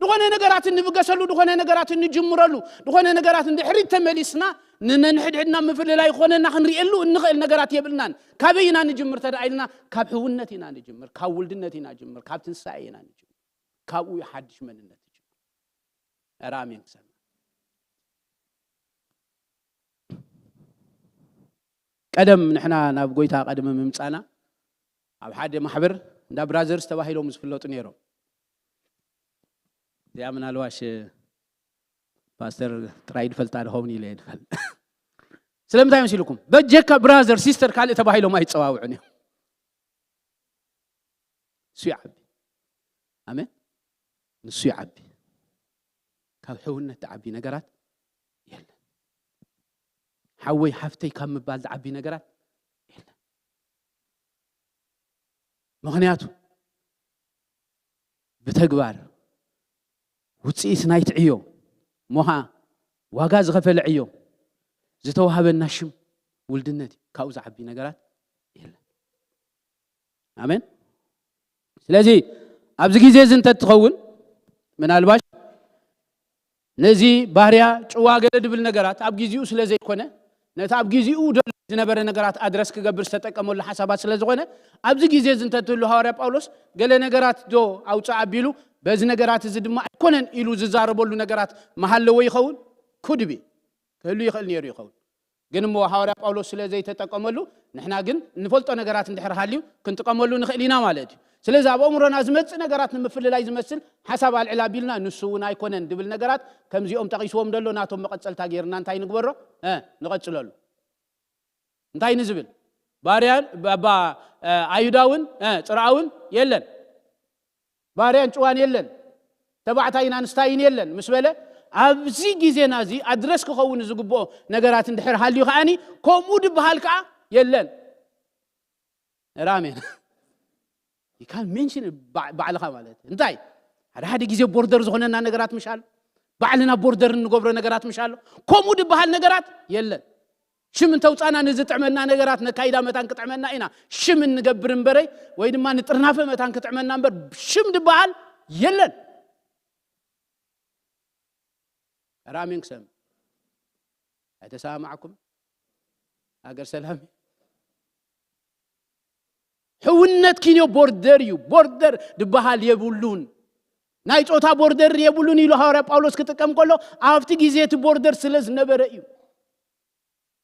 ዝኾነ ነገራት እንብገሰሉ፣ ዝኾነ ነገራት እንጅምረሉ፣ ዝኾነ ነገራት እንድሕሪት ተመሊስና ንነንሕድሕድና ምፍልላይ ክኾነና ክንርእየሉ እንኽእል ነገራት የብልናን። ካበይ ኢና ንጅምር ተደኣ ኢልና ካብ ሕውነት ኢና ንጅምር፣ ካብ ውልድነት ኢና ንጅምር፣ ካብ ትንሳኤ ኢና ንጅምር። ካብኡ እዩ ሓድሽ መንነት ዝጅምር። ኧረ ኣሜን ክሰማ። ቀደም ንሕና ናብ ጎይታ ቀደም ምምጻና ኣብ ሓደ ማሕበር እንዳ ብራዘርስ ተባሂሎም ዝፍለጡ ነይሮም። እዚኣ ምናልባሽ ፓስተር ጥራይ ድፈልጣ ድኸውን ኢለ እየ ድፈል ስለምንታይ መሲልኩም በጀካ ብራዘር ሲስተር ካልእ ተባሂሎም ኣይፀዋውዑን እዮም። እሱ ይዓቢ። ኣሜን። ንሱ ይዓቢ። ካብ ሕውነት ዝዓቢ ነገራት የለን። ሓወይ ሓፍተይ ካብ ምባል ዝዓቢ ነገራት የለን። ምኽንያቱ ብተግባር ውፅኢት ናይቲ ዕዮ ሞኻ ዋጋ ዝኸፈለ ዕዮ ዝተዋሃበና ሽም ውልድነት እዩ። ካብኡ ዝዓቢ ነገራት የለን። ኣሜን። ስለዚ ኣብዚ ግዜ እዚ እንተትኸውን ምናልባሽ ነዚ ባህርያ ጭዋ ገለ ድብል ነገራት ኣብ ግዜኡ ስለ ዘይኮነ ነቲ ኣብ ግዜኡ ደሎ ዝነበረ ነገራት ኣድረስ ክገብር ዝተጠቀመሉ ሓሳባት ስለ ዝኾነ ኣብዚ ግዜ እዚ እንተትህሉ ሃዋርያ ጳውሎስ ገለ ነገራት ዶ ኣውፅእ ኣቢሉ በዚ ነገራት እዚ ድማ ኣይኮነን ኢሉ ዝዛረበሉ ነገራት መሃለዎ ይኸውን? ኩድቢ ክህሉ ይኽእል ነይሩ ይኸውን። ግን እሞ ሃዋርያ ጳውሎስ ስለ ዘይተጠቀመሉ ንሕና ግን እንፈልጦ ነገራት እንድሕር ሃልዩ ክንጥቀመሉ ንኽእል ኢና ማለት እዩ። ስለዚ ኣብ ኣእምሮና ዝመጽእ ነገራት ንምፍልላይ ዝመስል ሓሳብ ኣልዕል ኣቢልና፣ ንሱ እውን ኣይኮነን ድብል ነገራት ከምዚኦም ጠቒስዎም ደሎ ናቶም መቐጸልታ ጌርና እንታይ ንግበሮ? እ፣ ንቐጽለሉ። እንታይ ንዝብል? ባርያን፣ ባ-፣ ባ-፣ እ፣ ኣይሁዳውን፣ እ፣ ጽርኣውን የለን። ባርያን ጭዋን የለን። ተባዕታይን ኣንስታይን የለን ምስ በለ፣ ኣብዚ ግዜና እዚ ኣድረስ ክኸውን ዝግብኦ ነገራት እንድሕር ሃልዩ ከኣኒ፣ ከምኡ ድበሃል ከኣ የለን። ራሜን። You can mention ባ-፣ ባዕልኻ ማለት እዩ። እንታይ? ሓደ ሓደ ግዜ ቦርደር ዝኾነና ነገራት ምሽ ኣሎ። ባዕልና ቦርደር እንገብሮ ነገራት ምሽ ኣሎ። ከምኡ ድበሃል ነገራት የለን። ሽም እንተውጻና ንዝጥዕመና ነገራት ነካይዳ መታን ክጥዕመና ኢና ሽም እንገብር እምበረይ፣ ወይ ድማ ንጥርናፈ መታን ክጥዕመና እምበር ሽም ድበሃል የለን። ራሜን ክሰም። ኣይተሰማማዕኩም? ሃገር ሰላም። ሕውነት ኪንዮ ቦርደር እዩ። ቦርደር ድበሃል የብሉን። ናይ ጾታ ቦርደር የብሉን ኢሉ ሃዋርያ ጳውሎስ ክጥቀም ከሎ፣ ኣብቲ ግዜ እቲ ቦርደር ስለ ዝነበረ እዩ።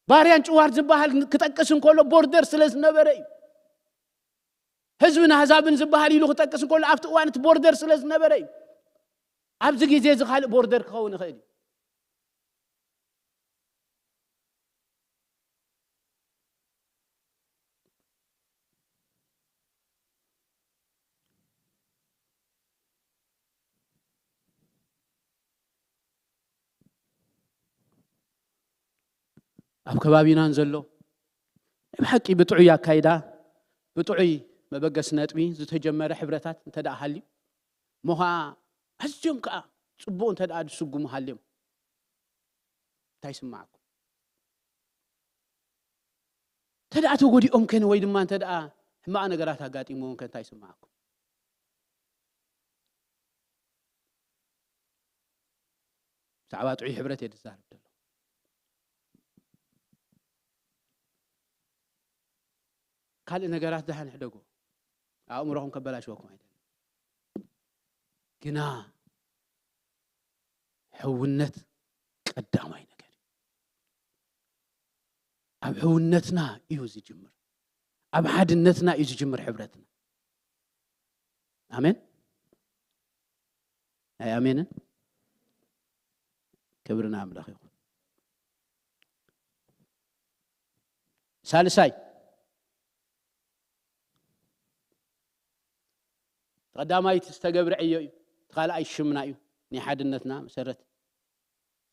ባርያን ጭዋር ዝበሃል ክጠቅስ እንከሎ ቦርደር ስለ ዝነበረ እዩ። ህዝብን ኣህዛብን ዝበሃል ኢሉ ክጠቅስ እንከሎ ኣብቲ እዋን እቲ ቦርደር ስለ ዝነበረ እዩ። ኣብዚ ግዜ እዚ ካልእ ቦርደር ክኸውን ይኽእል እዩ። ኣብ ከባቢና ንዘሎ ናይ ብሓቂ ብጥዑይ ኣካይዳ፣ ብጥዑይ መበገሲ ነጥቢ ዝተጀመረ ሕብረታት እንተ ደኣ ሃልዩ፣ እሞ ኸዓ ኣዝዮም ከኣ ጽቡቕ እንተ ደኣ ዝስጉሙ ሃልዮም፣ እንታይ ይስምዓኩም? እንተ ደኣ ተጎዲኦም ከን ወይ ድማ እንተ ደኣ ሕማቕ ነገራት ኣጋጢምዎም ከ እንታይ ይስምዓኩም? ብዛዕባ ጥዑይ ሕብረት እየ ዝዛረብ ዘሎ። ካልእ ነገራት ደሓን ሕደጎ፣ ኣእምሮኹም ከበላሽወኩም ኣይደልን። ግና ሕውነት ቀዳማይ ነገር እዩ። ኣብ ሕውነትና እዩ ዝጅምር። ኣብ ሓድነትና እዩ ዝጅምር ሕብረትና። ኣሜን። ናይ ኣሜንን ክብሪ ንኣምላኽ ይኹን። ሳልሳይ፣ ቀዳማይ እቲ ዝተገብረ ዕዮ እዩ። እቲ ካልኣይ ሽምና እዩ። ናይ ሓድነትና መሰረት።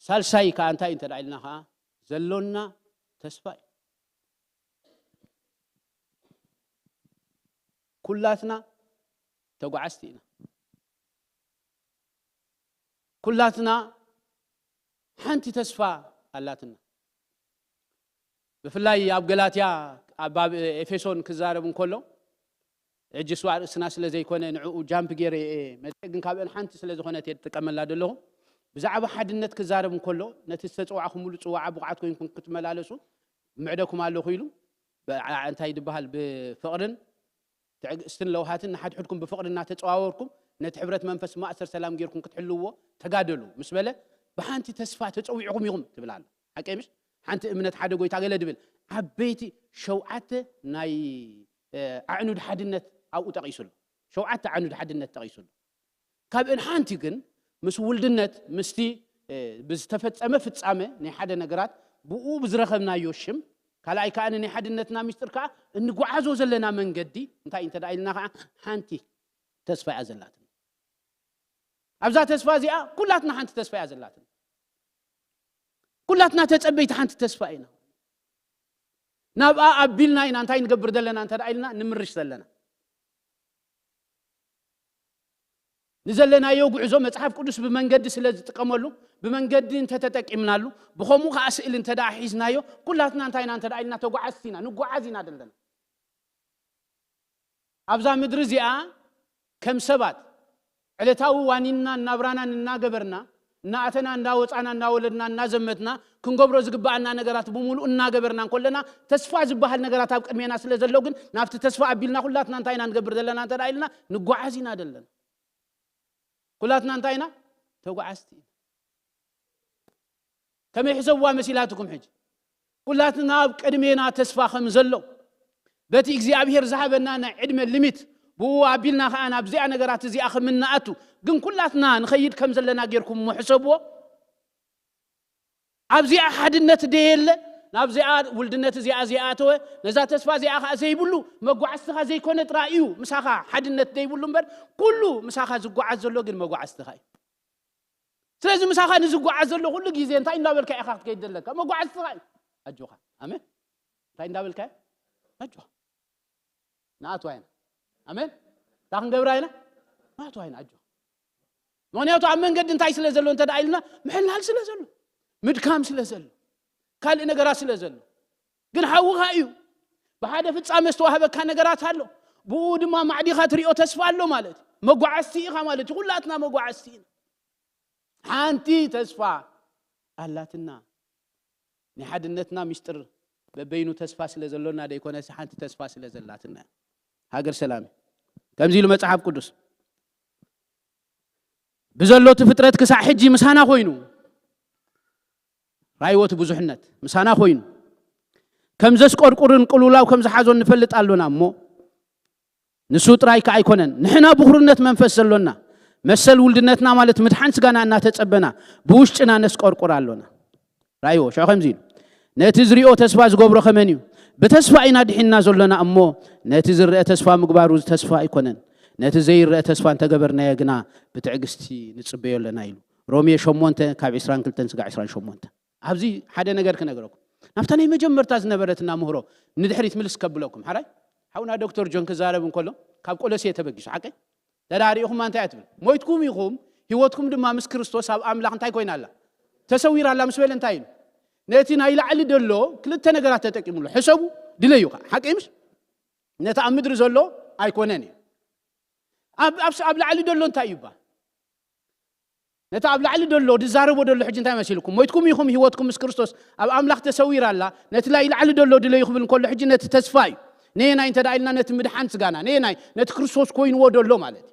ሳልሳይ ከኣ እንታይ እንተ ደኣ ኢልና ከኣ ዘሎና ተስፋ እዩ። ኩላትና ተጓዓዝቲ ኢና። ኩላትና ሓንቲ ተስፋ ኣላትና። ብፍላይ ኣብ ገላትያ፣ ኣብ፣ ኣብ ኤፌሶን ክዛረብ እንከሎ፣ ሕጂ ስዋእ ርእስና ስለ ዘይኮነ ንዕኡ ጃምፕ ገይረ እየ መጽእ፣ ግን ካብአን ሓንቲ ስለ ዝኾነት እየ ዝጥቀመላ ዘለኹ። ብዛዕባ ሓድነት ክዛረብ እንከሎ፣ ነቲ ዝተጸዋዕኹምሉ ጽዋዓ ብቑዓት ኮይንኩም ክትመላለሱ ምዕደኩም ኣለኹ ኢሉ፣ ብ-፣ እንታይ ዝበሃል፣ ብፍቕርን ትዕግስትን ለውሃትን ንሓድሕድኩም ብፍቕሪ እናተጸዋወርኩም ነቲ ሕብረት መንፈስ ማእሰር ሰላም ጌርኩም ክትሕልውዎ ተጋደሉ ምስ በለ፣ ብሓንቲ ተስፋ ተጸዊዕኹም ኢኹም ትብል ኣላ። ሓቀይ ምሽ? ሓንቲ እምነት፣ ሓደ ጎይታ ገለ ድብል ዓበይቲ ሸውዓተ ናይ፣ እ፣ ኣዕኑድ ሓድነት ኣብኡ ጠቒሱ ኣሎ። ሸውዓተ ኣዕኑድ ሓድነት ጠቒሱ ኣሎ። ካብእን ሓንቲ ግን ምስ ውልድነት፣ ምስቲ፣ እ፣ ብዝተፈጸመ ፍጻመ ናይ ሓደ ነገራት፣ ብኡ ብዝረኸብናዮ ሽም፣ ካልኣይ ከኣ ናይ ሓድነትና ምስጢር ከኣ እንጓዓዞ ዘለና መንገዲ እንታይ እንተ ደኣ ኢልና ከኣ ሓንቲ ተስፋ እያ ዘላትና። ኣብዛ ተስፋ እዚኣ ኩላትና ሓንቲ ተስፋ እያ ዘላትና። ኩላትና ተጸበይቲ ሓንቲ ተስፋ ኢና። ናብኣ ኣቢልና ኢና እንታይ ንገብር ዘለና እንተ ደኣ ኢልና ንምርሽ ዘለና። ንዘለናዮ ጉዕዞ መጽሓፍ ቅዱስ ብመንገዲ ስለ ዝጥቀመሉ፣ ብመንገዲ እንተ ተጠቂምናሉ፣ ብኸምኡ ከኣ ስእሊ እንተ ደኣ ሒዝናዮ፣ ኩላትና እንታይ ኢና እንተ ደኣ ኢልና ተጓዓዝቲ ኢና፣ ንጓዓዝ ኢና ዘለና። ኣብዛ ምድሪ እዚኣ ከም ሰባት ዕለታዊ ዋኒንናን ናብራናን እናገበርና፣ እናኣተና፣ እንዳወጻና፣ እናወለድና፣ እናዘመትና፣ ክንገብሮ ዝግብኣና ነገራት ብምሉእ እናገበርና እንከለና፣ ተስፋ ዝበሃል ነገራት ኣብ ቅድሜና ስለ ዘሎ ግን፣ ናብቲ ተስፋ ኣቢልና ኩላትና እንታይ ኢና ንገብር ዘለና እንተ ደኣ ኢልና፣ ንጓዓዝ ኢና ዘለና። ኩላትና እንታይ ኢና? ተጓዓዝቲ ኢና። ከመይ ሕሰብዋ መሲላትኩም ሕጂ? ኩላትና ኣብ ቅድሜና ተስፋ ከም ዘሎ፣ በቲ እግዚኣብሔር ዝሃበና ናይ ዕድመ ሊሚት ብኡ ኣቢልና ከኣ ናብዚኣ ነገራት እዚኣ ከም እንኣቱ፣ ግን ኩላትና ንኸይድ ከም ዘለና ጌርኩም እሞ ሕሰብዎ። ኣብዚኣ ሓድነት ደየለ፣ ናብዚኣ ውልድነት እዚኣ ዘይኣተወ፣ ነዛ ተስፋ እዚኣ ከኣ ዘይብሉ፣ መጓዓዝትኻ ዘይኮነ ጥራይ እዩ ምሳኻ ሓድነት ደይብሉ እምበር፣ ኩሉ ምሳኻ ዝጓዓዝ ዘሎ ግን መጓዓዝትኻ እዩ። ስለዚ ምሳኻ ንዝጓዓዝ ዘሎ ኩሉ ግዜ እንታይ እንዳበልካ ኢኻ ክትከይድ ዘለካ? መጓዓዝትኻ እዩ። ኣጆኻ። ኣሜን። እንታይ እንዳበልካ? ኣጆኻ። ንኣትዋ ኢና። ኣሜን። እንታይ ክንገብራ ኢና? ንኣትዋ ኢና። ኣጆኻ። ምኽንያቱ ኣብ መንገዲ እንታይ ስለ ዘሎ እንተ ደኣ ኢልና፣ ምሕላል ስለ ዘሎ፣ ምድካም ስለ ዘሎ፣ ካልእ ነገራት ስለ ዘሎ። ግን ሓውኻ እዩ። ብሓደ ፍጻመ ዝተዋህበካ ነገራት ኣሎ። ብኡ ድማ ማዕዲኻ ትሪኦ ተስፋ ኣሎ ማለት እዩ። መጓዓዝቲ ኢኻ ማለት እዩ። ኩላትና መጓዓዝቲ ኢና። ሓንቲ ተስፋ ኣላትና። ናይ ሓድነትና ምስጢር በበይኑ ተስፋ ስለ ዘሎና ደይኮነስ፣ ሓንቲ ተስፋ ስለ ዘላትና። ሃገር ሰላም እዩ። ከምዚ ኢሉ መጽሓፍ ቅዱስ፣ "ብዘሎ እቲ ፍጥረት ክሳዕ ሕጂ ምሳና ኮይኑ"፣ ራእይዎ እቲ ብዙሕነት ምሳና ኮይኑ፣ "ከም ዘስቆርቁርን ቅልውላው ከም ዝሓዞን ንፈልጥ ኣሎና እሞ፣ ንሱ ጥራይ ከኣ ኣይኮነን፣ ንሕና ብኹርነት መንፈስ ዘሎና፣ መሰል ውልድነትና ማለት ምድሓን ስጋና እናተጸበና፣ ብውሽጥና ነስቆርቁር ኣሎና።" ራእይዎ፣ ሽዑ ከምዚ ኢሉ፣ "ነቲ ዝሪኦ ተስፋ ዝገብሮ ከመን እዩ? ብተስፋ ኢና ድሒንና ዘሎና እሞ፣ ነቲ ዝረአ ተስፋ ምግባሩ ተስፋ ኣይኮነን። ነቲ ዘይረአ ተስፋ እንተገበርናዮ ግና፣ ብትዕግስቲ ንጽበዮ ኣለና" ኢሉ። ሮሜ ሸሞንተ ካብ ዕስራን ክልተን ስጋዕ ዕስራን ሸሞንተ። ኣብዚ ሓደ ነገር ክነግረኩም። ናብታ ናይ መጀመርታ ዝነበረትና ምህሮ ንድሕሪት ምልስ ከብለኩም። ሓራይ ሓውና ዶክተር ጆን ክዛረብ እንከሎ ካብ ቆሎሴ ተበጊሱ፣ ሓቀይ? ተዳሪእኹማ እንታይ እያ ትብል? "ሞይትኩም ኢኹም፣ ህይወትኩም ድማ ምስ ክርስቶስ ኣብ ኣምላኽ እንታይ ኮይና ኣላ? ተሰዊራ ኣላ" ምስ በለ እንታይ ኢሉ? ነቲ ናይ ላዕሊ ደሎ ክልተ ነገራት ተጠቂሙሉ። ሕሰቡ፣ ድለዩ ኸዓ። ሓቀይ ምሽ? ነቲ ኣብ ምድሪ ዘሎ ኣይኮነን እዩ። ኣብ፣ ኣብ፣ ኣብ ላዕሊ ደሎ እንታይ እዩ ይባል? ነቲ ኣብ ላዕሊ ደሎ ዝዛረቦ ደሎ ሕጂ እንታይ መሲልኩም? "ሞይትኩም ኢኹም፣ ህይወትኩም ምስ ክርስቶስ ኣብ ኣምላኽ ተሰዊራ ኣላ። ነቲ ናይ ላዕሊ ደሎ ድለዩ" ክብል እንከሎ፣ ሕጂ ነቲ ተስፋ እዩ። ነየናይ እንተ ደኣ ኢልና፣ ነቲ ምድሓን ስጋና። ነየናይ? ነቲ ክርስቶስ ኮይንዎ ደሎ ማለት እዩ።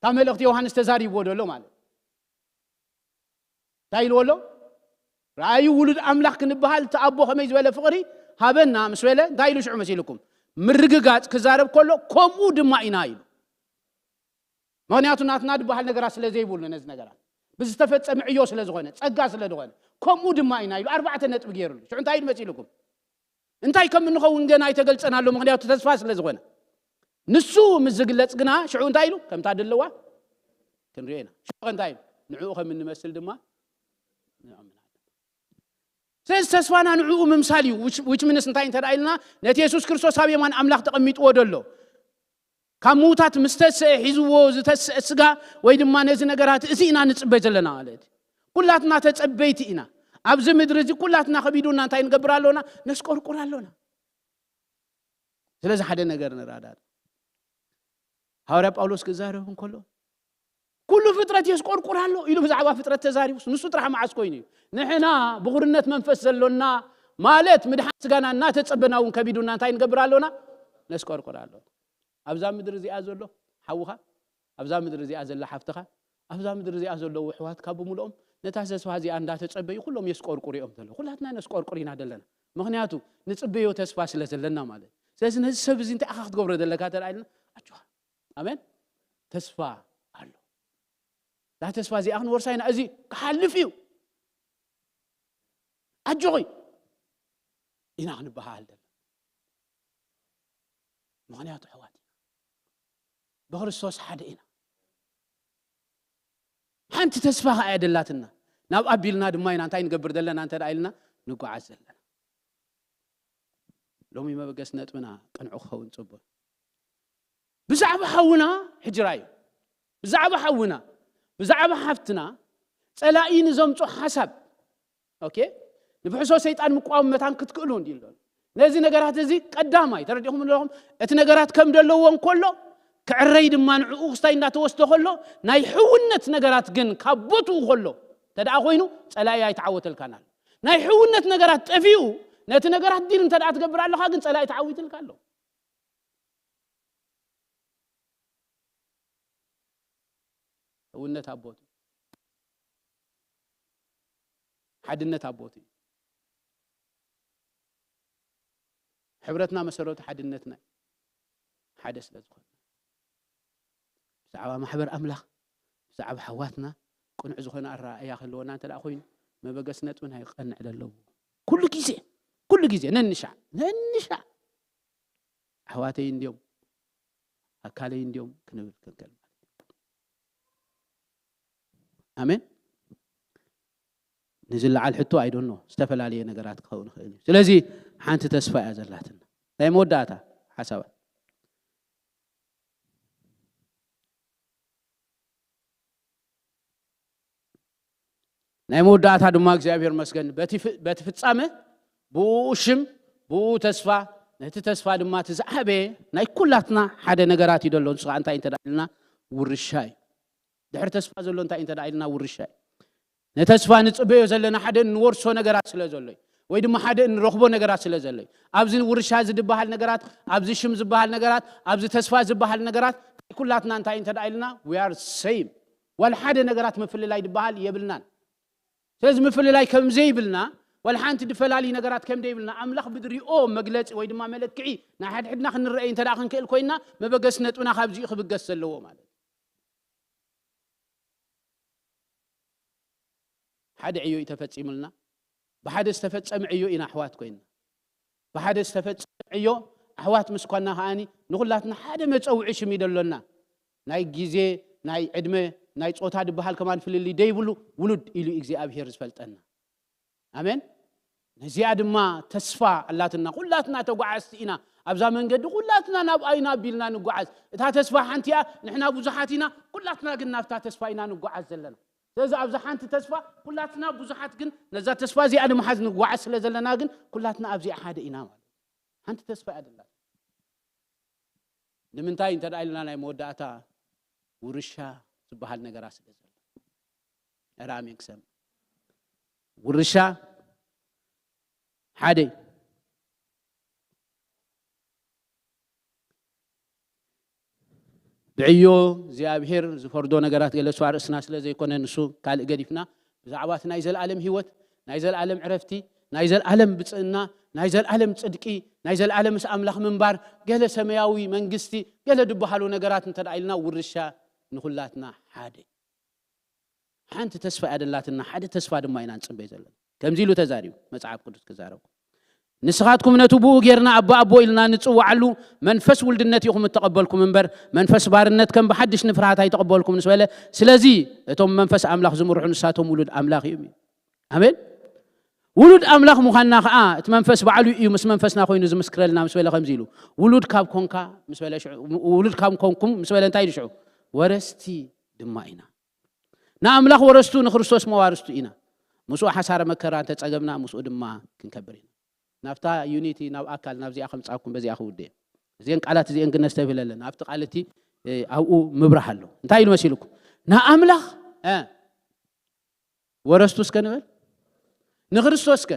ካብ መልእኽቲ ዮሃንስ ተዛሪብዎ ደሎ ማለት እዩ። እንታይ ኢልዎ ኣሎ? "ረኣዩ ውሉድ ኣምላኽ ክንበሃል፣ እቲ ኣቦ ከመይ ዝበለ ፍቕሪ ሃበና" ምስ በለ፣ እንታይ ኢሉ ሽዑ መሲልኩም? ምርግጋጽ ክዛረብ ከሎ፣ "ከምኡ ድማ ኢና" ኢሉ። ምኽንያቱ ናትና ዝበሃል ነገራት ስለ ዘይብሉ፣ ነዚ ነገራት ብዝተፈጸመ ዕዮ ስለ ዝኾነ፣ ጸጋ ስለ ዝኾነ፣ "ከምኡ ድማ ኢና" ኢሉ ኣርባዕተ ነጥቢ ገይሩሉ። ሽዑ እንታይ ኢሉ መሲልኩም? እንታይ ከም እንኸውን ገና ኣይተገልጸን ኣሎ፣ ምኽንያቱ ተስፋ ስለ ዝኾነ። ንሱ ምስ ዝግለጽ ግና ሽዑ እንታይ ኢሉ? "ከምታ ደለዋ ክንሪኦ ኢና።" ሽዑ እንታይ ኢሉ? "ንዕኡ ከም እንመስል ድማ ንእመን ኣለና።" ስለዚ ተስፋና ንዕኡ ምምሳል እዩ። which፣ which means እንታይ እንተ ደኣ ኢልና፣ ነቲ የሱስ ክርስቶስ ኣብ የማን ኣምላኽ ተቐሚጥዎ ደሎ፣ ካብ ምዉታት ምስ ተስአ፣ ሒዝዎ ዝተስአ ስጋ፣ ወይ ድማ ነዚ ነገራት እዚ ኢና ንጽበ ዘለና ማለት እዩ። ኩላትና ተጸበይቲ ኢና። ኣብዚ ምድሪ እዚ ኩላትና ከቢዱና እንታይ ንገብር ኣሎና? ነስቆርቁር ኣሎና። ስለዚ ሓደ ነገር ንረዳድ። ሃዋርያ ጳውሎስ ክዛረብ እንከሎ፣ "ኩሉ ፍጥረት የስቆርቁር ኣሎ" ኢሉ ብዛዕባ ፍጥረት ተዛሪቡስ፣ ንሱ ጥራሕ መዓስ ኮይኑ እዩ? ንሕና ብኹርነት መንፈስ ዘሎና፣ ማለት ምድሓን ስጋና እናተጸበና እውን ከቢዱና እንታይ ንገብር ኣሎና? ነስቆርቁር ኣሎና። ኣብዛ ምድሪ እዚኣ ዘሎ ሓውኻ፣ ኣብዛ ምድሪ እዚኣ ዘላ ሓፍትኻ፣ ኣብዛ ምድሪ እዚኣ ዘለዉ ኣሕዋትካ ብምልኦም ነታ ተስፋ እዚኣ እንዳተጸበዩ ኩሎም የስቆርቁሩ እዮም ዘለዉ። ኩላትና ነስቆርቁር ኢና ዘለና። ምኽንያቱ ንጽበዮ ተስፋ ስለ ዘለና ማለት እዩ። ስለዚ ነዚ ሰብ እዚ እንታይ ኢኻ ክትገብሮ ዘለካ እንተ ደኣ ኢልና፣ ኣጆኻ። ኣሜን። ተስፋ ኣሎ። እዛ ተስፋ እዚኣ ክንወርሳ ኢና። እዚ ክሓልፍ እዩ። ኣጆኺ ኢና ክንበሃል ዘለና። ምኽንያቱ ኣሕዋት ኢና። ብክርስቶስ ሓደ ኢና። ሓንቲ ተስፋ ኸኣ እያ ደላትና። ናብ ኣቢልና ድማ ኢና እንታይ ንገብር ዘለና እንተ ደኣ ኢልና ንጓዓዝ ዘለና። ሎሚ መበገሲ ነጥብና ቅንዑ ክኸውን ጽቡቕ። ብዛዕባ ሓውና ሕጂ ራእዩ። ብዛዕባ ሓውና፣ ብዛዕባ ሓፍትና ጸላኢ ንዘምጾ ሓሳብ፣ ኦኬ፣ ንፍሕሶ ሰይጣን ምቋም መታን ክትክእሉ እንዲ ኣሎ። ነዚ ነገራት እዚ ቀዳማይ ተረዲኹም ኣለኹም። እቲ ነገራት ከም ዘለዎ እንከሎ፣ ክዕረይ ድማ ንዕኡ ክስታይ እንዳተወስደ ከሎ፣ ናይ ሕውነት ነገራት ግን ካብ ቦትኡ ከሎ፣ እንተ ደኣ ኮይኑ፣ ጸላኢ ኣይተዓወተልካን ኣሎ። ናይ ሕውነት ነገራት ጠፊኡ፣ ነቲ ነገራት ዲል እንተ ደኣ ትገብር ኣለኻ፣ ግን ጸላኢ ተዓዊትልካ ኣሎ። ሕውነት ኣብ ቦትኡ፣ ሓድነት ኣብ ቦትኡ። ሕብረትና መሰረቱ ሓድነትና እዩ። ሓደ ስለ ዝኾነ። ብዛዕባ ማሕበር ኣምላኽ፣ ብዛዕባ ኣሕዋትና ቅኑዕ ዝኾነ ኣረኣእያ ክህልወና እንተ ደኣ ኮይኑ፣ መበገሲ ነጥብና እዩ ክቐንዕ ዘለዎ። ኩሉ ግዜ፣ ኩሉ ግዜ ነንሻዕ፣ ነንሻዕ ኣሕዋተይ እንድዮም፣ ኣካለይ እንድዮም ክንብል ክንክእል ማለት እዩ። ኣሜን። ንዝለዓል ሕቶ ኣይዶኖ ዝተፈላለየ ነገራት ክኸውን ይኽእል እዩ። ስለዚ ሓንቲ ተስፋ እያ ዘላትና። ናይ መወዳእታ ሓሳባት። ናይ መወዳእታ ድማ እግዚኣብሔር መስገን በቲ ፍ-፣ በቲ ፍጻመ ብኡ ሽም ብኡ ተስፋ፣ ነቲ ተስፋ ድማ እቲ ዝዓበየ ናይ ኩላትና ሓደ ነገራት እዩ ዘሎ። ንሱ ከዓ እንታይ እንተ ደኣ ኢልና ውርሻ እዩ። ድሕሪ ተስፋ ዘሎ እንታይ እንተ ደኣ ኢልና ውርሻ እዩ። ንተስፋ ንጽበዮ ዘለና ሓደ እንወርሶ ነገራት ስለ ዘሎ እዩ። ወይ ድማ ሓደ እንረኽቦ ነገራት ስለ ዘሎ እዩ። ኣብዚ ውርሻ እዚ ዝበሃል ነገራት፣ ኣብዚ ሽም ዝበሃል ነገራት፣ ኣብዚ ተስፋ ዝበሃል ነገራት ናይ ኩላትና እንታይ እንተ ደኣ ኢልና we are same። ዋላ ሓደ ነገራት ምፍልላይ ዝበሃል የብልናን። ስለዚ ምፍልላይ ከም ዘይብልና ዋላ ሓንቲ ድፈላሊ ነገራት ከም ዘይብልና ኣምላኽ ብድሪኦ መግለጺ ወይ ድማ መለክዒ ናይ ሓድሕድና ክንረአይ እንተ ደኣ ክንክእል ኮይና መበገሲ ነጥብና ካብዚኡ ክብገስ ዘለዎ ማለት እዩ። ሓደ ዕዮ እዩ ተፈጺሙልና። ብሓደ ዝተፈጸመ ዕዮ ኢና ኣሕዋት ኮይንና። ብሓደ ዝተፈጸመ ዕዮ ኣሕዋት ምስ ኮና ከኣኒ ንኹላትና ሓደ መጸውዒ ሽም እዩ ደሎና። ናይ ግዜ፣ ናይ ዕድመ፣ ናይ ጾታ ድበሃል ከማን ፍልልይ ደይብሉ ውሉድ ኢሉ እግዚኣብሔር ዝፈልጠና። ኣሜን። ነዚኣ ድማ ተስፋ ኣላትና። ኩላትና ተጓዓዝቲ ኢና። ኣብዛ መንገዲ ኩላትና ናብ ኣይና ኣቢልና ንጓዓዝ። እታ ተስፋ ሓንቲ እያ፣ ንሕና ብዙሓት ኢና፣ ኩላትና ግን ናብታ ተስፋ ኢና ንጓዓዝ ዘለና። ስለዚ ኣብዛ ሓንቲ ተስፋ ኩላትና ብዙሓት ግን ነዛ ተስፋ እዚኣ ንምሓዝ ንጓዓዝ ስለ ዘለና ግን ኩላትና ኣብዚኣ ሓደ ኢና ማለት እዩ። ሓንቲ ተስፋ እያ ደላትና። ንምንታይ እንተ ደኣ ኢልና ናይ መወዳእታ ውርሻ ዝበሃል ነገራት ስለ ዘሎ። እረ ኣሜን ክሰም። ውርሻ ሓደ እዩ። ብዕዮ እግዚኣብሔር ዝፈርዶ ነገራት ገለ እሱ ኣርእስና ስለ ዘይኮነ ንሱ ካልእ ገዲፍና ብዛዕባ እቲ ናይ ዘለኣለም ህይወት፣ ናይ ዘለኣለም ዕረፍቲ፣ ናይ ዘለኣለም ብጽእና፣ ናይ ዘለኣለም ጽድቂ፣ ናይ ዘለኣለም ምስ ኣምላኽ ምንባር፣ ገለ ሰማያዊ መንግስቲ፣ ገለ ዝበሃሉ ነገራት እንተ ደኣ ኢልና ውርሻ ንኹላትና ሓደ። ሓንቲ ተስፋ እያ ደላትና፣ ሓደ ተስፋ ድማ ኢና ንጽበይ ዘለና። ከምዚ ኢሉ ተዛሪቡ መጽሓፍ ቅዱስ ክዛረቡ። ንስኻትኩም ነቲ ብኡ ጌርና ኣባ ኣቦ ኢልና ንጽውዓሉ መንፈስ ውልድነት ኢኹም እተቐበልኩም እምበር መንፈስ ባርነት ከም ብሓድሽ ንፍርሃት ኣይተቐበልኩም ምስ በለ፣ ስለዚ እቶም መንፈስ ኣምላኽ ዝምርሑ ንሳቶም ውሉድ ኣምላኽ እዮም እዩ። ኣሜን። ውሉድ ኣምላኽ ምዃንና ኸዓ እቲ መንፈስ ባዕሉ እዩ ምስ መንፈስና ኮይኑ ዝምስክረልና ምስ በለ ከምዚ ኢሉ፣ ውሉድ ካብ ኮንካ ምስ በለ ሽዑ፣ ውሉድ ካብ ኮንኩም ምስ በለ እንታይ ኢሉ ሽዑ? ወረስቲ ድማ ኢና። ንኣምላኽ ወረስቱ ንክርስቶስ መዋርስቱ ኢና። ምስኡ ሓሳረ መከራ እንተጸገምና ምስኡ ድማ ክንከብር ኢና። ናብታ ዩኒቲ ናብ ኣካል ናብዚኣ ከምጻኩም በዚኣ ክውድእ። እዚአን ቃላት እዚአን ግን ነስተብህለለን። ኣብቲ ቃል እቲ፣ እ፣ ኣብኡ ምብራህ ኣሎ። እንታይ ኢሉ መሲልኩም? ንኣምላኽ፣ እ፣ ወረስቱ እስከ ንበል። ንክርስቶስ ከ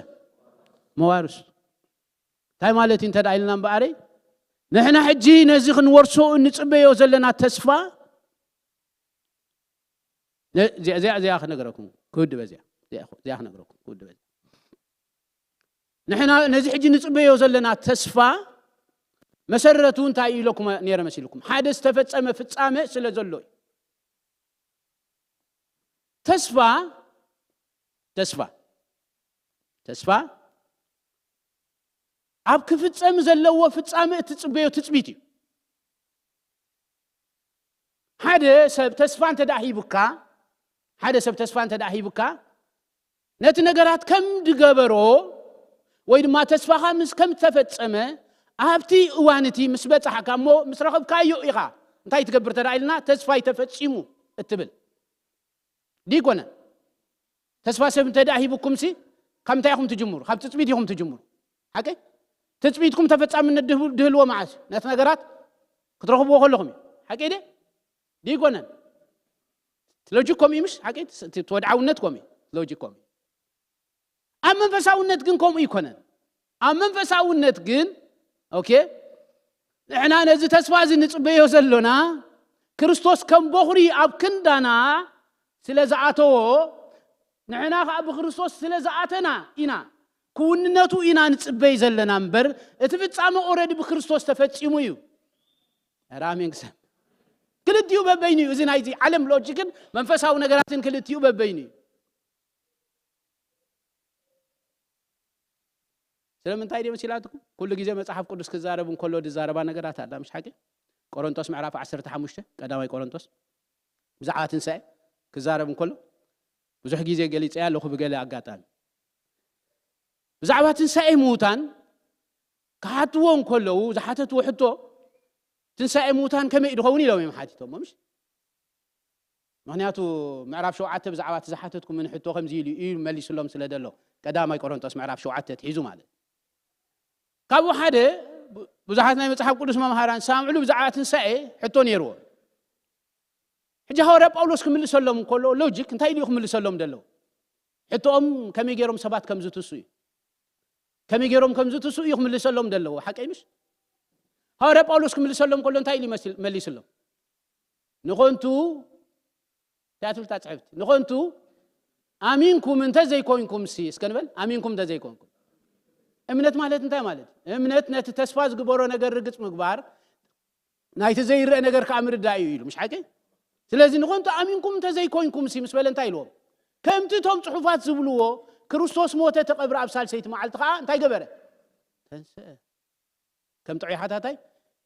መዋርስቱ። እንታይ ማለት እዩ እንተ ደኣ ኢልና እምበኣረይ? ንሕና ሕጂ ነዚ ክንወርሶ እንጽበዮ ዘለና ተስፋ፣ ነ-፣ እዚኣ፣ እዚኣ፣ እዚኣ ክነግረኩም፣ ክውድበ እዚኣ፣ እዚኣ፣ እዚኣ ክነግረኩም፣ ክውድበ እዚኣ። ንሕና ነዚ ሕጂ ንጽበዮ ዘለና ተስፋ መሰረቱ እንታይ ኢለኩም ነይረ መሲልኩም? ሓደ ዝተፈጸመ ፍጻመ ስለ ዘሎ እዩ። ተስፋ፣ ተስፋ፣ ተስፋ ኣብ ክፍጸም ዘለዎ ፍጻመ እትጽበዮ ትጽቢት እዩ። ሓደ ሰብ ተስፋ እንተ ደኣ ሂቡካ፣ ሓደ ሰብ ተስፋ እንተ ደኣ ሂቡካ፣ ነቲ ነገራት ከም ድገበሮ ወይ ድማ ተስፋኻ ምስ ከም ተፈጸመ ኣብቲ እዋን እቲ ምስ በጻሕካ እሞ ምስ ረኸብካዮ ኢኻ እንታይ ትገብር እንተ ደኣ ኢልና ተስፋይ ተፈጺሙ እትብል። ዲኮነ ተስፋ ሰብ እንተ ደኣ ሂቡኩምሲ ካብ እንታይ ኢኹም ትጅምሩ? ካብ ትጽቢት ኢኹም ትጅምሩ። ሓቂ? ትጽቢትኩም ተፈጻምነት ድህቡ-፣ ድህልዎ መዓስ እዩ? ነቲ ነገራት ክትረኽብዎ ከለኹም እዩ። ሓቂ ደ? ዲኮነን። ሎጂክ ከምኡ እዩ ምሽ? ሓቂ? እቲ ወድዓውነት ከምኡ እዩ። ሎጂክ ከምኡ እዩ። ኣብ መንፈሳውነት ግን ከምኡ ይኮነን። ኣብ መንፈሳውነት ግን፣ ኦኬ፣ ንሕና ነዚ ተስፋ እዚ ንጽበዮ ዘሎና፣ ክርስቶስ ከም በኹሪ ኣብ ክንዳና ስለ ዝኣተዎ፣ ንሕና ኸኣ ብክርስቶስ ስለ ዝኣተና ኢና፣ ክውንነቱ ኢና ንጽበይ ዘለና እምበር፣ እቲ ፍጻመ ኦረዲ ብክርስቶስ ተፈጺሙ እዩ። ራሜን ክሰም ክልቲኡ በበይኑ እዩ። እዚ ናይዚ ዓለም ሎጂክን መንፈሳዊ ነገራትን ክልቲኡ በበይኑ እዩ። ስለምንታይ ድዮም ሲላትኩም? ኩሉ ግዜ መጽሓፍ ቅዱስ ክዛረብ እንከሎ ዝዛረባ ነገራት ኣላ፣ ምሽ ሓቂ? ቆሮንቶስ ምዕራፍ ዓሰርተ ሓሙሽተ፣ ቀዳማይ ቆሮንቶስ፣ ብዛዕባ ትንሳኤ ክዛረብ እንከሎ፣ ብዙሕ ግዜ ገሊጸያ ኣለኹ ብገለ ኣጋጣሚ። ብዛዕባ ትንሳኤ ምዉታን ክሓትዎ እንከለዉ፣ ዝሓተትዎ ሕቶ፣ "ትንሳኤ ምዉታን ከመይ እዩ ድኸውን?" ኢሎም እዮም ሓቲቶም፣ ምሽ? ምኽንያቱ ምዕራፍ ሸውዓተ ብዛዕባ እቲ ዝሓተትኩምን ሕቶ ከምዚ ኢሉ እዩ መሊስሎም ስለ ዘሎ፣ ቀዳማይ ቆሮንቶስ ምዕራፍ ሸውዓተ ትሒዙ ማለት እዩ። ካብኡ ሓደ ቡ-፣ ብዙሓት ናይ መጽሓፍ ቅዱስ መምሃራን ዝሰማምዕሉ ብዛዕባ ትንሳኤ ሕቶ ነይርዎ። ሕጂ ሃዋርያ ጳውሎስ ክምልሰሎም እንከሎ ሎጂክ እንታይ ኢሉ እዩ ክምልሰሎም ዘለዎ? ሕቶኦም ከመይ ገይሮም ሰባት ከም ዝትሱ እዩ። ከመይ ገይሮም ከም ዝትሱ እዩ ክምልሰሎም ዘለዎ። ሓቀይ ምሽ? ሃዋርያ ጳውሎስ ክምልሰሎም ከሎ እንታይ ኢሉ ይመስል-፣ መሊስሎም? "ንኾንቱ" እንታይ ትብል እታ ጽሕፍቲ? "ንኾንቱ ኣሚንኩም እንተ ዘይኮንኩም ሲ" እስከ ንበል፣ "ኣሚንኩም እንተ ዘይኮንኩም።" እምነት ማለት እንታይ ማለት እዩ? እምነት ነቲ ተስፋ ዝግበሮ ነገር ርግጽ ምግባር፣ ናይቲ ዘይረአ ነገር ከኣ ምርዳእ እዩ ኢሉ፣ ምሽ ሓቂ? ስለዚ "ንኾንቱ ኣሚንኩም እንተ ዘይኮንኩም ሲ" ምስ በለ እንታይ ኢልዎም? "ከምቲ እቶም ጽሑፋት ዝብልዎ፣ ክርስቶስ ሞተ፣ ተቐብረ፣ ኣብ ሳልሰይቲ መዓልቲ ከኣ እንታይ ገበረ? ተንስአ።" ከም ጥዑይ ሓታታይ፣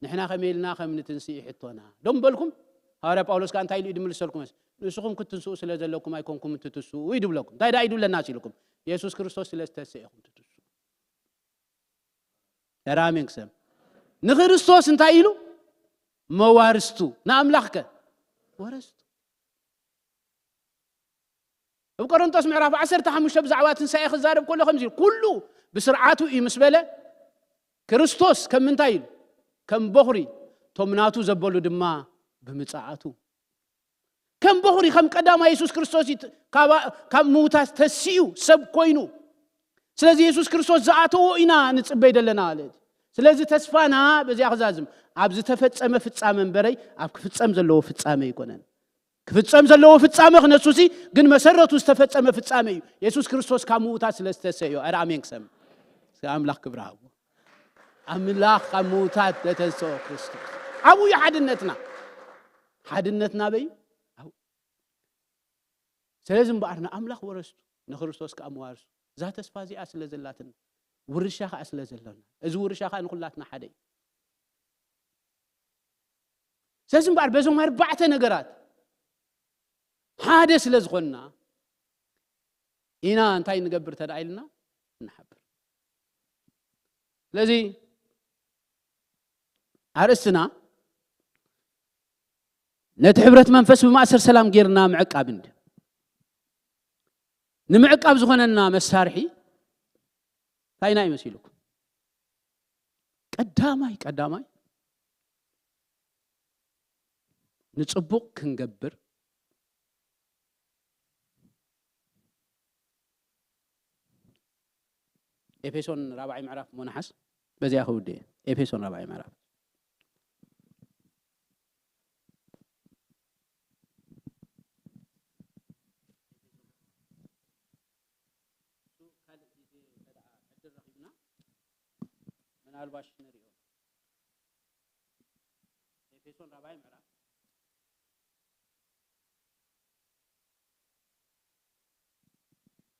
ንሕና ከመይ ኢልና ከም ንትንስእ እዩ ሕቶና። ዶ ምበልኩም? ሃዋርያ ጳውሎስ ከኣ እንታይ ኢሉ እዩ ድምልሰልኩም? "ንስኹም ክትትንስኡ ስለ ዘለኩም ኣይኮንኩም እትትስኡ እዩ ድብለኩም። እንታይ ደኣ እዩ ድብለና ሲልኩም? የሱስ ክርስቶስ ስለ ዝተንስአ ኢኹም ትትስኡ።" ኧረ ኣሜን ክሰም። ንክርስቶስ እንታይ ኢሉ? መዋርስቱ። ንኣምላኽ ከ? ወረስቱ። ኣብ ቆሮንቶስ ምዕራፍ ዓሰርተ ሓሙሽተ ብዛዕባ ትንሳኤ ክዛረብ ከሎ ከምዚ ኢሉ፣ "ኩሉ ብስርዓቱ እዩ" ምስ በለ፣ ክርስቶስ ከም ምንታይ ኢሉ? ከም በኹሪ፣ እቶም ናቱ ዘበሉ ድማ ብምጽኣቱ። ከም በኹሪ፣ ከም ቀዳማይ የሱስ ክርስቶስ እዩ ት-፣ ካብ፣ ካብ ምዉታት ተሲኡ ሰብ ኮይኑ። ስለዚ የሱስ ክርስቶስ ዝኣተዎ ኢና ንጽበይ ዘለና ማለት እዩ። ስለዚ ተስፋና በዚኣ ክዛዝም፣ ኣብ ዝተፈጸመ ፍጻመ እምበረይ ኣብ ክፍጸም ዘለዎ ፍጻመ ኣይኮነን። ክፍጸም ዘለዎ ፍጻመ ክነሱሲ፣ ግን መሰረቱ ዝተፈጸመ ፍጻመ እዩ። የሱስ ክርስቶስ ካብ ምዉታት ስለ ዝተሰዮ፣ ኣረ ኣሜን ክሰም። እስከ ኣምላኽ ክብሪ ሃቦ። ኣምላኽ ካብ ምዉታት ዘተንስኦ ክርስቶስ። ኣብኡ እዩ ሓድነትና። ሓድነትና ኣበይ? ኣብኡ። ስለዚ እምበኣር ንኣምላኽ ወረስቱ፣ ንክርስቶስ ከኣ መዋርሱ። እዛ ተስፋ እዚኣ ስለ ዘላትና፣ ውርሻ ከኣ ስለ ዘሎና፣ እዚ ውርሻ ከኣ ንኹላትና ሓደ እዩ። ስለዚ እምበኣር በዞም ኣርባዕተ ነገራት ሓደ ስለ ዝኾንና ኢና እንታይ ንገብር ተደኣ ኢልና ንሓብር። ስለዚ ኣርእስትና ነቲ ሕብረት መንፈስ ብማእሰር ሰላም ጌርና ምዕቃብ እንዲ። ንምዕቃብ ዝኾነና መሳርሒ እንታይ ኢና ይመሲልኩም? ቀዳማይ፣ ቀዳማይ ንጽቡቕ ክንገብር ኤፌሶን ራብዓይ ምዕራፍ እሞ ንሓስ በዚኣ ክውድእ እየ። ኤፌሶን ራብዓይ ምዕራፍ። ካልእ ግዜ እንተ ደኣ ዕድል ረኺብና ምናልባሽ ንሪኦ። ኤፌሶን ራብዓይ ምዕራፍ።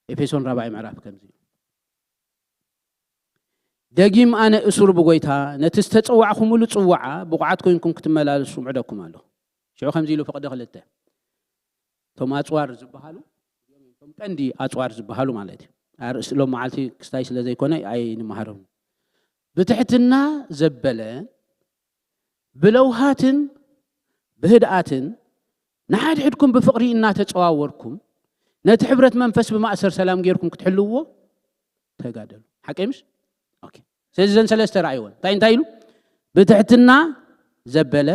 ኤፌሶን ራብዓይ ምዕራፍ ከምዚ እዩ። ደጊም ኣነ እሱር ብጎይታ ነቲ ዝተጸዋዕኹምሉ ጽዋዓ ብቑዓት ኮይንኩም ክትመላለሱ ምዕደኩም ኣለኹ። ሽዑ ከምዚ ኢሉ ፍቕዲ ክልተ። እቶም ኣጽዋር ዝበሃሉ፣ እቶም ቀንዲ ኣጽዋር ዝበሃሉ ማለት እዩ። ኣርእስቲ ሎም መዓልቲ ክስታይ ስለ ዘይኮነ ኣይንመሃሮም። ብትሕትና ዘበለ፣ ብለውሃትን ብህድኣትን ንሓድሕድኩም ብፍቕሪ እናተጸዋወርኩም፣ ነቲ ሕብረት መንፈስ ብማእሰር ሰላም ጌርኩም ክትሕልውዎ ተጋደሉ። ሓቀይ ምሽ? ኦኬ። ስለዚ እዘን ሰለስተ ረኣይወን። እንታይ እንታይ ኢሉ? ብትሕትና ዘበለ፣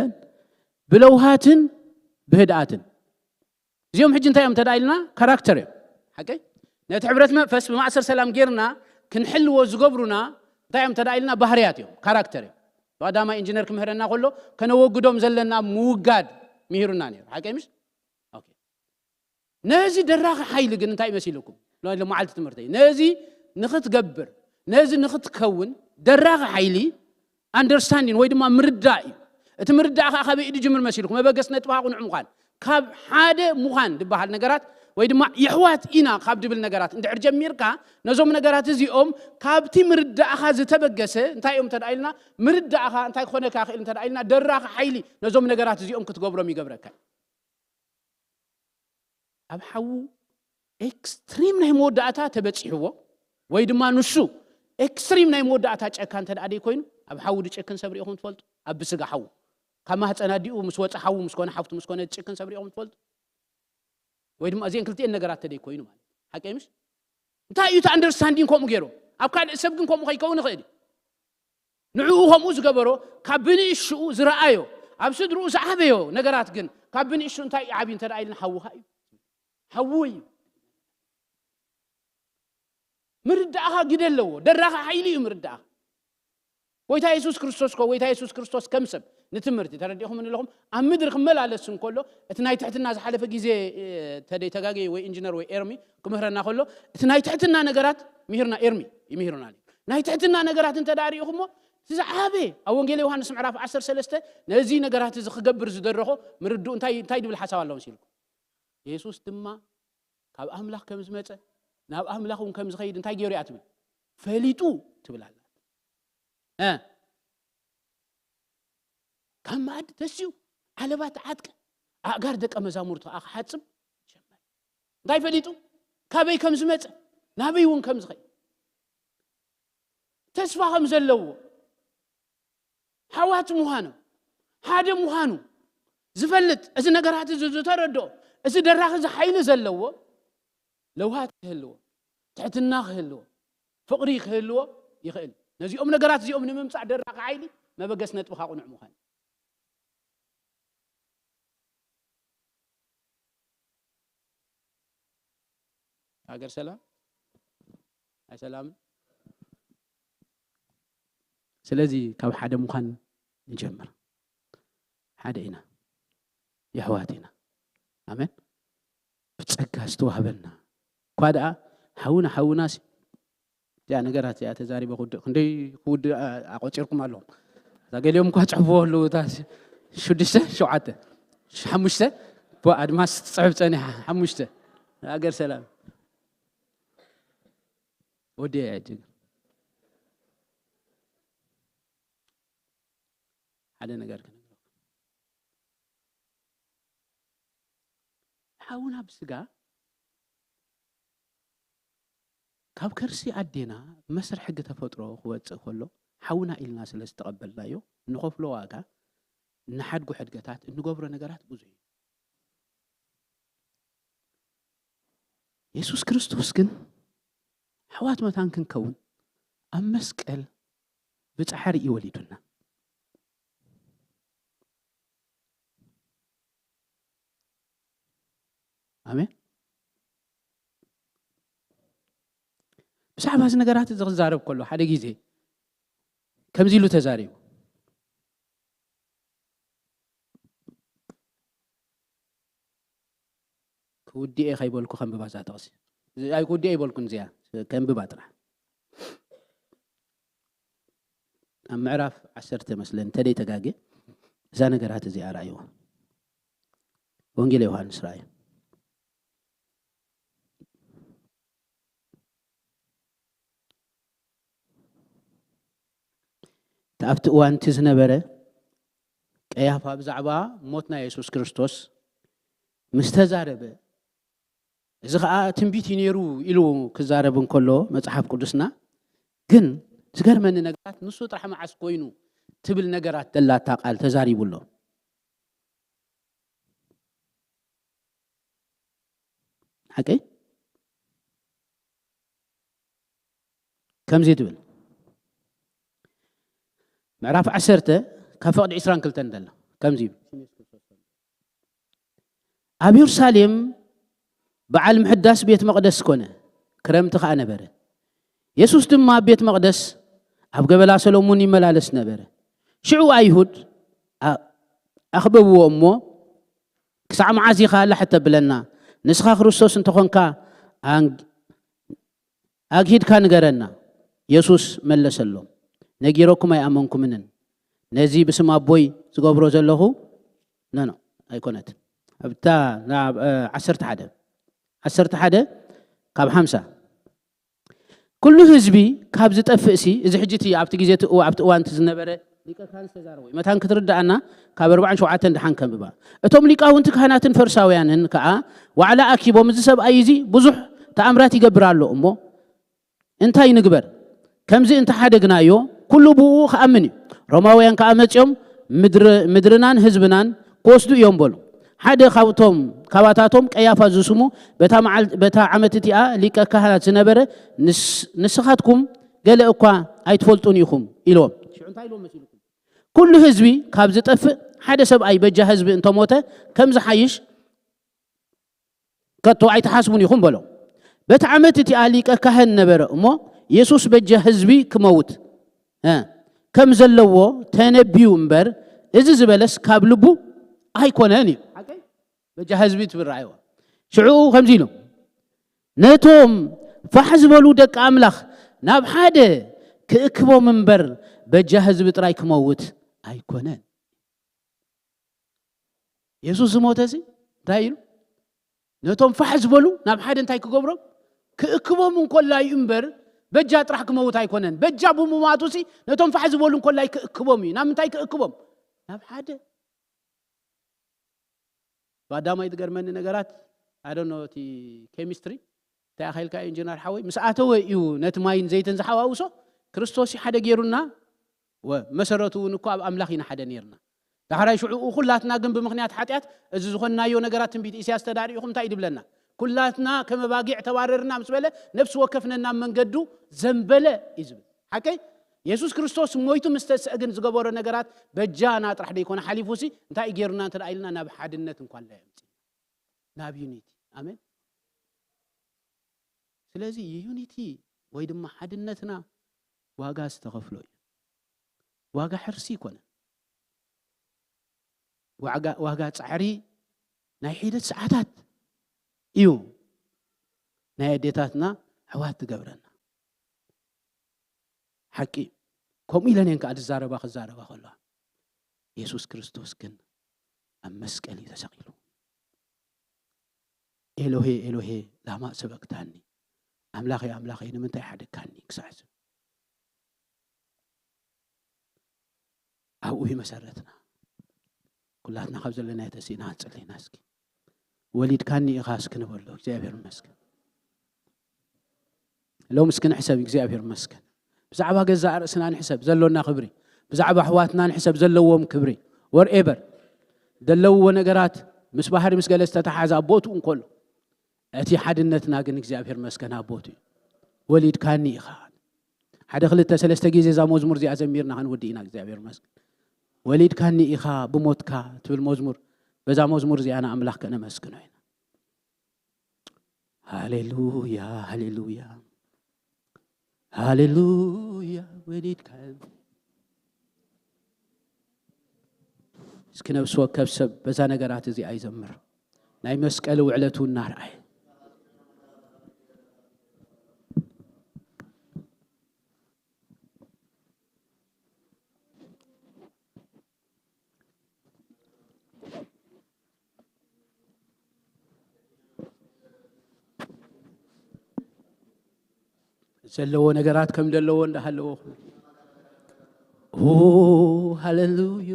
ብለውሃትን ብህድኣትን። እዚኦም ሕጂ እንታይ እዮም እንተ ደኣ ኢልና? ካራክተር እዮም። ሓቀይ? ነቲ ሕብረት መንፈስ ብማእሰር ሰላም ጌርና ክንሕልዎ ዝገብሩና እንታይ እዮም እንተ ደኣ ኢልና? ባህርያት እዮም፣ ካራክተር እዮም። ብቐዳማይ ኢንጂነር ክምህረና ከሎ ከነወግዶም ዘለና ምውጋድ ምሂሩና ነይሩ። ሓቀይ ምሽ? ኦኬ። ነዚ ደራኺ ሓይሊ ግን እንታይ መሲልኩም? ሎ-፣ ሎመዓልቲ ትምህርተይ። ነዚ ንኽትገብር፣ ነዚ ንኽትከውን ደራኺ ሓይሊ ኣንደርስታንዲንግ ወይ ድማ ምርዳእ እዩ። እቲ ምርዳእ ከዓ ካበይ እዩ ዝጅምር መሲልኩም? መበገስ ነጥብኻ ቅኑዕ ምዃን። ካብ ሓደ ምዃን ዝበሃል ነገራት ወይ ድማ የሕዋት ኢና ካብ ድብል ነገራት እንድሕር ጀሚርካ፣ ነዞም ነገራት እዚኦም ካብቲ ምርዳእኻ ዝተበገሰ እንታይ እዮም እንተ ደኣ ኢልና፣ ምርዳእኻ እንታይ ክኾነካ ይኽእል እንተ ደኣ ኢልና፣ ደራኺ ሓይሊ ነዞም ነገራት እዚኦም ክትገብሮም ይገብረካ። ኣብ ሓዉ ኤክስትሪም ናይ መወዳእታ ተበጺሕዎ ወይ ድማ ንሱ ኤክስትሪም ናይ መወዳእታ ጨካ እንተ ደኣ ደይ ኮይኑ፣ ኣብ ሓዉ ድጨክን ሰብ ርኢኹም ትፈልጡ? ኣብ ብስጋ ሓዉ፣ ካብ ማህፀን ኣዲኡ ምስ ወፀ ሓዉ ምስ ኮነ ሓፍቱ ምስ ኮነ ድጨክን ሰብ ርኢኹም ትፈልጡ? ወይ ድማ እዚአን ክልቲኤን ነገራት ተደይ ኮይኑ ማለት ሓቀይ ምሽ? እንታይ እዩ እቲ ኣንደርስታንዲንግ ከምኡ ገይሩ? ኣብ ካልእ ሰብ ግን ከምኡ ከይከውን ይኽእል እዩ። ንዕኡ ከምኡ ዝገበሮ ካብ ብንእሽኡ ዝረኣዮ ኣብ ስድርኡ ዝዓበዮ ነገራት ግን ካብ ብንእሽኡ እንታይ እዩ ዓብዩ እንተ ደኣ ኢልና ሓውኻ እዩ። ሓዉ እዩ። ምርዳእኻ ግደ ኣለዎ። ደራኻ ሓይሊ እዩ ምርዳእኻ። ጎይታ የሱስ ክርስቶስ ኮ ጎይታ የሱስ ክርስቶስ ከም ሰብ ንትምህርቲ ተረዲኹም ኣለኹም ኣብ ምድሪ ክመላለስ እንከሎ እቲ ናይ ትሕትና ዝሓለፈ ግዜ ተደይ ተጋገየ ወይ ኢንጂነር ወይ ኤርሚ ክምህረና ከሎ እቲ ናይ ትሕትና ነገራት ምሂርና ኤርሚ ይምህሩና ኣሎ። ናይ ትሕትና ነገራት እንተ ደኣ ርኢኹሞ እቲ ዝዓበየ ኣብ ወንጌል ዮሃንስ ምዕራፍ ዓሰርተ ሰለስተ ነዚ ነገራት እዚ ክገብር ዝደረኾ ምርድኡ እንታይ እንታይ ድብል ሓሳብ ኣሎ መሲልኩም? የሱስ ድማ ካብ ኣምላኽ ከም ዝመጸ ናብ ኣምላኽ እውን ከም ዝኸይድ እንታይ ገይሩ እያ ትብል? ፈሊጡ ትብል ኣላ። እ ካብ መኣዲ ተስዩ ዓለባ ተዓጥቀ ኣእጋር ደቀ መዛሙርቱ ከዓ ክሓጽብ ጀመረ። እንታይ ፈሊጡ? ካበይ ከም ዝመጸ ናበይ እውን ከም ዝኸይድ ተስፋ ከም ዘለዎ ሓዋት ምዃኑ ሓደ ምዃኑ ዝፈልጥ እዚ ነገራት እዚ ዝተረድኦ እዚ ደራኺ እዚ ሓይሊ ዘለዎ ለውሃት ክህልዎ ትሕትና ክህልዎ ፍቕሪ ክህልዎ ይኽእል። ነዚኦም ነገራት እዚኦም ንምምፃእ ደራኺ ሓይሊ መበገስ ነጥብኻ ቁኑዕ ምዃን ሃገር ሰላም ኣይሰላምን። ስለዚ ካብ ሓደ ምዃን ንጀምር። ሓደ ኢና፣ የሕዋት ኢና። ኣሜን። ብጸጋ ዝተዋህበና እኳ ደኣ ሓውና ሓውናስ እዚኣ ነገራት እዚኣ ተዛሪበ ክውድእ ክንደይ ክውድእ ኣቆፂርኩም ኣለኹም። እዛ ገሊኦም እኳ ፅሕፍዎ ኣለዉ እታ ሽዱሽተ ሸውዓተ ሓሙሽተ ኣድማስ ትፅሕፍ ፀኒሓ ሓሙሽተ ሃገር ሰላም ወዲ እያ ጅግር ሓደ ነገር ክነግረኩም ሓውና ብስጋ ካብ ከርሲ ኣዴና መስርሕ ሕጊ ተፈጥሮ ክወፅእ ከሎ ሓውና ኢልና ስለ ዝተቐበልናዮ ንኸፍሎ ዋጋ ንሓድጉ ሕድገታት እንገብሮ ነገራት ብዙ እዩ። የሱስ ክርስቶስ ግን ኣሕዋት መታን ክንከውን ኣብ መስቀል ብጻዕሪ እዩ ወሊዱና። ኣሜን። ብዛዕባ እዚ ነገራት እዚ ክዛረብ ከሎ ሓደ ግዜ ከምዚ ኢሉ ተዛሪቡ። ክውድኤ ከይበልኩ ከንብባ እዛ ጥቕሲ። ኣይ ክውድኤ ይበልኩን እዚኣ ከንብባ ጥራሕ። ኣብ ምዕራፍ ዓሰርተ መስለን እንተደይ ተጋጌ እዛ ነገራት እዚኣ ረኣይዎ። ወንጌል ዮሃንስ ረኣዩ። ኣብቲ እዋን እቲ ዝነበረ ቀያፋ ብዛዕባ ሞት ናይ የሱስ ክርስቶስ ምስ ተዛረበ እዚ ከዓ ትንቢት እዩ ነይሩ ኢሉ ክዛረብ እንከሎ መፅሓፍ ቅዱስና ግን ዝገርመኒ ነገራት ንሱ ጥራሕ መዓስ ኮይኑ ትብል ነገራት ደላታ ቃል ተዛሪቡ ኣሎ። ሓቀይ ከምዚ ትብል ምዕራፍ ዓሰርተ ካብ ፍቕዲ ዕስራን ክልተን ደሎ ከምዚ ይብል ኣብ የሩሳሌም በዓል ምሕዳስ ቤት መቕደስ ኮነ ክረምቲ ኸዓ ነበረ የሱስ ድማ ኣብ ቤት መቕደስ ኣብ ገበላ ሰሎሙን ይመላለስ ነበረ ሽዑ ኣይሁድ ኣኽበብዎ እሞ ክሳዕ መዓዝ ኢኻ ላሕ ተብለና ንስኻ ክርስቶስ እንተኾንካ ኣግሂድካ ንገረና የሱስ መለሰሎም ነጊረኩም ኣይኣመንኩምንን ነዚ ብስም ኣቦይ ዝገብሮ ዘለኹ፣ ኖ፣ ኖ፣ ኣይኮነትን። ኣብታ፣ ናብ፣ እ፣ ዓሰርተ ሓደ፣ ዓሰርተ ሓደ ካብ ሓምሳ። "ኩሉ ህዝቢ ካብ ዝጠፍእሲ"፣ እዚ ሕጂ እቲ ኣብቲ ግዜ እቲ እዋ-፣ ኣብቲ እዋን እቲ ዝነበረ ሊቀ ካህን ዝተዛረቦ እዩ። መታን ክትርድኣና ካብ ኣርባዓን ሸውዓተን ደሓን ከንብባ። "እቶም ሊቃውንቲ ካህናትን ፈሪሳውያንን ከኣ ዋዕላ ኣኪቦም፣ እዚ ሰብኣይ እዚ ብዙሕ ተኣምራት ይገብር ኣሎ እሞ፣ እንታይ ንግበር? ከምዚ እንተሓደግናዮ፣ ኩሉ ብኡ ክኣምን እዩ። ሮማውያን ከኣ መጺኦም፣ ምድሪ-፣ ምድርናን ህዝብናን ክወስዱ እዮም" በሉ። ሓደ ካብቶም፣ ካባታቶም ቀያፋ ዝስሙ፣ በታ መዓል-፣ በታ ዓመት እቲኣ ሊቀ ካህናት ዝነበረ፣ "ንስ-፣ ንስኻትኩም ገለ እኳ ኣይትፈልጡን ኢኹም" ኢልዎም። ሽዑ እንታይ ኢልዎም መሲልኩም? "ኩሉ ህዝቢ ካብ ዝጠፍእ፣ ሓደ ሰብኣይ በጃ ህዝቢ እንተሞተ፣ ከም ዝሓይሽ ከቶ ኣይትሓስቡን ኢኹም" በሎም። በቲ ዓመት እቲኣ ሊቀ ካህን ነበረ እሞ፣ የሱስ በጃ ህዝቢ ክመውት፣ እ፣ ከም ዘለዎ ተነብዩ እምበር፣ እዚ ዝበለስ ካብ ልቡ ኣይኮነን እዩ። ሓቀይ? በጃ ህዝቢ ትብል ረኣይዋ። ሽዑ ከምዚ ኢሉ፣ "ነቶም ፋሕ ዝበሉ ደቂ ኣምላኽ ናብ ሓደ ክእክቦም እምበር፣ በጃ ህዝቢ ጥራይ ክመውት ኣይኮነን።" የሱስ ዝሞተ እዚ እንታይ ኢሉ? ነቶም ፋሕ ዝበሉ ናብ ሓደ እንታይ ክገብሮም? ክእክቦም እንኮላ እዩ እምበር፣ በጃ ጥራሕ ክመውት ኣይኮነን። በጃ ብምማቱ ሲ ነቶም ፋሕ ዝበሉ እንኮላይ ክእክቦም እዩ። ናብ ምንታይ ክእክቦም? ናብ ሓደ። ባዳማይ ዝገርመኒ ነገራት፣ I don't know፣ እቲ ኬሚስትሪ እንታይ ኣኸልካ ኢንጂነር ሓወይ፣ ምስ ኣተወ እዩ ነቲ ማይን ዘይትን ዝሓዋውሶ። ክርስቶስ እዩ ሓደ ገይሩና፣ ወ-፣ መሰረቱ እውን እኮ ኣብ ኣምላኽ ኢና ሓደ ነይርና። ዳሕራይ ሽዑ ኩላትና ግን ብምኽንያት ሓጢኣት፣ እዚ ዝኾንናዮ ነገራት፣ ትንቢት ኢሳያስ ተዳሪእኹም እንታይ እዩ ዝብለና? "ኩላትና ከም ኣባጊዕ ተባረርና" ምስ በለ፣ ነፍሲ ወከፍ ነናብ መንገዱ ዘንበለ እዩ ዝብል። ሓቀይ? የሱስ ክርስቶስ ሞይቱ ምስ ተስአ ግን ዝገበሮ ነገራት በጃና ጥራሕ ደይኮነ ሓሊፉ ሲ እንታይ እዩ ገይሩና እንተ ደኣ ኢልና፣ ናብ ሓድነት እንኳን ላ የምጽእ፣ ናብ ዩኒቲ። ኣሜን። ስለዚ ዩኒቲ ወይ ድማ ሓድነትና ዋጋ ዝተኸፍሎ እዩ። ዋጋ ሕርሲ ይኮነን። ዋጋ፣ ዋጋ ጻዕሪ ናይ ሒደት ሰዓታት እዩ ናይ ኣዴታትና ኣሕዋት ትገብረና። ሓቂ እዩ። ከምኡ ኢለን እየን ከኣ ዝዛረባ፣ ክዛረባ ከለዋ። የሱስ ክርስቶስ ግን ኣብ መስቀል እዩ ተሰቒሉ። "ኤሎሄ፣ ኤሎሄ፣ ላማ ሰበቅታኒ?" "ኣምላኸይ፣ ኣምላኸይ፣ ንምንታይ ሓደግካኒ?" ክሳዕ ዝብል። ኣብኡ እዩ መሰረትና። ኩላትና ካብ ዘለናዮ ተሲእና ክንጽሊ ኢና እስኪ። "ወሊድካኒ ኢኻ" እስኪ ንበሎ። እግዚኣብሔር ይመስገን። ሎም እስኪ ንሕሰብ፣ እግዚኣብሔር ይመስገን። ብዛዕባ ገዛእ ርእስና ንሕሰብ፣ ዘሎና ክብሪ። ብዛዕባ ኣሕዋትና ንሕሰብ፣ ዘለዎም ክብሪ። ወርኤቨር ዘለውዎ ነገራት ምስ ባህሪ ምስ ገለ ዝተተሓሓዘ ኣብ ቦትኡ እንከሎ፣ እቲ ሓድነትና ግን እግዚኣብሔር ይመስገን ኣብ ቦትኡ እዩ። "ወሊድካኒ ኢኻ።" ሓደ ክልተ ሰለስተ ግዜ እዛ መዝሙር እዚኣ ዘሚርና ክንውድእ ኢና። እግዚኣብሔር ይመስገን። "ወሊድካኒ ኢኻ ብሞትካ" ትብል መዝሙር፣ በዛ መዝሙር እዚኣ ንኣምላኽ ከነመስግኖ ኢና። ሃሌሉያ፣ ሃሌሉያ፣ ሃሌሉያ። ወሊድካ እስኪ ነፍሲ ወከፍ ሰብ በዛ ነገራት እዚኣ ይዘምር። ናይ መስቀል ውዕለቱ እናርኣየ። ዘለዎ ነገራት ከም ዘለዎ እንዳሃለዎ። ኦ፣ ሃሌሉያ፣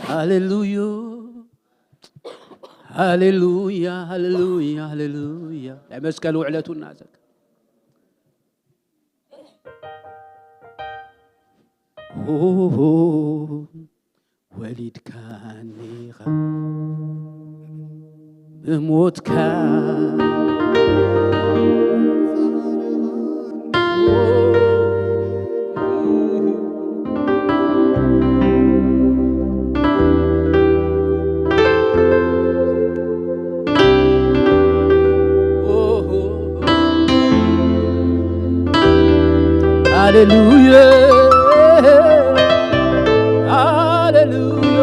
ሃሌሉያ፣ ሃሌሉያ፣ ሃሌሉያ፣ ሃሌሉያ። ናይ መስቀል ውዕለቱ እናዘከረ። ኦሆ፣ ወሊድካኒ ኢኻ ብሞትካ። ሃሌሉያ፣ ሃሌሉያ፣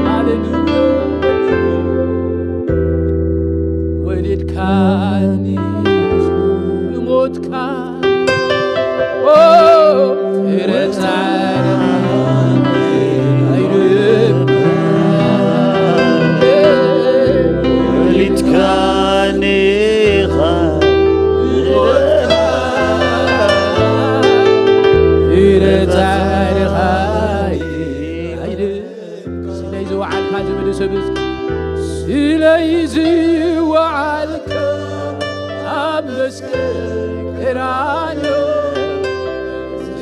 ሃሌሉያ። ወሊድካኒ ሞትካ፣ ኦ፣ ፍረ ጻድቃን። ስለዚ ወዓልካ ኣብ መስቀል ቀራንዮ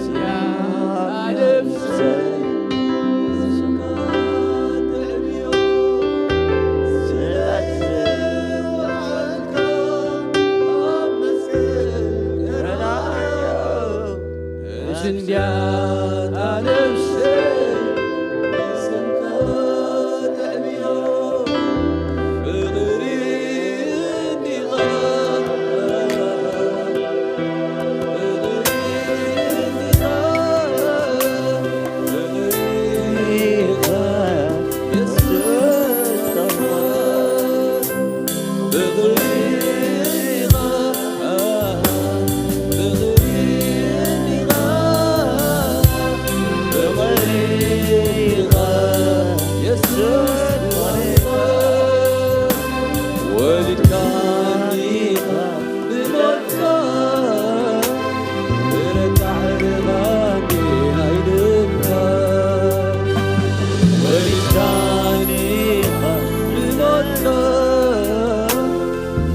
ስያ ነፍሰይ ስንድያታ ነፍሰይ ብስምካ ተዕብዮ ፍቕሪ እንዲኻ ወሊድካኒ ብሞትካ ብረታ ዕረባ ናይ ልብካ ወሊድካኒ ብሞትካ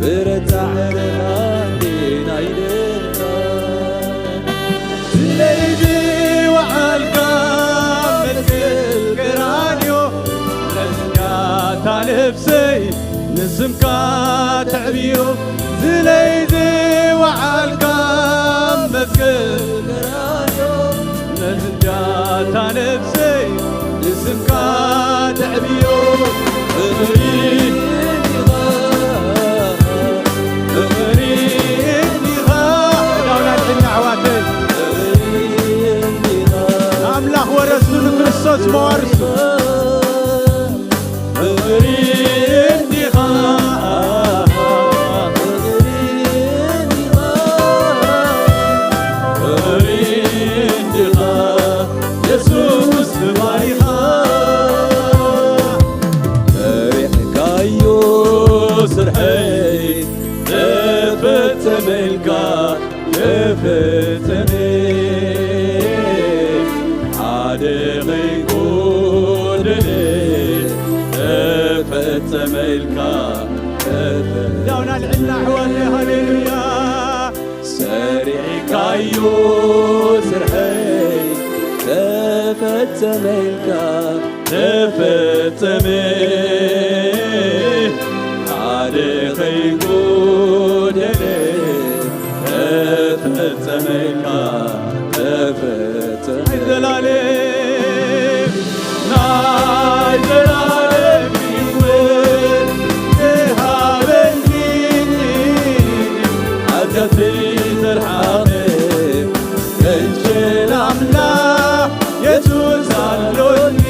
ብረታ ዕረባ ናይ ልብካ ስለይዚ ወዓልካ መስቀል ቀራንዮ ነስጋታ ነፍሰይ ንስምካ ተዕብዮ ስለይዚ ወዓልካ መስቀል ቀራንዮ ነስጋታ ነፍሰይ ንስምካ ተዕብዮ ፍቕሪ እንዲኻ ፍቕሪ እንዲኻ ዳውና ድሕና ኣሕዋተይ ኣምላኽ ወረሱ ንክርስቶስ መዋርሱ ፍቕሪ እንዲኻ ፍቕሪ እንዲኻ የሱስ ተባሪኻ ሰሪሕካዮ ስርሐይ ተፈጸመልካ ተፈጸመ ሓደ ከይጎደለ ተፈጸመልካ ተፈጸመ ዳውና ልዕልና ኣሕዋተይ ሃሌሉያ ሰሪሕካዮ ስርሐይ ተፈጸመልካ ተፈጸመ ሓደ ከይጎደለ ተፈጸመልካ ተፈጸመ ናይ ዘላለም ናይ ዘላለም ሕይወት ዝሃበኒ ሓጢኣተይ ዘርሓቐ ከንሸል ኣምላኽ የሱስ ኣሎኒ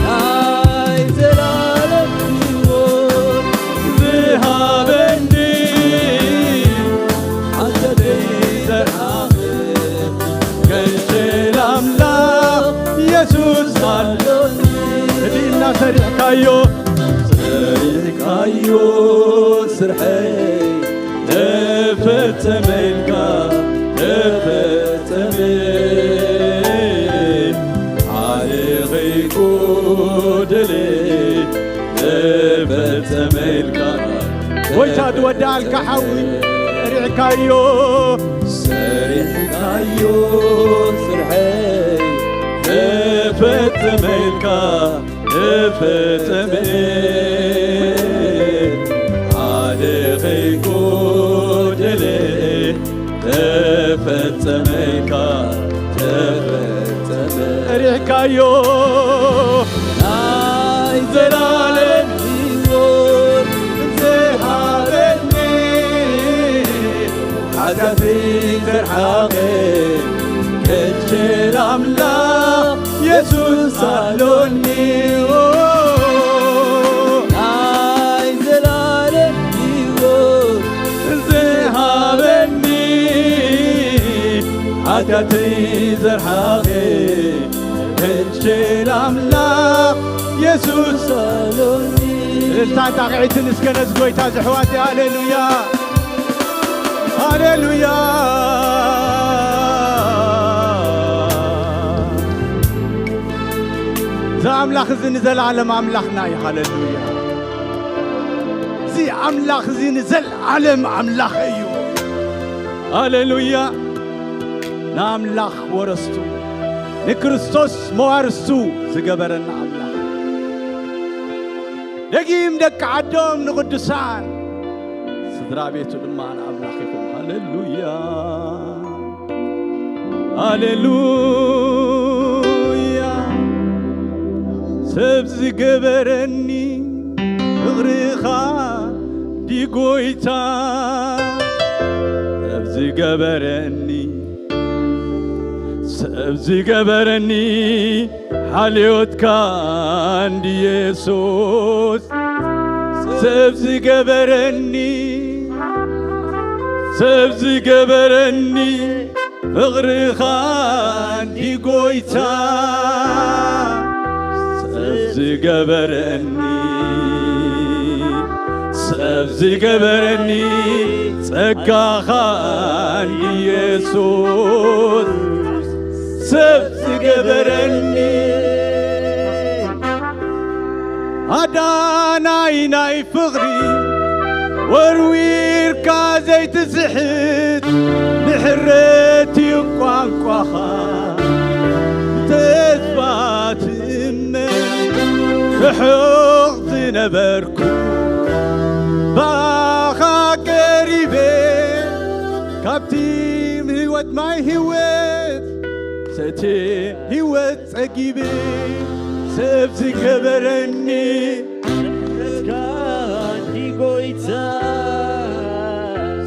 ናይ ዘላለም ሕይወት ዝሃበኒ ሓጢኣተይ ዘርሓቐ ከንሸል ኣምላኽ የሱስ ኣሎኒ እቲ ኢልና ሰሪሕካዮ ሰሪሕካዮ ስርሐይ ተፈጸመልካ ተፈጸመ ሓደ ከይጎደለ ተፈጸመልካ ጎይታ ዝወዳልካ ሓዊ ሰሪሕካዮ ሰሪሕካዮ ስርሐይ ተፈጸመልካ ተፈጸመ ሓደ ከይጎደለ ተፈጸመልካ ተፈጸመ ሪሕካዮ ናይ ዘላለም ሕይወት ዝሃበኒ ሓጢኣተይ ዘርሓቐ ከንሸል ኣምላኽ የሱስ ኣሎኒ ናይ ዘላለም ሕይወት ዝሃበኒ ሓጢኣተይ ዘርሓቐ ከንሸል ኣምላኽ የሱስ ኣሎኒ እልልታን ጣቕዒትን እስከ ነዚ ጎይታ ዝሕዋት ሃሌሉያ ሃሌሉያ እዚ ኣምላኽ እዚ ንዘለዓለም ኣምላኽና እዩ። ሃሌሉያ። እዚ ኣምላኽ እዚ ንዘለዓለም ኣምላኽ እዩ። ሃሌሉያ። ንኣምላኽ ወረስቱ፣ ንክርስቶስ መዋርስቱ ዝገበረና ኣምላኽ። ደጊም ደቂ ዓዶም ንቕዱሳን፣ ስድራ ቤቱ ድማ ንኣምላኽ ይኹን። ሃሌሉያ። ሃሌሉያ። ሰብ ዝገበረኒ ፍቕርኻ ዲ ጎይታ፣ ሰብ ዝገበረኒ፣ ሰብ ዝገበረኒ ሓልዮትካ እንዲ የሱስ፣ ሰብ ዝገበረኒ፣ ሰብ ዝገበረኒ ፍቕርኻ እንዲ ጎይታ፣ ሰብ ዝገበረኒ፣ ሰብ ዝገበረኒ ጸጋኻ እንዲ የሱስ፣ ሰብ ዝገበረኒ ኣዳናይ ናይ ፍቕሪ ወርዊርካ ዘይትስሕት፣ ብሕረት እዩ ቋንቋኻ፣ ብተስፋ ትእመን። ርሑቕ ዝነበርኩ ባኻ ቀሪበ፣ ካብቲ ህይወት ማይ ህይወት ሰትየ ህይወት ጸጊበ፣ ሰብ ዝገበረኒ፣ ምሕረትካ እንዲ ጎይታ፣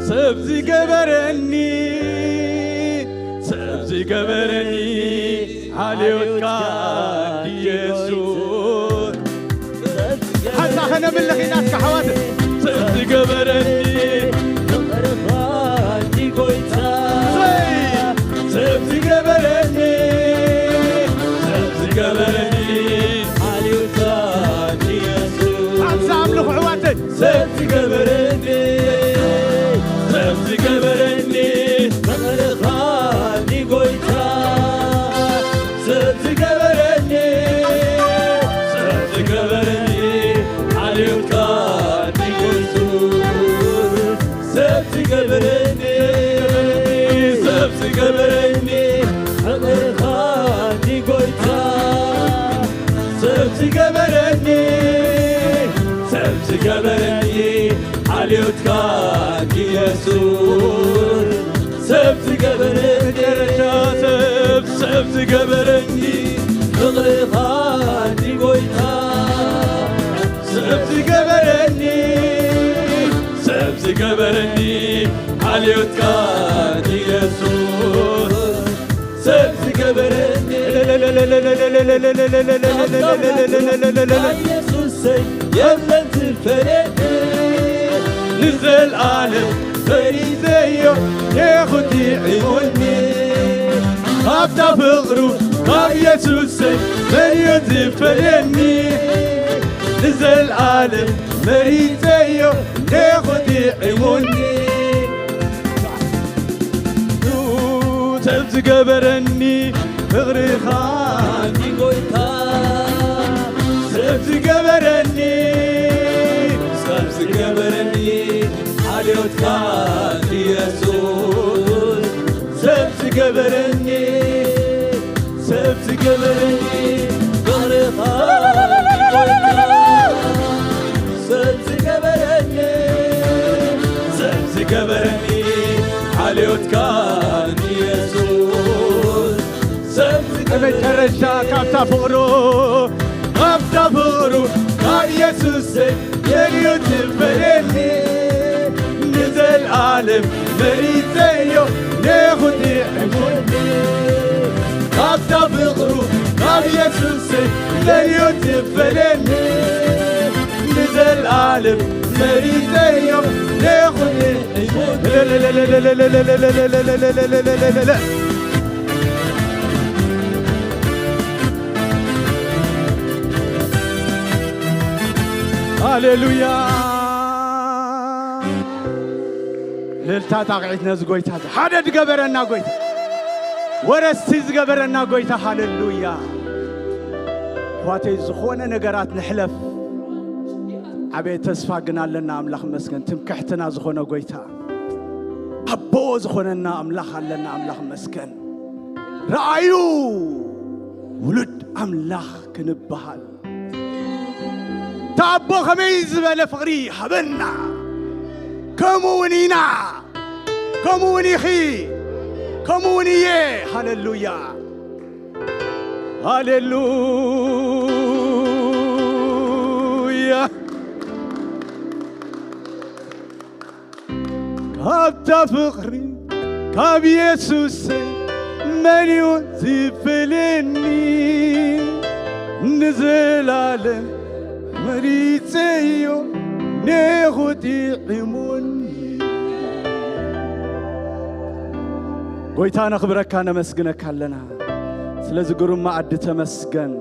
ሰብ ዝገበረኒ፣ ሰብ ዝገበረኒ ሓልዮትካ እንዲ የሱስ። ሓንሳ ከነምልኽ ኢና እስከ ኣሕዋት። ሰብ ዝገበረኒ፣ ፍቕርኻ እንዲ ጎይታ፣ ሰብ ዝገበረኒ፣ ሰብ ዝገበረኒ ሓልዮትካ እንዲ የሱስ። ሓንሳ ኣምልኹ ኣሕዋተይ። ሰብ ዝገበረኒ፣ ሰብ ዝገበረኒ ፍቕርኻ እንዲ ጎይታ፣ ሰብ ዝገበረኒ፣ ሰብ ዝገበረኒ ሓልዮትካ እንዲ ጎይቱ፣ ሰብ ዝገበረኒ፣ ሰብ ዝገበረኒ ፍቕርኻ እንዲ ጎይታ፣ ሰብ ዝገበረኒ፣ ሰብ ዝገበረኒ ሓልዮትካ የሱስ፣ ሰብ ዝገበረኒ፣ ሰብ፣ ሰብ ዝገበረኒ ፍቕርኻ ጎይታ፣ ሰብ ዝገበረኒ፣ ሰብ ዝገበረኒ ሓልዮትካ የሱስ፣ ሰብ ዝገበረኒ፣ ኢየሱሰይ የለን ዝፈልየኒ፣ ንዘልኣለም ፈሪዘዮ ኔኹ ጥዒሙኒ፣ ካብታ ፍቕሩ ካብ የሱሰይ መን እዩ ዝፈልየኒ፣ ንዘልኣለም መሪጸዮ ኔኹ ጥዒሙኒ። ሰብ ዝገበረኒ ፍቕርኻ እንዲ ጎይታ፣ ሰብ ዝገበረኒ፣ ሰብ ዝገበረኒ ሓልዮትካ እንዲ የሱስ፣ ሰብ ዝገበረኒ፣ ሰብ ዝገበረኒ ፍቕርኻ እንዲ ጎይታ፣ ሰብ ዝገበረኒ፣ ሰብ ዝገበረኒ ሓልዮትካ እንዲ የሱስ፣ ሰብ ዝገበረኒ፣ መጨረሻ ካብታ ፍቕሩ፣ ካብታ ፍቕሩ ካብ የሱስ መን እዩ ዝፈልየኒ፣ ንዘልኣለም መሪጸዮ ኔኹ ጥዒሙኒ፣ ካብታ ፍቕሩ ካብ የሱስ መን እዩ ዝፈልየኒ፣ ንዘልኣለም መሪጸዮ ኔኹ ጥዒሙኒ። ሃሌሉያ። እልልታ ጣቕዒት ነዚ ጎይታ እዚ ሓደ ዝገበረና ጎይታ፣ ወረስቲ ዝገበረና ጎይታ። ሃሌሉያ። ኣሕዋተይ፣ ዝኾነ ነገራት ንሕለፍ፣ ዓበየ ተስፋ ግን ኣለና። ኣምላኽ መስገን። ትምክሕትና ዝኾነ ጎይታ፣ ኣቦ ዝኾነና ኣምላኽ ኣለና። ኣምላኽ መስገን። ረኣዩ ውሉድ ኣምላኽ ክንበሃል። እታ ኣቦ ከመይ ዝበለ ፍቕሪ ሃበና። ከምኡ እውን ኢና። ከምኡ እውን ኢኺ። ከምኡ እውን እየ። ሃሌሉያ። ሃሌሉያ። ካብታ ፍቕሪ ካብ የሱስ መን እዩ ዝፍለኒ? ንዘላለም መሪጸዮ ኔኹ ጥዒሙኒ። ጎይታ ነኽብረካ ነመስግነካ ኣለና። ስለዚ ግሩም መኣዲ ተመስገን።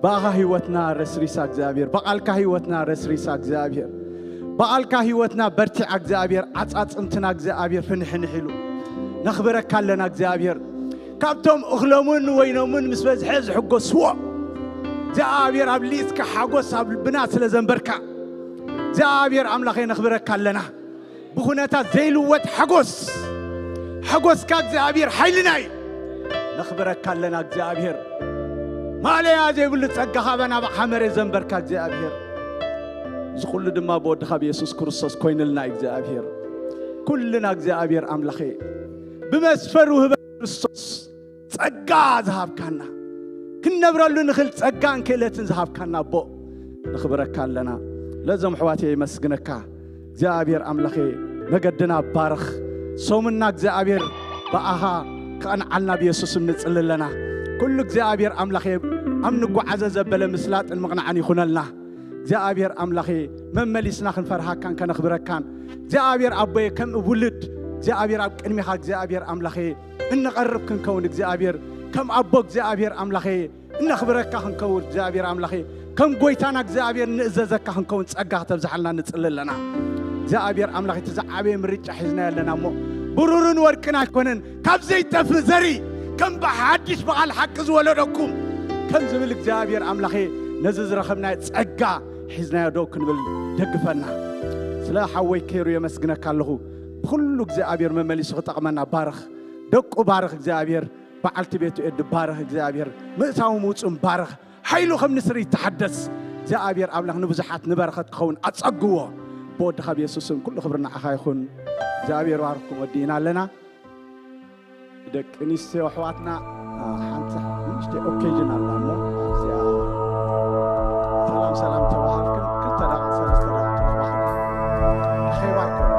ብኣኻ ህይወትና ረስሪሳ እግዚኣብሔር፣ ብቓልካ ህይወትና ረስሪሳ እግዚኣብሔር፣ ብቓልካ ህይወትና በርቲዓ እግዚኣብሔር፣ ዓጻጽምትና እግዚኣብሔር ፍንሕንሕ ኢሉ። ነኽብረካ ኣለና እግዚኣብሔር። ካብቶም እኽሎምን ወይኖምን ምስ በዝሐ ዝሕጎስዎ እግዚኣብሔር ኣብ ሊስካ ሓጎስ ኣብ ልብና ስለ ዘንበርካ እግዚኣብሔር ኣምላኸ ነኽብረካ ኣለና። ብኹነታት ዘይልወጥ ሓጎስ፣ ሓጎስካ እግዚኣብሔር ሓይልና እዩ። ነኽብረካ ኣለና እግዚኣብሔር። ማለያ ዘይብሉ ጸጋኻ በናባኻ መሬት ዘንበርካ እግዚኣብሔር። እዚ ኩሉ ድማ ብወድኻ ብየሱስ ክርስቶስ ኮይንልና እግዚኣብሔር። ኩልና እግዚኣብሔር ኣምላኸ ብመስፈር ውህበት ክርስቶስ ጸጋ ዝሃብካና፣ ክንነብረሉ ንኽእል ጸጋን ክእለትን ዝሃብካና ኣቦ፣ ነኽብረካ ኣለና። ለዞም ኣሕዋተይ የመስግነካ። እግዚኣብሔር ኣምላኸ መገድና ባርኽ። ሶምና እግዚኣብሔር ብኣኻ ክቐንዓልና ብየሱስ ስም ንጽሊ ኣለና። ኩሉ እግዚኣብሔር ኣምላኸ ኣብ ንጓዓዘ ዘበለ ምስላጥን ምቕናዕን ይኹነልና። እግዚኣብሔር ኣምላኸ መመሊስና ክንፈርሃካን ከነኽብረካን እግዚኣብሔር ኣቦየ ከም ውሉድ እግዚኣብሔር ኣብ ቅድሚኻ እግዚኣብሔር ኣምላኸ እንቐርብ ክንከውን እግዚኣብሔር ከም ኣቦ እግዚኣብሔር ኣምላኸ እነኽብረካ ክንከውን እግዚኣብሔር ኣምላኸ ከም ጎይታና እግዚኣብሔር ንእዘዘካ ክንከውን ጸጋ ከተብዝሓልና ንጽሊ ኣለና። እግዚኣብሔር ኣምላኸ እቲ ዝዓበየ ምርጫ ሒዝና ኣለና እሞ ብሩርን ወርቅን ኣይኮነን ካብ ዘይጠፍእ ዘሪ ከም ብሓድሽ በዓል ሓቂ ዝወለደኩም ከም ዝብል እግዚኣብሔር ኣምላኸ ነዚ ዝረኸብናዮ ጸጋ ሒዝናዮ ደው ክንብል ደግፈና። ስለ ሓወይ ከይሩ የመስግነካ ኣለኹ። ብኹሉ እግዚኣብሔር መመሊሱ ክጠቕመና ባርኽ። ደቁ ባርኽ እግዚኣብሔር። በዓልቲ ቤቱ ኤዱ ባርኽ እግዚኣብሔር። ምእታው ምውፁን ባርኽ። ሓይሉ ከም ንስሪ ይተሓደስ እግዚኣብሔር ኣምላኽ ንብዙሓት ንበረኸት ክኸውን ኣጸግዎ። ብወድኻ ብየሱስ ስም ኩሉ ክብሪ ንዓኻ ይኹን። እግዚኣብሔር ባርኽኩም። ወዲእና ኣለና። ደቂ ኣንስትዮ ኣሕዋትና፣ አ፣ ሓንቲ ንእሽተይ ኦኬዥን ኣላ እሞ፣ ኣብዚኣ ሰላም ሰላም ተባሃልክን ክልተ ደቂቕ ሰለስተ ደቂቕ ትረኽባ ኣለዋ። ኣኼባ ኣይኮነን።